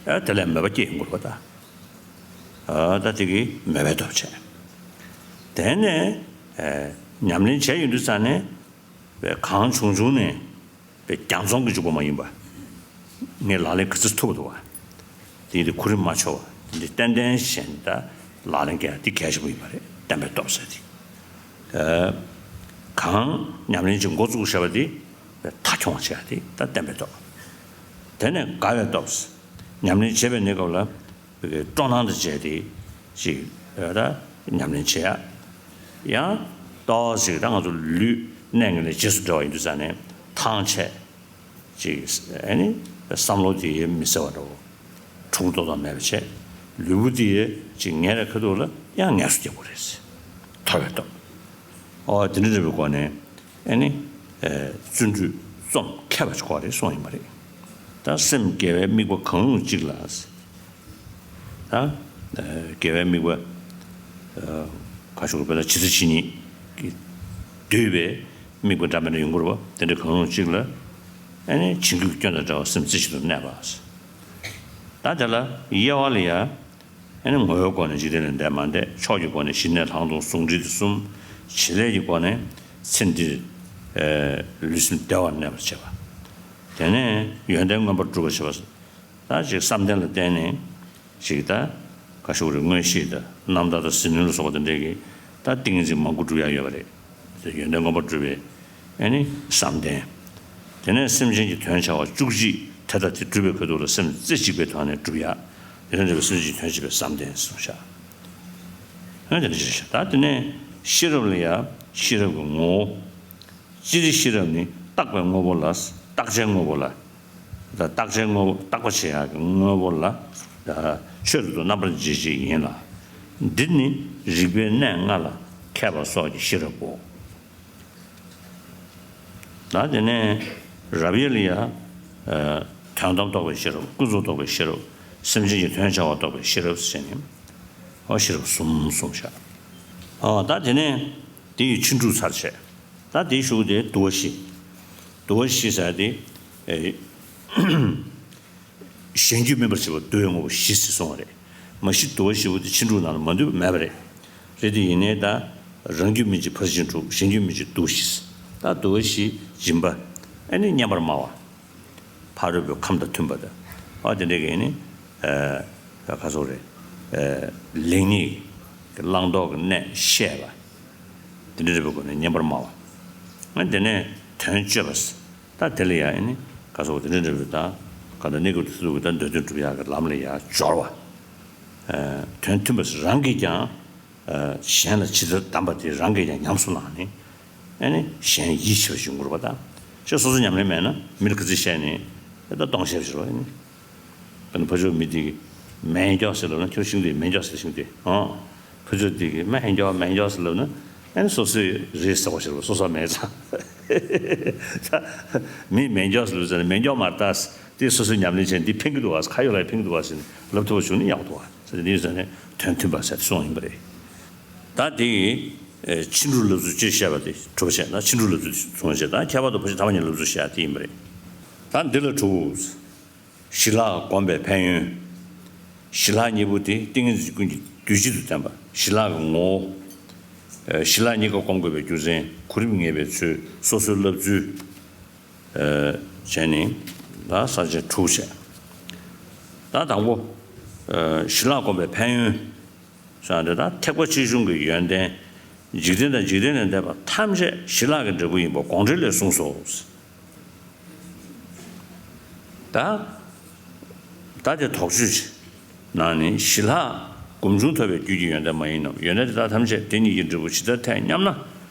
ཨ་དེ་ལས་མོས་པ་སྐྱེ་ཡོང་གི་རེད་པ་ད། ཨ་ད་དེ་གི་མོས་པའི་སྟོབས་བྱས། དེ་ནས་ཨ་ཉམས་ལེན་བྱས་ཡོང་དུས་ཙང་ནས་པའི་གང་བྱུང་བྱུང་ནས་པའི་རྒྱང་མཚོང་གི་འཇུག་པ་མ་ཡིན་པ། ངས་ལག་ལེན་ག་ཚོད་ཐུབ་པ་འདུག་བ། དེ་ཡིན་དུས་ཁུ་རིམ་མ་འཆོར་བ་དེ་འདྲའི་ཏན་ཏན་བྱས་ནས་ད་ལག་ལེན་འགེལ་ཡ་དེ་གལ་ཆེན་པོ་ཡིན་པ་རེད། བརྟན་པའི་སྟོབས་ཟེར་ཏེ། གང་ཉམས་ལེན་གྱི་འགོ་བཙུགས་བྱས་པ་དེ་མཐའ་འཁྱོངས་བྱས་ཏེ་ད་བརྟན་པའི་སྟོབས། དེ་ནས་དགའ་བའི་སྟོབས། ཉམས་ལེན་བྱེད་པའི་གནས་སྐབས་ལ་སྤྲོ་སྣང་དང་བཅས་ཏེ་ཅིག་ད་ཉམས་ལེན་བྱེད་ཡ། ཡང་ཏོག་ཙམ་ད་ང་ཚོ་ལུས་གནད་ངན་ལས་རྗེས་སུ་འབྲེལ་བ་ཡིན་དུས་ཙང་ནས་ཐང་ཆད། ཅིག་ཨ་ནི་བསམ་བློ་དེ་མི་གསལ་བ་འདྲ་བོ། འཁྲུག་ཏོག་ཏོག་མེད་པ་བྱས། ལུས་པོ་དེ་ཅིག་ངལ་ལ་ཁ་ཐུག་ལ་ཡང་ངལ་གསོ་རྒྱག་དགོས་རེད། ཐར་བའི་སྟོབས། ཨོ་དེ་འདྲ་འདྲ་བའི་སྒོ་ནས་ཨ་ནི་བརྩོན་འགྲུས་རྩོམ་མཁས་པ་ཅིག་དགོས་རེད་གསུངས་ཡིན་པ་རེད། ད་སེམས་དགེ་བའི་དམིགས་པ་གང་རུང་གཅིག་ལ། ད་དགེ་བའི་དམིགས་པ་ག་ཤོག་དཔེར་ན་ཇི་ལྟ་ཇི་སྙེད་ཀྱིས་བསྡུས་པའི་དམིགས་པ་འདྲ་མི་འདྲ་ཡོང་གི་རེད་པ། དེ་འདྲ་གང་རུང་གཅིག་ལ་ཨ་ནི་བྱིང་རྒོད་ཀྱི་སྐྱོན་དང་བྲལ་བ་སེམས་རྩེ་གཅིག་ཏུ་གནས་པ། ད་དེ་ལ་དབྱེ་བ་ལ་ཡ་ཨ་ནི་ངོ་བོའི་སྒོ་ནས་འཇིག་རྟེན་ལས་འདས་མ་འདས། ཕྱོགས་ཀྱི་སྒོ་ནས་ཞི་གནས་ལྷག་མཐོང་ཟུང་འབྲེལ་དེ་གསུམ། བྱེད་ལས་ཀྱི་སྒོ་ནས་ཚེ་འདིར་ལུས་སེམས་བདེ་བར་གནས་པར་བྱེད་པ། དེ་ནས་ཡོན་ཏན་མངོན་པར་སྒྲུབ་པར་བྱེད་པ། ད་ཅིག་བསམ་གཏན་ལ་བརྟེན་ནས་ཅིག་ད་ག་ཤོག་རེ་མངོན་ཤེས་དང་རྣམ་དག་དང་ཟིལ་གནོན་ལ་སོགས་པ་དེ་འདྲས་ཀྱི་ད་ཏིང་ངེ་འཛིན་མང་པོ་སྒྲུབ་ཡག་ཡོད་པ་རེད། དེ་ཡོན་ཏན་མངོན་པར་སྒྲུབ་པའི་ཨ་ནི་བསམ་གཏན། དེ་ནས་སེམས་ཅན་གྱི་དོན་བྱ་བ་བཅུ་གཅིག་དེ་ལྟ་དེ་སྒྲུབ་པའི་ཁ་ཐུག་ལ་སེམས་རྩེ་གཅིག་པའི་ཐོག་ནས་སྒྲུབ་ཡག་དེ་ལ་འབྲེལ་བའི་སེམས་ཅན་གྱི་དོན་བྱེད་པའི་བསམ་གཏན་གསུངས་བཞག་ཨ་དེ་འདྲ་བྱས་བཞག་ད་དེ་ནས་ཤེས་རབ་ལ་ཡ་ཤེས་རབ་ཀྱི་ངོ་བོ། སྤྱིར་ཤེས་རབ་ནི་བརྟག་པའི་དངོས་པོ་ལ། བརྟག་བྱའི་དངོས་པོ་ལ། ད་བརྟག་བྱའི་དངོས་པོ་བརྟག་པ་བྱེད་ཡག་གི་དངོས་པོ་ལ། ཆོས་རབ་ཏུ་རྣམ་པར་འབྱེད་བྱེད་ཡིན་ལ། འདིར་ནི་རིག་པའི་གནས་ལྔ་ལ་མཁས་པ་སོགས་ཀྱི་ཤེས་རབ་བོ། ད་དེ་ནས་རབ་དབྱེ་ལ་ཡ། དོན་དམ་རྟོགས་པའི་ཤེས་རབ། ཀུན་རྫོབ་རྟོགས་པའི་ཤེས་རབ། སེམས་ཅན་གྱི་དོན་བྱ་བ་རྟོགས་པའི་ཤེས་རབ་ཟེར་ནས། ཨོ་ཤེས་རབ་གསུམ་གསུངས་བཞག་ཨོ་ད་དེ་ནས་དེ་ཡི་ཕྱིན་དྲུག་ཚར་བྱས། ད་དེའི་གཞུག་དེ་བསྡུ་བ་བཞི། བསྡུ་བ་བཞི་ཟེར་དེ། ཨེ། གཞན་རྒྱུད་སྨིན་པར་བྱེད་པ་བསྡུ་བའི་དངོས་པོ་བཞི་ཟེར་གསུངས་པ་རེད། མ་གཞི་བསྡུ་བ་བཞི་པོ་དེ་ཕྱིན་དྲུག་ནང་ལ་མ་འདུས་པ་མེད་པ་རེད། རེད་དེ་ཡིན་ནའི་ད་རང་རྒྱུད་སྨིན་བྱེད་ཕར་ཕྱིན་དྲུག་གཞན་རྒྱུད་སྨིན་བྱེད་བསྡུ་བཞི། ད་བསྡུ་བ་བཞི་སྦྱིན་པ། ཨེ་ནི་སྙན་པར་སྨྲ་བ། ཕ་རོལ་པོའི་ཁམས་དང་མཐུན་པ་དང་། ཨ་དེ་འདྲ་གི་ནི། ཨ་ཁ་སོག་རེད། ཨ་ལེགས་ཉེས་ཀྱི་བླང་དོར་གྱི་གནས་བཤད་པ། དེ་འདྲ་རེད་པའི་སྒོ་ནས་སྙན་པར་སྨྲ་བ། ཨ་དེ་ནས་དོན་སྤྱོད་པ། ད་དེ་ལ་ཡང་ནི་ཁ་སོག་དེ་འདྲ་རེད་པའི་ད་ག་ད་གནས་སྐབས་དེ་ཚོ་གི་ད་འདོད་དོན་སྒྲུབ་ཡག་གི་ལམ་ལ་ཡང་སྦྱོར་བ། ཨ་དོན་མཐུན་པ་རང་གིས་ཀྱང་། གཞན་ལ་ཇི་ལྟར་གདམས་པ་དེ་རང་གིས་ཀྱང་ཉམས་སུ་བླངས་ནས། ཨ་ནི་གཞན་ཡིད་ཆེས་པ་ཞིག་ཡོང་དགོས་རེད་པ་ད། ཁྱོད་སོ་སོ་ཉམས་ལེན་མེད་ན་མི་ལ་ག་ཚོད་བཤད་ནས་ཨེ་ད་གཏོང་བཤད་པ་ཞིག་རེད་པ། ཨ་ནི་དཔེར་ན་ཕ་ཕྱུགས་མི་དེ་གིས་མེ་མགྱོགས་ཟེར་ལབ་ན་ཁྱོད་ཤིང་དེ་མེ་མགྱོགས་ཟེར་ཤིང་དེ་ཨང་། ཕ་ཕྱུགས་དེ་གིས་མེ་མགྱོགས་མེ་མགྱོགས་ཟེར་ལབ་ན་ཨ་ནི་སོ་སོའི་རེད་ཟེར་བ་ཞིག་རེད་པ། སོ་སོ་མེད་ཙང་། ད་མི་མེ་མགྱོགས་ཟེར་ལབ་ཙང་ནས་མེ་མགྱོགས་མ་རེད་ད། དེ་སོ་སོའི་ཉམས་ལེན་བྱས་ནས་འདི་ཕན་གྱི་འདུག་བ། ཁ་ཡོད་ལ་ཕན་གྱི་འདུག་བ་ཟེར་ནས་ལབ་ཐུབ་པ་བྱུང་ན་ཡག་པོ་འདུག་བ། ཟེར་ནས་འདི་ཟེར་ནས་དོན་མཐུན་པ་ཟེར་ཏེ་གསུངས་ཡིན་པ་རེད། ད་དེ་ཡི་ཕྱིན་དྲུག་བསླབ་ཚུལ་སྤྱིར་བཤད་པ་དེ་གྲུབ་བྱས་ན་ཕྱིན་དྲུག་བསླབ་ཚུལ་གསུངས་བྱས། ད་ཁྱད་པར་དུ་ཕལ་ཆེར་ཐ་མ་གཉིས་བསླབ་ཚུལ་བཤད་ཡ་དེ་ཡིན་པ་རེད། ད་འདི་ལ་དྲུག་ཞི་ལྷག་སྒོམ་པའི་ཕན་ཡོན། ཞི་ལྷག་གཉིས་པོ་དེ་ཏིང་ངེ་འཛིན་ཀུན་གྱི་རྒྱུ་གཅིག་ཏུ་བསྟན་པ། ཞི་ལྷག་གི་ངོ་བོ། ཞི་ལྷག་གཉིས་ཀ་སྒོམ་དགོས་པའི་རྒྱུ་མཚན། གོ་རིམ་ངེས་པའི་ཚུལ། སོ་སོའི་བསླབ་ཚུལ། བྱས་ནས་ད་ས་བཅད་དྲུག་བྱས། ད་དང་པོ། ཞི་ལྷག་སྒོམ་པའི་ཕན་ཡོན། ཟེར་བ་འདི་ད་ཐེག་པ་ཆེ་ཆུང་གི་ཡོན་ཏན། འཇིག་རྟེན་དང་འཇིག་རྟེན་ལས་འདས་པ་ཐམས་ཅད་ཞི་ལྷག་གི་འབྲས་བུ་ཡིན་པ་དགོངས་འགྲེལ་ལས་གསུངས་སོ། ད་ད་དེ་དོགས་གཅོད་བྱས། ནང་ནས་ཞི་ལྷག་སྒོམ་བྱུང་ཐོབ་པའི་རྒྱུད་ཀྱི་ཡོན་ཏན་མ་ཡིན་ནམ། ཡོན་ཏན་དེ་དག་ཐམས་ཅད་དེ་ཉིད་ཀྱི་འབྲས་བུ་ཇི་ལྟར་འཐད་སྙམ་ན།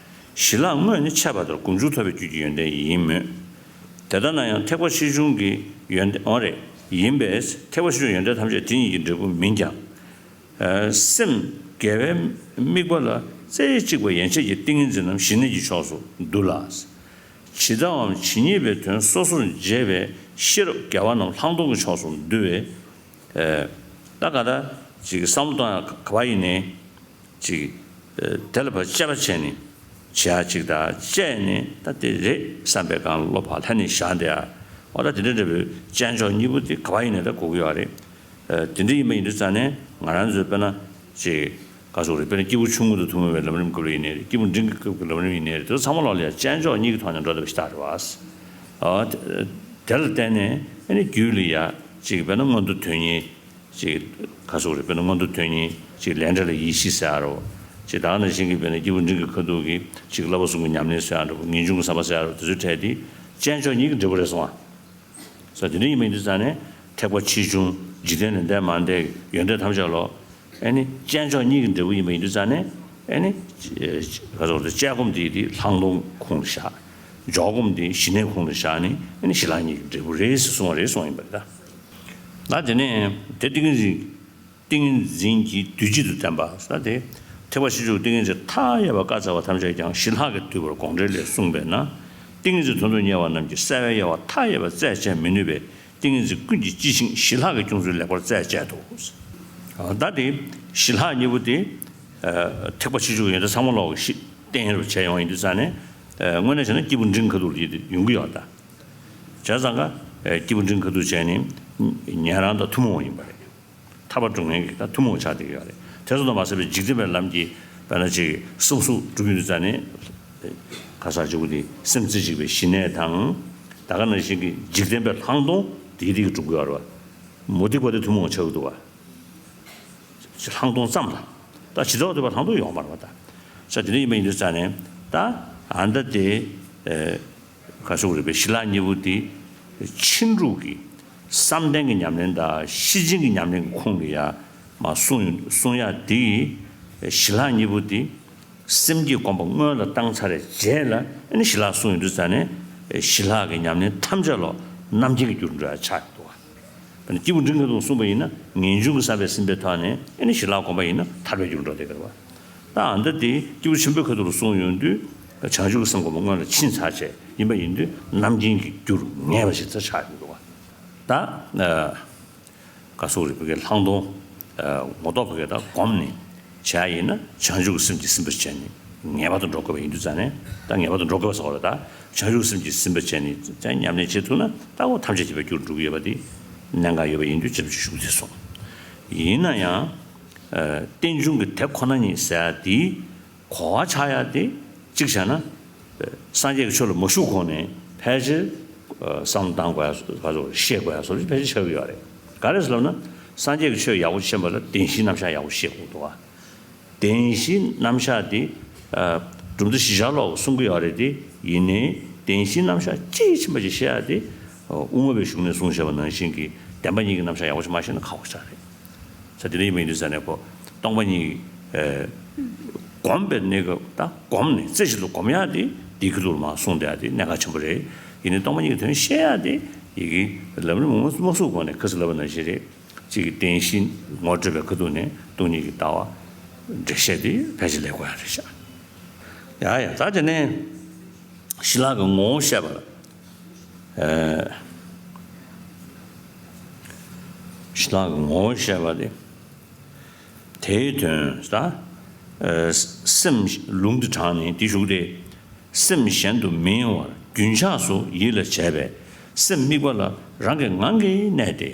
ཞི་ལྷག་དངོས་ནི་འཆད་པ་ལྟར་སྒོམ་བྱུང་ཐོབ་པའི་རྒྱུད་ཀྱི་ཡོན་ཏན་ཡིན་མོད། དེ་ལྟ་ན་ཡང་ཐེག་པ་ཆེ་ཆུང་གི་ཡོན་ཏན་འོ་རེད་ཡིན་པས་ཐེག་པ་ཆེ་ཆུང་ཡོན་ཏན་ཐམས་ཅད་དེ་ཉིད་ཀྱི་འབྲས་བུ་མིན་ཀྱང་། སེམས་དགེ་བའི་དམིགས་པ་ལ་རྩེ་གཅིག་པ་ཡན་ཆད་ཀྱི་ཏིང་ངེ་འཛིན་ནམ་ཞི་གནས་ཀྱི་ཕྱོགས་སུ་འདུ་ལ། ཇི་ལྟའམ་ཇི་སྙེད་པའི་དོན་སོ་སོར་འབྱེད་པའི་ཤེས་རབ་དགེ་བ་རྣམས་ལྷག་མཐོང་གི་ཕྱོགས་སུ་འདུ་བས། ད་ག་ད་ཅིག་བསམ་བློ་གཏོང་ཡ་ག་པར་ཡིན་ནའི་ཅིག་དེ་ལ་ཕར་དཔྱད་པ་བྱས་ནས་བྱེད་ཡ་ཅིག་དང་བཅད་ནས་ད་དེ་རེད་བསམ་པའི་སྒང་བློ་ཕར་ལྷན་ནས་བཞག་བསྡད་ཡ། འོ་ད་དེ་འདྲ་འདྲ་བའི་དཔྱད་འཇོག་གཉིས་པོ་དེ་ག་པར་ཡིན་ནའི་ད་དགོས་ཀྱི་ཡོད་རེད། དེ་འདྲ་ཡིན་པ་ཡིན་དུས་ཙང་ནས་ང་རང་ཚོས་དཔེར་ན་ཅིག་ག་ཟེར་རེད། དཔེར་ན་སྐྱེས་བུ་ཆུང་ངུ་དང་ཐུན་མོང་བའི་ལམ་རིམ་སྐབས་ལ་ཡིན་ནའི་རེད། སྐྱེས་བུ་འབྲིང་གི་སྐབས་ཀྱི་ལམ་རིམ་ཡིན་ནའི་རེད། དེ་ཚོ་ཚང་མ་ལོག་ལ་ཡ་དཔྱད་འཇོག་གཉིས་ཀྱི་ཐོག་ནས་འགྲོ་བསྡད་པ་ཞིག་ད་རེད་བ། ཨ་དེ་ལ་བརྟེན་ནས་ཨ་ནི་རྒྱུད་ལ་ཡ་ཅིག་དཔེར་ན་མངོན་མཐོ་དོན་གཉེར་ཅིག་ག་ཟེར་རེད། དཔེར་ན་མངོན་མཐོ་དོན་གཉེར་ཅིག་ལས་འབྲས་ལ་ཡིད་ཆེས་ཟེར་ཡ་རོ། ཅེས་ད་ག་ནང་བཞིན་གྱི་བྱས་ན་སྐྱེས་བུ་འབྲིང་གི་ཁ་ཐུག་གི་ཅིག་བསླབ་པ་གསུམ་གྱི་ཉམས་ལེན་ཟེར་ཡག་འདྲ་པོ། ངེས་འབྱུང་གི་བསམ་པ་ཟེར་ཡག་འདྲ་པོ། དེ་ཚོའི་གྲས་དེ་དཔྱད་འཇོག་གཉིས་ཀྱི་འབྲས་བུ་རེད་གསུངས་པ། ས་དེ་འདྲ་ཡིན་པ་ཡིན་དུས་ཙང་ནས་ཐེག་པ་ཆེ་ཆུང་འཇིག་རྟེན་ལ་འདས་མ་འདས་ཡོན་ཏན་ཐམས་ཅད་ལོ། ཨེ་ནི་དཔྱད་འཇོག་གཉིས་ཀྱི་འབྲས་བུ་ཡིན་པ་ཡིན་དུས་ཙང་ནས། ཨེ་ནི་ག་ཚོད་དཔྱད་སྒོམ་དེ་དེ་ལྷག་མཐོང་ཁོངས་ལ་བཞག་འཇོག་སྒོམ་དེ་ཞི་གནས་ཁོངས་ལ་བཞག་ནས། ཨེ་ནི་ཞི་ལྷག་གཉིས་ཀྱི་འབྲས་བུ་རེད་ཟེར་གསུངས་པ་རེད་གསུངས་ཡིན་པ་རེད་ད། ད་དེ་ནས་དེ་ཏིང་ངེ་འཛིན། ཏིང་ངེ་འཛིན་གྱི་དུས་གཅིག་ཏུ་བསྟན་པ་ཟེར་དེ། ཐེག་པ་ཆེ་ཆུང་ཏིང་ངེ་འཛིན་མཐའ་ཡས་པ་བཀའ་སྩལ་བ་ཐམས་ཅད་ཀྱང་ཞི་ལྷག་གིས་བསྡུས་པར་དགོངས་འགྲེལ་ལས་གསུངས་པས་ན། ཏིང་ངེ་འཛིན་དོན་དུ་གཉེར་བ་རྣམས་ཀྱིས་གསལ་བའི་དབྱེ་བ་མཐའ་ཡས་པ་རྩད་བཅད་མི་ནུས་པས། ཏིང་ངེ་འཛིན་ཀུན་གྱི་སྤྱི་ཆིངས་ཞི་ལྷག་གིས་སྐྱོང་ཚུལ་ལེགས་པར་རྩད་བཅད་དོ། ད་དེ་ཞི་ལྷག་གཉིས་པོ་དེ། ཐེག་པ་ཆེ་ཆུང་གི་ཡོན་ཏན་ཚང་མ་ལོག་གི་ཞི་བསྟན་རུ་བྱས་ཡོང་ཡིན་དུས་ཙང་ནས། དངོས་གནས་བྱས་ན་སྐྱེས་བུ་འབྲིང་ཁ་ཐུག་ལ་ཡོང་གི་ཡོད་ད། བྱས་ཙང་ཀ་སྐྱེས་བུ་འབྲིང་ཁ་ཐུག་བྱས་ནས་ཉན་རང་དང་ཐུན་མོང་བ་ཡིན་པ་རེད། ཐར་པ་སྒྲུབ་མཁན་གྱི་ད་ཐུན་མོང་ཆགས་བསྡད་ཀྱི་ཡོད་རེད། དེ་ཙམ་དུ་མ་ཟད་པའི་འཇིག་རྟེན་པའི་ལམ་གྱི་དཔེར་ན་ཅིག་བསམ་གཟུགས་སྒྲུབ་ཀྱི་འདུག་ཙང་ནས། ཁ་སང་ཅིག་པོ་དེ་སེམས་རྩེ་གཅིག་པའི་ཞི་གནས་དང་། ད་ག་ནང་བཞིན་གྱི་འཇིག་རྟེན་པའི་ལྷག་མཐོང་དེའི་རིགས་སྒྲུབ་ཀྱི་ཡོད་རེད་བ། མུ་སྟེགས་པ་དེ་ཐུན་མོང་ཆགས་ཀྱི་འདུག་བ། ལྷག་མཐོང་ཙམ་ལ། ད་ཇི་ལྟ་བ་དེ་བ་ལྷག་མཐོང་ཡོང་མ་རེད་བ་ད། ས་དེ་འདྲ་ཡིན་པ་ཡིན་དུས་ཙང་ནས་ད་ཨ་ད་དེ། ག་ཟེར་དགོས་རེད་པས། ཞི་ལྷག་གཉིས་པོ་དེ་ཕྱིན་དྲུག་གི་བསམ་གཏན་གྱི་ཉམས་ལེན་དང་ཤེར་ཕྱིན་གྱི་ཉམས་ལེན་གྱི་ཁོངས་ལ་ཡ་མ་གསུངས་གསུངས་ཡ་དེ་གི་ཞི་ལྷག་གཉིས་པོ་དེ་སེམས་བསྐྱེད་སྒོམ་པ་སྔོན་ལ་བཏང་ཚར་རྗེས་ལ་ཨ་ནི་ཞི་ལྷག་གསུངས་ཡོང་དུས་ཙང་ནས་ཞི་ལྷག་གི་ཉམས་ལེན་ཐམས་ཅད་ལོ་རྣམ་མཁྱེན་གྱི་རྒྱུར་འགྲོ་ཡ་ཆགས་འདུག་བ། སྐྱེས་བུ་འབྲིང་ཁ་ཐུག་གསུངས་པ་ཡིན་ན་ངེས་འབྱུང་གི་བསམ་པས་ཟིན་པའི་ཐོག་ནས་ཨ་ནི་ཞི་ལྷག་སྒོམ་པ་ཡིན་ན་ཐར་པའི་རྒྱུར་འགྲོ་བསྡད་ཀྱི་རེད་བ། ད་ཨ་ད་དེ་སྐྱེས་བུ་ཆེན་པོའི་ཁ་ཐུག་ལ་གསུངས་ཡོང་དུས་བྱང་ཆུབ་ཀྱི་སེམས་སྒོམ་པ་སྔོན་ལ་ཕྱིན་ཚར་བྱས་ཡིན་པ་ཡིན་དུས་རྣམ་མཁྱེན་གྱི་རྒྱུར་ངེས་པ་ཞིག་ད་ཆགས་ཡོང་འདུག་བ། ད་ག་ཟེར་དགོས་རེད། བོད་སྐད་ལྷག་མཐོང་ངོ་ཐོག་བོད་སྐད་ད་སྒོམ་ནས་བྱས་ཡིན་ན་བྱང་ཆུབ་ཀྱི་སེམས་ཀྱིས་ཟིན་པར་བྱས་ནས་ངེས་པར་དུ་འགྲོ་དགོས་པ་ཡིན་དུས་ཙང་ནས། ད་ངེས་པར་དུ་འགྲོ་དགོས་པ་ཟེར་བ་རེད། ད་བྱང་ཆུབ་སེམས་ཀྱིས་ཟིན་པར་བྱས་ནས་ད་ཉམས་ལེན་བྱེད་ཐུབ་ན་ད་འོ་ཐམས་ཅད་མཁྱེན་པའི་རྒྱུར་འགྲོ་གི་ཡོད་པ་དེ་གནད་འགག་ཡོད་པ་ཡིན་དུས་ཅེས་ཞུ་རྒྱུ་དེ་སོང་། ཡིན་ན་ཡང་རྟེན་འབྱུང་གི་དེ་ཁོ་ན་ཉིད་ཟེར་ཡ་དེ་གོ་བ་ཆགས་ཡ་དེ་གཅིག་བྱས་ན། སངས་རྒྱས་ཀྱི་ཆོས་ལ་མ་ཞུགས་གོང་ནས་ཕལ་ཆེར་བསམ་བློ་བཏང་དགོས་ཡ་བཟོ་ཤེས་དགོས་ཡ་བཟོ་ཕལ་ཆེར་ཆགས་ཀྱི་ཡོད་རེད། ག་རེ་ཟེར་ལབ་ན། སངས་རྒྱས་ཀྱི་ཆོས་ཡག་པོ་ཤེས་པ་ལ་བདེན་བཞིའི་རྣམ་གཞག་ཡག་པོ་ཤེས་དགོས་འདུག་བ། བདེན་བཞིའི་རྣམ་གཞག་དེ་གྲུབ་མཐའ་བཞི་ཆར་ལོག་གསུང་གི་ཡོད་རེད་དེ། ཡིན་ནའི་བདེན་བཞིའི་རྣམ་གཞག་དཔྱིས་ཕྱིན་པ་ཅིག་བཤད་ཡ་དེ་དབུ་མ་པའི་གཞུང་ནས་གསུངས་བཞག་པ་ནང་བཞིན་གྱི་བདེན་པ་གཉིས་ཀྱི་རྣམ་གཞག་ཡག་པོ་ཅིག་མ་ཤེས་ན་ཁག་པོ་ཆགས་རེད། ས་དེ་འདྲ་ཡིན་པ་ཡིན་དུས་ཙང་ནས་ཁོ་སྟོང་པ་ཉིད་ཀྱི་སྒོམ་པའི་གནས་སྐབས་ད་སྒོམ་ནས་རྩེ་གཅིག་ཏུ་སྒོམ་ཡག་དེ་འདི་ཁུ་ཐུར་མ་གསུངས་བསྡད་ཡ་དེ་གནད་འགག་ཆེན་པོ་རེད། ཡིན་ནའི་སྟོང་པ་ཉིད་ཀྱི་དོན་ཤེས་ཡག་དེ་ཡི་གེ་ལམ་རིམ་མ་གསུངས་གོང་ནས་ཁ་སང་ལབ་པ་ནང་བཞིན་རེད། གཅིག་གིས་བདེན་བཞི་ངོ་སྤྲོད་པའི་ཁ་ཐུག་ནས་སྟོང་ཉིད་ཀྱི་ལྟ་བ་འགྲེལ་བཤད་དེ་ཕལ་ཆེར་ལས་དགོས་ཡ་རེད་ཤག་ཡ་ཡ། ད་དེ་ནས་ཞི་ལྷག་གི་ངོ་བོ་བཤད་པ་ལ། ཨ། ཞི་ལྷག་གི་ངོ་བོ་བཤད་པ་དེ། དེའི་དོན་ད། ཨ། སེམས་ལུང་དུ་དྲངས་ནས་དེ་ཞུགས་ཏེ། སེམས་གཞན་དུ་མི་གཡེང་བར་རྒྱུན་ཆགས་སུ་ཡིད་ལ་བྱས་པས་སེམས་དམིགས་པ་ལ་རང་གི་ངང་གིས་གནས་ཏེ།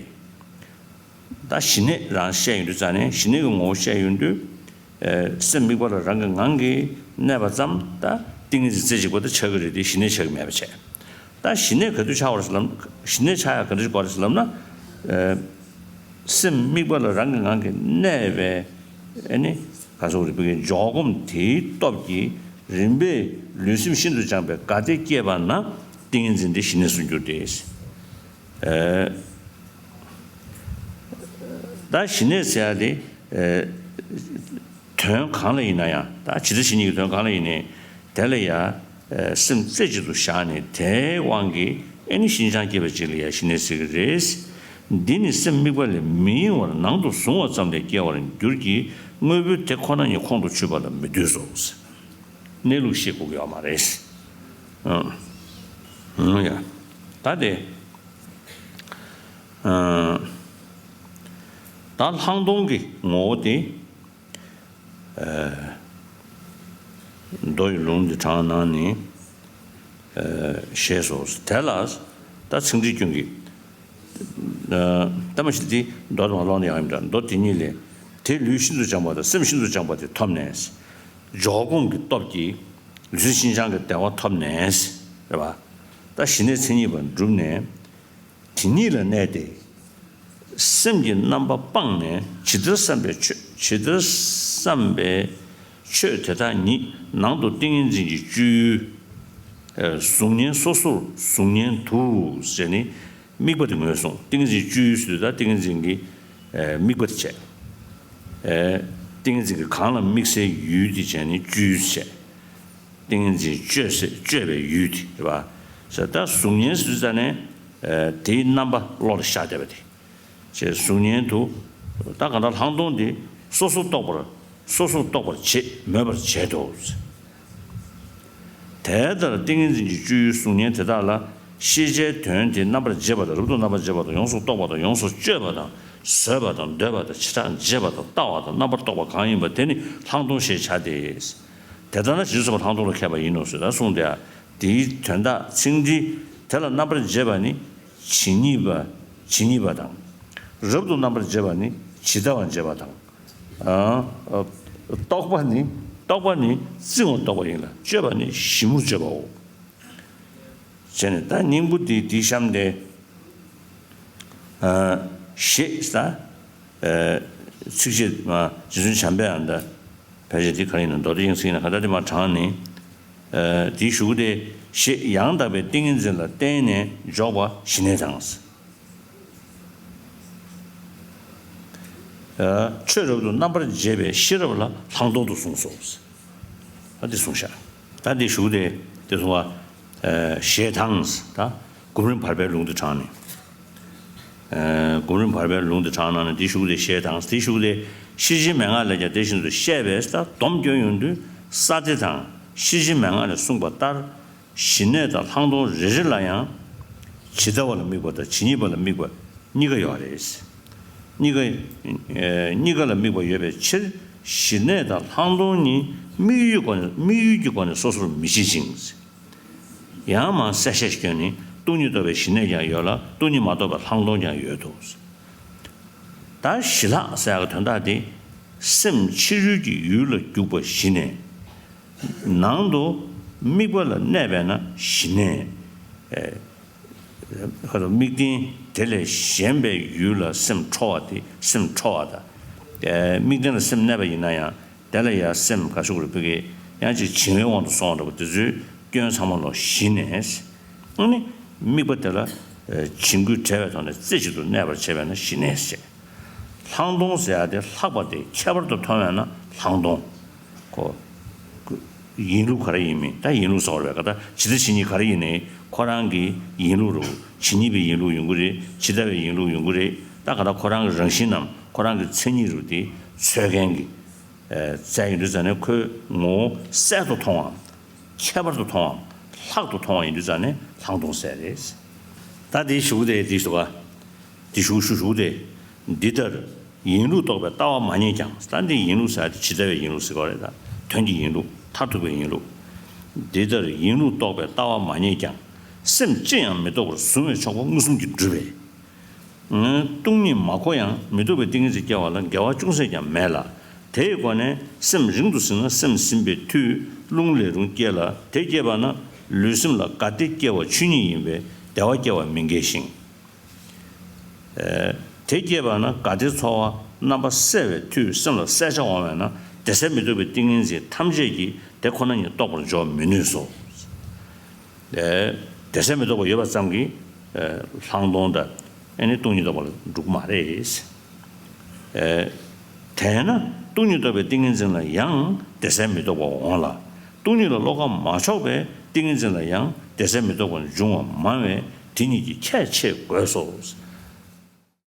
ད་ཞི་གནས་རང་བཤད་ཡོང་དུས་ཙང་ནས་ཞི་གནས་ཀྱི་ངོ་བོ་བཤད་ཡོང་དུས། ཨེ། སེམས་དམིགས་པ་ལ་རང་གི་ངང་གིས་གནས་པ་ཙམ་ད་ཏིང་ངེ་འཛིན་རྩེ་གཅིག་པ་དེ་ཆགས་ཀྱི་རེད་དེ་ཞི་གནས་ཆགས་ཀྱི་མེད་པ་བྱས། ད་ཞི་གནས་ག་དུས་ཆགས་པ་རེད་ལབ། ཞི་གནས་ཆགས་ཡག་ག་འདྲ་ཞིག་དགོས་རེད་ལབ་ན། ཨེ། སེམས་དམིགས་པ་ལ་རང་གི་ངང་གིས་གནས་པའི་ཨེ་ནི་ག་ཟེར་དགོས་རེད། བོད་སྐད་འཇོག་སྒོམ་དེའི་སྟོབས་ཀྱིས་རིམ་པས་ལུས་སེམས་ཤིན་ཏུ་སྦྱངས་པའི་དགའ་བདེ་སྐྱེས་པ་ན་ཏིང་ངེ་འཛིན་དེ་ཞི་གནས་སུ་འགྱུར་ཏེ། ཨེ། ད་ཞི་གནས་ཟེར་ཡ་དེ། ཨེ། དོན་གང་ལ་ཡིན་ན་ཡང་ད་ཇི་ལྟ་ཇི་སྙེད་ཀྱི་དོན་གང་ལ་ཡིན་ནའི་དེ་ལ་ཡ། ཨེ། སེམས་རྩེ་གཅིག་ཏུ་བཞག་ནས་དེའི་དབང་གིས་ཨེ་ནི་ཤིན་སྦྱངས་སྐྱེས་པ་ཅིག་ལ་ཡ་ཞི་གནས་ཟེར་གྱི་རེད། འདི་ནི་སེམས་དམིགས་པ་ལས་མི་གཡེང་བར་ནང་དུ་བཟུང་བ་ཙམ་ལས་སྐྱེ་བར་འགྱུར་གྱི་དངོས་པོའི་དེ་ཁོ་ན་ཉིད་ཁོང་དུ་ཆུད་པ་ལ་མི་འདོད་སོ། གནས་ལུགས་ཤེས་དགོས་ཀྱི་ཡོད་མ་རེད། ཨང་། ཨང་། ཡ། ད་དེ། ཨང་། ད་ལྷག་མཐོང་གི་ངོ་བོ་དེ། ཨ། མདོ་ཡི་ལུང་འདི་དྲངས་གནང་ནས། ཨ། ཞེས་སོ། དེ་ལ་ད་ཚིག་འགྲེལ་སྐྱོན་གྱི། ཨ། ད་མ་གཞི་དེ་མདོ་དང་ལོག་ནས་ཡང་ཡིན་འདྲ། མདོ་དེ་ཉིད་ལས། དེ་ལུས་ཤིན་ཏུ་སྦྱངས་པ་དང་སེམས་ཤིན་ཏུ་སྦྱངས་པ་དེ་ཐོབ་ནས། འཇོག་སྒོམ་གྱི་སྟོབས་ཀྱིས་ལུས་སེམས་ཤིན་སྦྱངས་ཀྱི་བདེ་བ་ཐོབ་ནས། རེད་པ། ད་ཞི་གནས་མཚན་ཉིད་པ་འགྲུབ་ནས། དེ་ཉིད་ལ་གནས་ཏེ། སེམས་ཀྱི་རྣམ་པ་སྤངས་ནས་ཇི་ལྟར་བསམ་པའི་ཆོས། ཇི་ལྟར་བསམ་པའི་ ཆོས་དེ་དག་ཉིད་ནང་དུ་ཏིང་ངེ་འཛིན་གྱི་སྤྱོད་ཡུལ། གཟུགས་བརྙན་སོ་སོར་གཟུགས་བརྙན་དུ་ཟེར་ནས་དམིགས་པ་དེ་ངོས་བཟུང་། ཏིང་ངེ་འཛིན་སྤྱོད་ཡུལ་ཟེར་དུས་ད་ཏིང་ངེ་འཛིན་གྱི་དམིགས་པ་དེ་བྱས། ཏིང་ངེ་འཛིན་གྱི་གང་ལ་དམིགས་སའི་ཡུལ་དེ་བྱས་ནས་སྤྱོད་ཡུལ་བྱས། ཏིང་ངེ་འཛིན་སྤྱོད་སའི་སྤྱོད་པའི་ཡུལ་དེ་རེད་པ། ཟེར་ད་གཟུགས་བརྙན་ཟེར་དུས་ཙ་ནས་དེའི་རྣམ་པ་བློ་ལ་ཤར་བསྡད་པ་དེ། ཅེས་གཟུགས་བརྙན་དུ། ད་གང་ལྟར་ལྷག་མཐོང་འདི་སོ་སོར་རྟོག་པར། སོ་སོར་རྟོག་པར་བྱེད་མོས་པར་བྱེད་དོ། དེ་ལྟར་ཏིང་ངེ་འཛིན་གྱི་སྤྱོད་ཡུལ་གཟུགས་བརྙན་དེ་དག་ལ་ཤེས་བྱའི་དོན་དེ་རྣམ་པར་འབྱེད་པ་དང་རབ་ཏུ་རྣམ་པར་འབྱེད་པ་དང་ཡོངས་སུ་རྟོག་པ་དང་ཡོངས་སུ་དཔྱོད་པ་དང་བཟོད་པ་དང་འདོད་པ་དང་བྱེ་བྲག་འབྱེད་པ་དང་ལྟ་བ་དང་རྣམ་པར་རྟོག་པ་གང་ཡིན་པ་དེ་ནི་ལྷག་མཐོང་ཞེས་བྱ་སྟེ། དེ་ལྟར་ན་རྗེས་སུ་ལྷག་མཐོང་ལ་མཁས་པ་ཡིན་ནོ་ཞེས་གསུངས་ཏེ། དེའི་དོན་དག་ཚིག་འདི་དེ་ལ་རྣམ་པར་འབྱེད་པ་ནི། ཇི་སྙེད་པ། ཇི་སྙེད་པ་དང་། རབ་ཏུ་རྣམ་པར་འབྱེད་པ་ནི་ཇི་ལྟ་བ་འབྱེད་པ་དང་། ཨ། རྟོག་པ་ནི། རྟོག་པ་ནི་རྩིབས་མོར་རྟོག་པ་ཡིན་ལ་དཔྱོད་པ་ནི་ཞིབ་མོར་དཔྱོད་པའོ། བྱས་ནས་ད་སྙིང་པོ་འདི་འདི་གཤམ་དེ། ཨ། ཞེས་ད། ཨ། ཚིགས་བཅད་མ་རྗེ་བཙུན་བྱམས་པས་ཨ་ད། ཕལ་ཆེར་འདི་ག་རེ་ཡིན་ན་མདོ་སྡེ་དབྱིངས་གསལ་ཡིན་ན་ག་ད་དེ་མ་དྲངས་ནས། ཨ། དེའི་གཞུག་གུ་དེ་ཞེས་ཡང་དག་པའི་ཏིང་ངེ་འཛིན་ལ་བརྟེན་ནས་འཇོག་པ་ཞི་གནས་དང་། ཨ། ཆོས་རབ་ཏུ་རྣམ་པར་འབྱེད་པའི་ཤེས་རབ་ལ་ལྷག་མཐོང་དུ་གསུངས་སོ། ཨ། འདི་གསུངས་ཤག་ད་འདི་གཞུག་གུ་དེ་དེ་གསུངས་པ། ཨ། ཞེས་དང་། ད་སྒོམ་རིམ་བར་པའི་ལུང་དུ་དྲངས་ནས། ཨ། སྒོམ་རིམ་བར་པའི་ལུང་དུ་དྲངས་གནང་ནས་དེའི་གཞུག་གུ་དེ་ཞེས་དང་། དེའི་གཞུག་གུ་དེ་ཤེར་ཕྱིན་མན་ངག་ལས་ཀྱང་དེ་བཞིན་དུ་བཤད་པས་ད་སྡོམ་སྐྱོན་ཡོང་དུས་ས་ཏེ་དང་ཤེར་ཕྱིན་མན་ངག་ནས་གསུངས་པ་ལྟར། ཞི་གནས་དང་ལྷག་མཐོང་རེ་རེ་ལ་ཡང་ཇི་ལྟ་བ་ལ་དམིགས་པ་དང་ཇི་སྙེད་པ་ལ་དམིགས་པ་གཉིས་ཀ་ཡོད་རེད། གཉིས་ཀ་ཨེ། གཉིས་ཀ་ལ་དམིགས་པ་ཡོད་པའི་ཕྱིར་ཞི་གནས་དང་ལྷག་མཐོང་གཉིས་དམིགས་ཡུལ་སྒོ་ནས། དམིགས་ཡུལ་གྱི་སྒོ་ནས་སོ་སོར་མི་ཕྱེ་ཞིང་། ཡང་མར་གསལ་བཤད་ཀྱིས་ནི་སྟོང་ཉིད་རྟོགས་པའི་ཞི་གནས་ཀྱང་ཡོད་ལ་སྟོང་ཉིད་མ་རྟོགས་པའི་ལྷག་མཐོང་ཀྱང་ཡོད་དོ། ད་ཞི་ལྷག་ཟེར་ཡག་གི་དོན་དག་དེ་སེམས་ཕྱི་རོལ་གྱི་ཡུལ་ལ་རྒྱུག་པ་ཞི་གནས། ནང་དུ་དམིགས་པ་ལ་གནས་པས་ན་ཞི་གནས། ཨེ། ཁ་དོག་དམིགས་རྟེན་དེ་ལས་གཞན་པའི་ཡུལ་ལ་སེམས་འཕྲོ་བ་དེ་སེམས་འཕྲོ་བ་དང་། ཨེ། དམིགས་རྟེན་ལ་སེམས་གནས་པ་ཡིན་ན་ཡང་དེ་ལ་ཡང་སེམས་ག་ཞུ་དགོས་རེད། ཕ་གི་ཡང་ཅིག་བྱིང་བའི་དབང་དུ་སོང་བ་འདྲ་པོ་དེ་ཚོའི་སྐྱོན་ཚང་མ་ལོག་ཞི་གནས། ཨ་ནི་དམིགས་པ་དེ་ལ་བྱིང་རྒོད་བྲལ་བའི་ཐོག་ནས་རྩེ་གཅིག་ཏུ་གནས་པར་བྱེད་པས་ན་ཞི་གནས་ཟེར། ལྷག་མཐོང་ཟེར་ཡ་དེ་ལྷག་པ་དེ་ཁྱད་པར་དུ་མཐོང་བས་ན་ལྷག་མཐོང་། ཁོ། ཡིན་ལུགས་ག་རེ་ཡིན་མིན་ད་ཡིན་ལུགས་ཟེར་བ་རེད་ག་ད་ཇི་ལྟ་ཇི་སྙེད་ག་རེ་ཡིན་ནའི་ཁོ་རང་གི་ཡིན་ལུགས་རུ་ཇི་སྙེད་པའི་ཡིན་ལུགས་ཡོང་གི་རེད། ཇི་ལྟ་བའི་ཡིན་ལུགས་ཡོང་གི་རེད། ད་ག་ད་ཁོ་རང་གི་རང་བཞིན་ནམ་ཁོ་རང་གི་མཚན་ཉིད་རུ་དེ་འཚོལ་མཁན་གྱི་རྩལ་ཡིན་དུས་ཙ་ནས་ཁོའི་ངོ་བོ་གསལ་དུ་མཐོང་བའམ། ཁྱད་པར་དུ་མཐོང་བའམ། ལྷག་ཏུ་མཐོང་བ་ཡིན་དུས་ཙང་ནས་ལྷག་མཐོང་ཟེར་རེད། ད་དེའི་གཞུག་གུ་དེ་དེའི་གཞུག་གུ་དེ་དེའི་གཞུག་གུ་གཞུག་གུ་དེ། འདི་ལྟར་ཡིན་ལུགས་རྟོགས་པའི་ལྟ་བ་མ་རྙེད་ཀྱང་། ད་འདི་ཡིན་ལུགས་ཟེར་ཡ་དེ་ཇི་ལྟ་བའི་ཡིན་ལུགས་ཟེར་གྱི་ཡོད་རེད། ད་དོན་གྱི་ཡིན་ལུགས་མཐར་ཐུག་པའི་ཡིན་ལུགས། འདི་ལྟར་ཡིན་ལུགས་རྟོགས་པའི་ལྟ་བ་མ་རྙེད་ཀྱང་། སེམས་ཅི་ཡང་མི་རྟོག་པར་གཟུང་བས་ཆོག་པ་མངོན་སུམ་གྱིས་གྲུབ་པས། སྟོང་ཉིད་མ་གོ་ཡང་མི་རྟོག་པའི་ཏིང་ངེ་འཛིན་སྐྱེ་བ་ལ་འགལ་བ་ཅུང་ཟད་ཀྱང་མེད་ལ། དེའི་སྒོ་ནས་སེམས་རིང་དུ་ཟིན་ན་སེམས་ཟིན་པའི་མཐུས་རླུང་ལས་རུང་སྐྱེ་ལ། དེ་སྐྱེས་པ་ན་ལུས་སེམས་ལ་དགའ་བདེ་སྐྱེ་བ་ཆོས་ཉིད་ཡིན་པས་བདེ་བ་སྐྱེ་བ་མི་འགལ་ཞིང་། དེ་སྐྱེས་པ་ན་དགའ་བདེའི་ཚོར་བ་རྣམ་པ་གསལ་བའི་མཐུས་སེམས་ལ་གསལ་ཆ་འོང་བས་ན་བདེ་གསལ་མི་རྟོག་པའི་ཏིང་ངེ་འཛིན་ཐམས་ཅད་ཀྱིས་དེ་ཁོ་ན་ཉིད་རྟོགས་པར་འཇོག་མི་ནུས་སོ། ཨེ། བདེ་གསལ་མི་རྟོག་པ་ཡོད་པ་ཙམ་གྱིས། ཨེ། ལྷག་མཐོང་དང་། ཨེ་ནི་སྟོང་ཉིད་རྟོགས་པ་ལ་འགྲུབ་མ་རེད། ཨེ། དེས་ན་སྟོང་ཉིད་རྟོགས་པའི་ཏིང་ངེ་འཛིན་ལ་ཡང་བདེ་གསལ་མི་རྟོག་པ་འོང་ལ། སྟོང་ཉིད་ལ་བློ་ཁ་མ་ཕྱོགས་པའི་ཏིང་ངེ་འཛིན་ལ་ཡང་བདེ་གསལ་མི་རྟོག་པ་འབྱུང་བ་མང་བས་དེ་གཉིས་ཀྱི་ཁྱད་ཕྱེ་དགོས་སོ།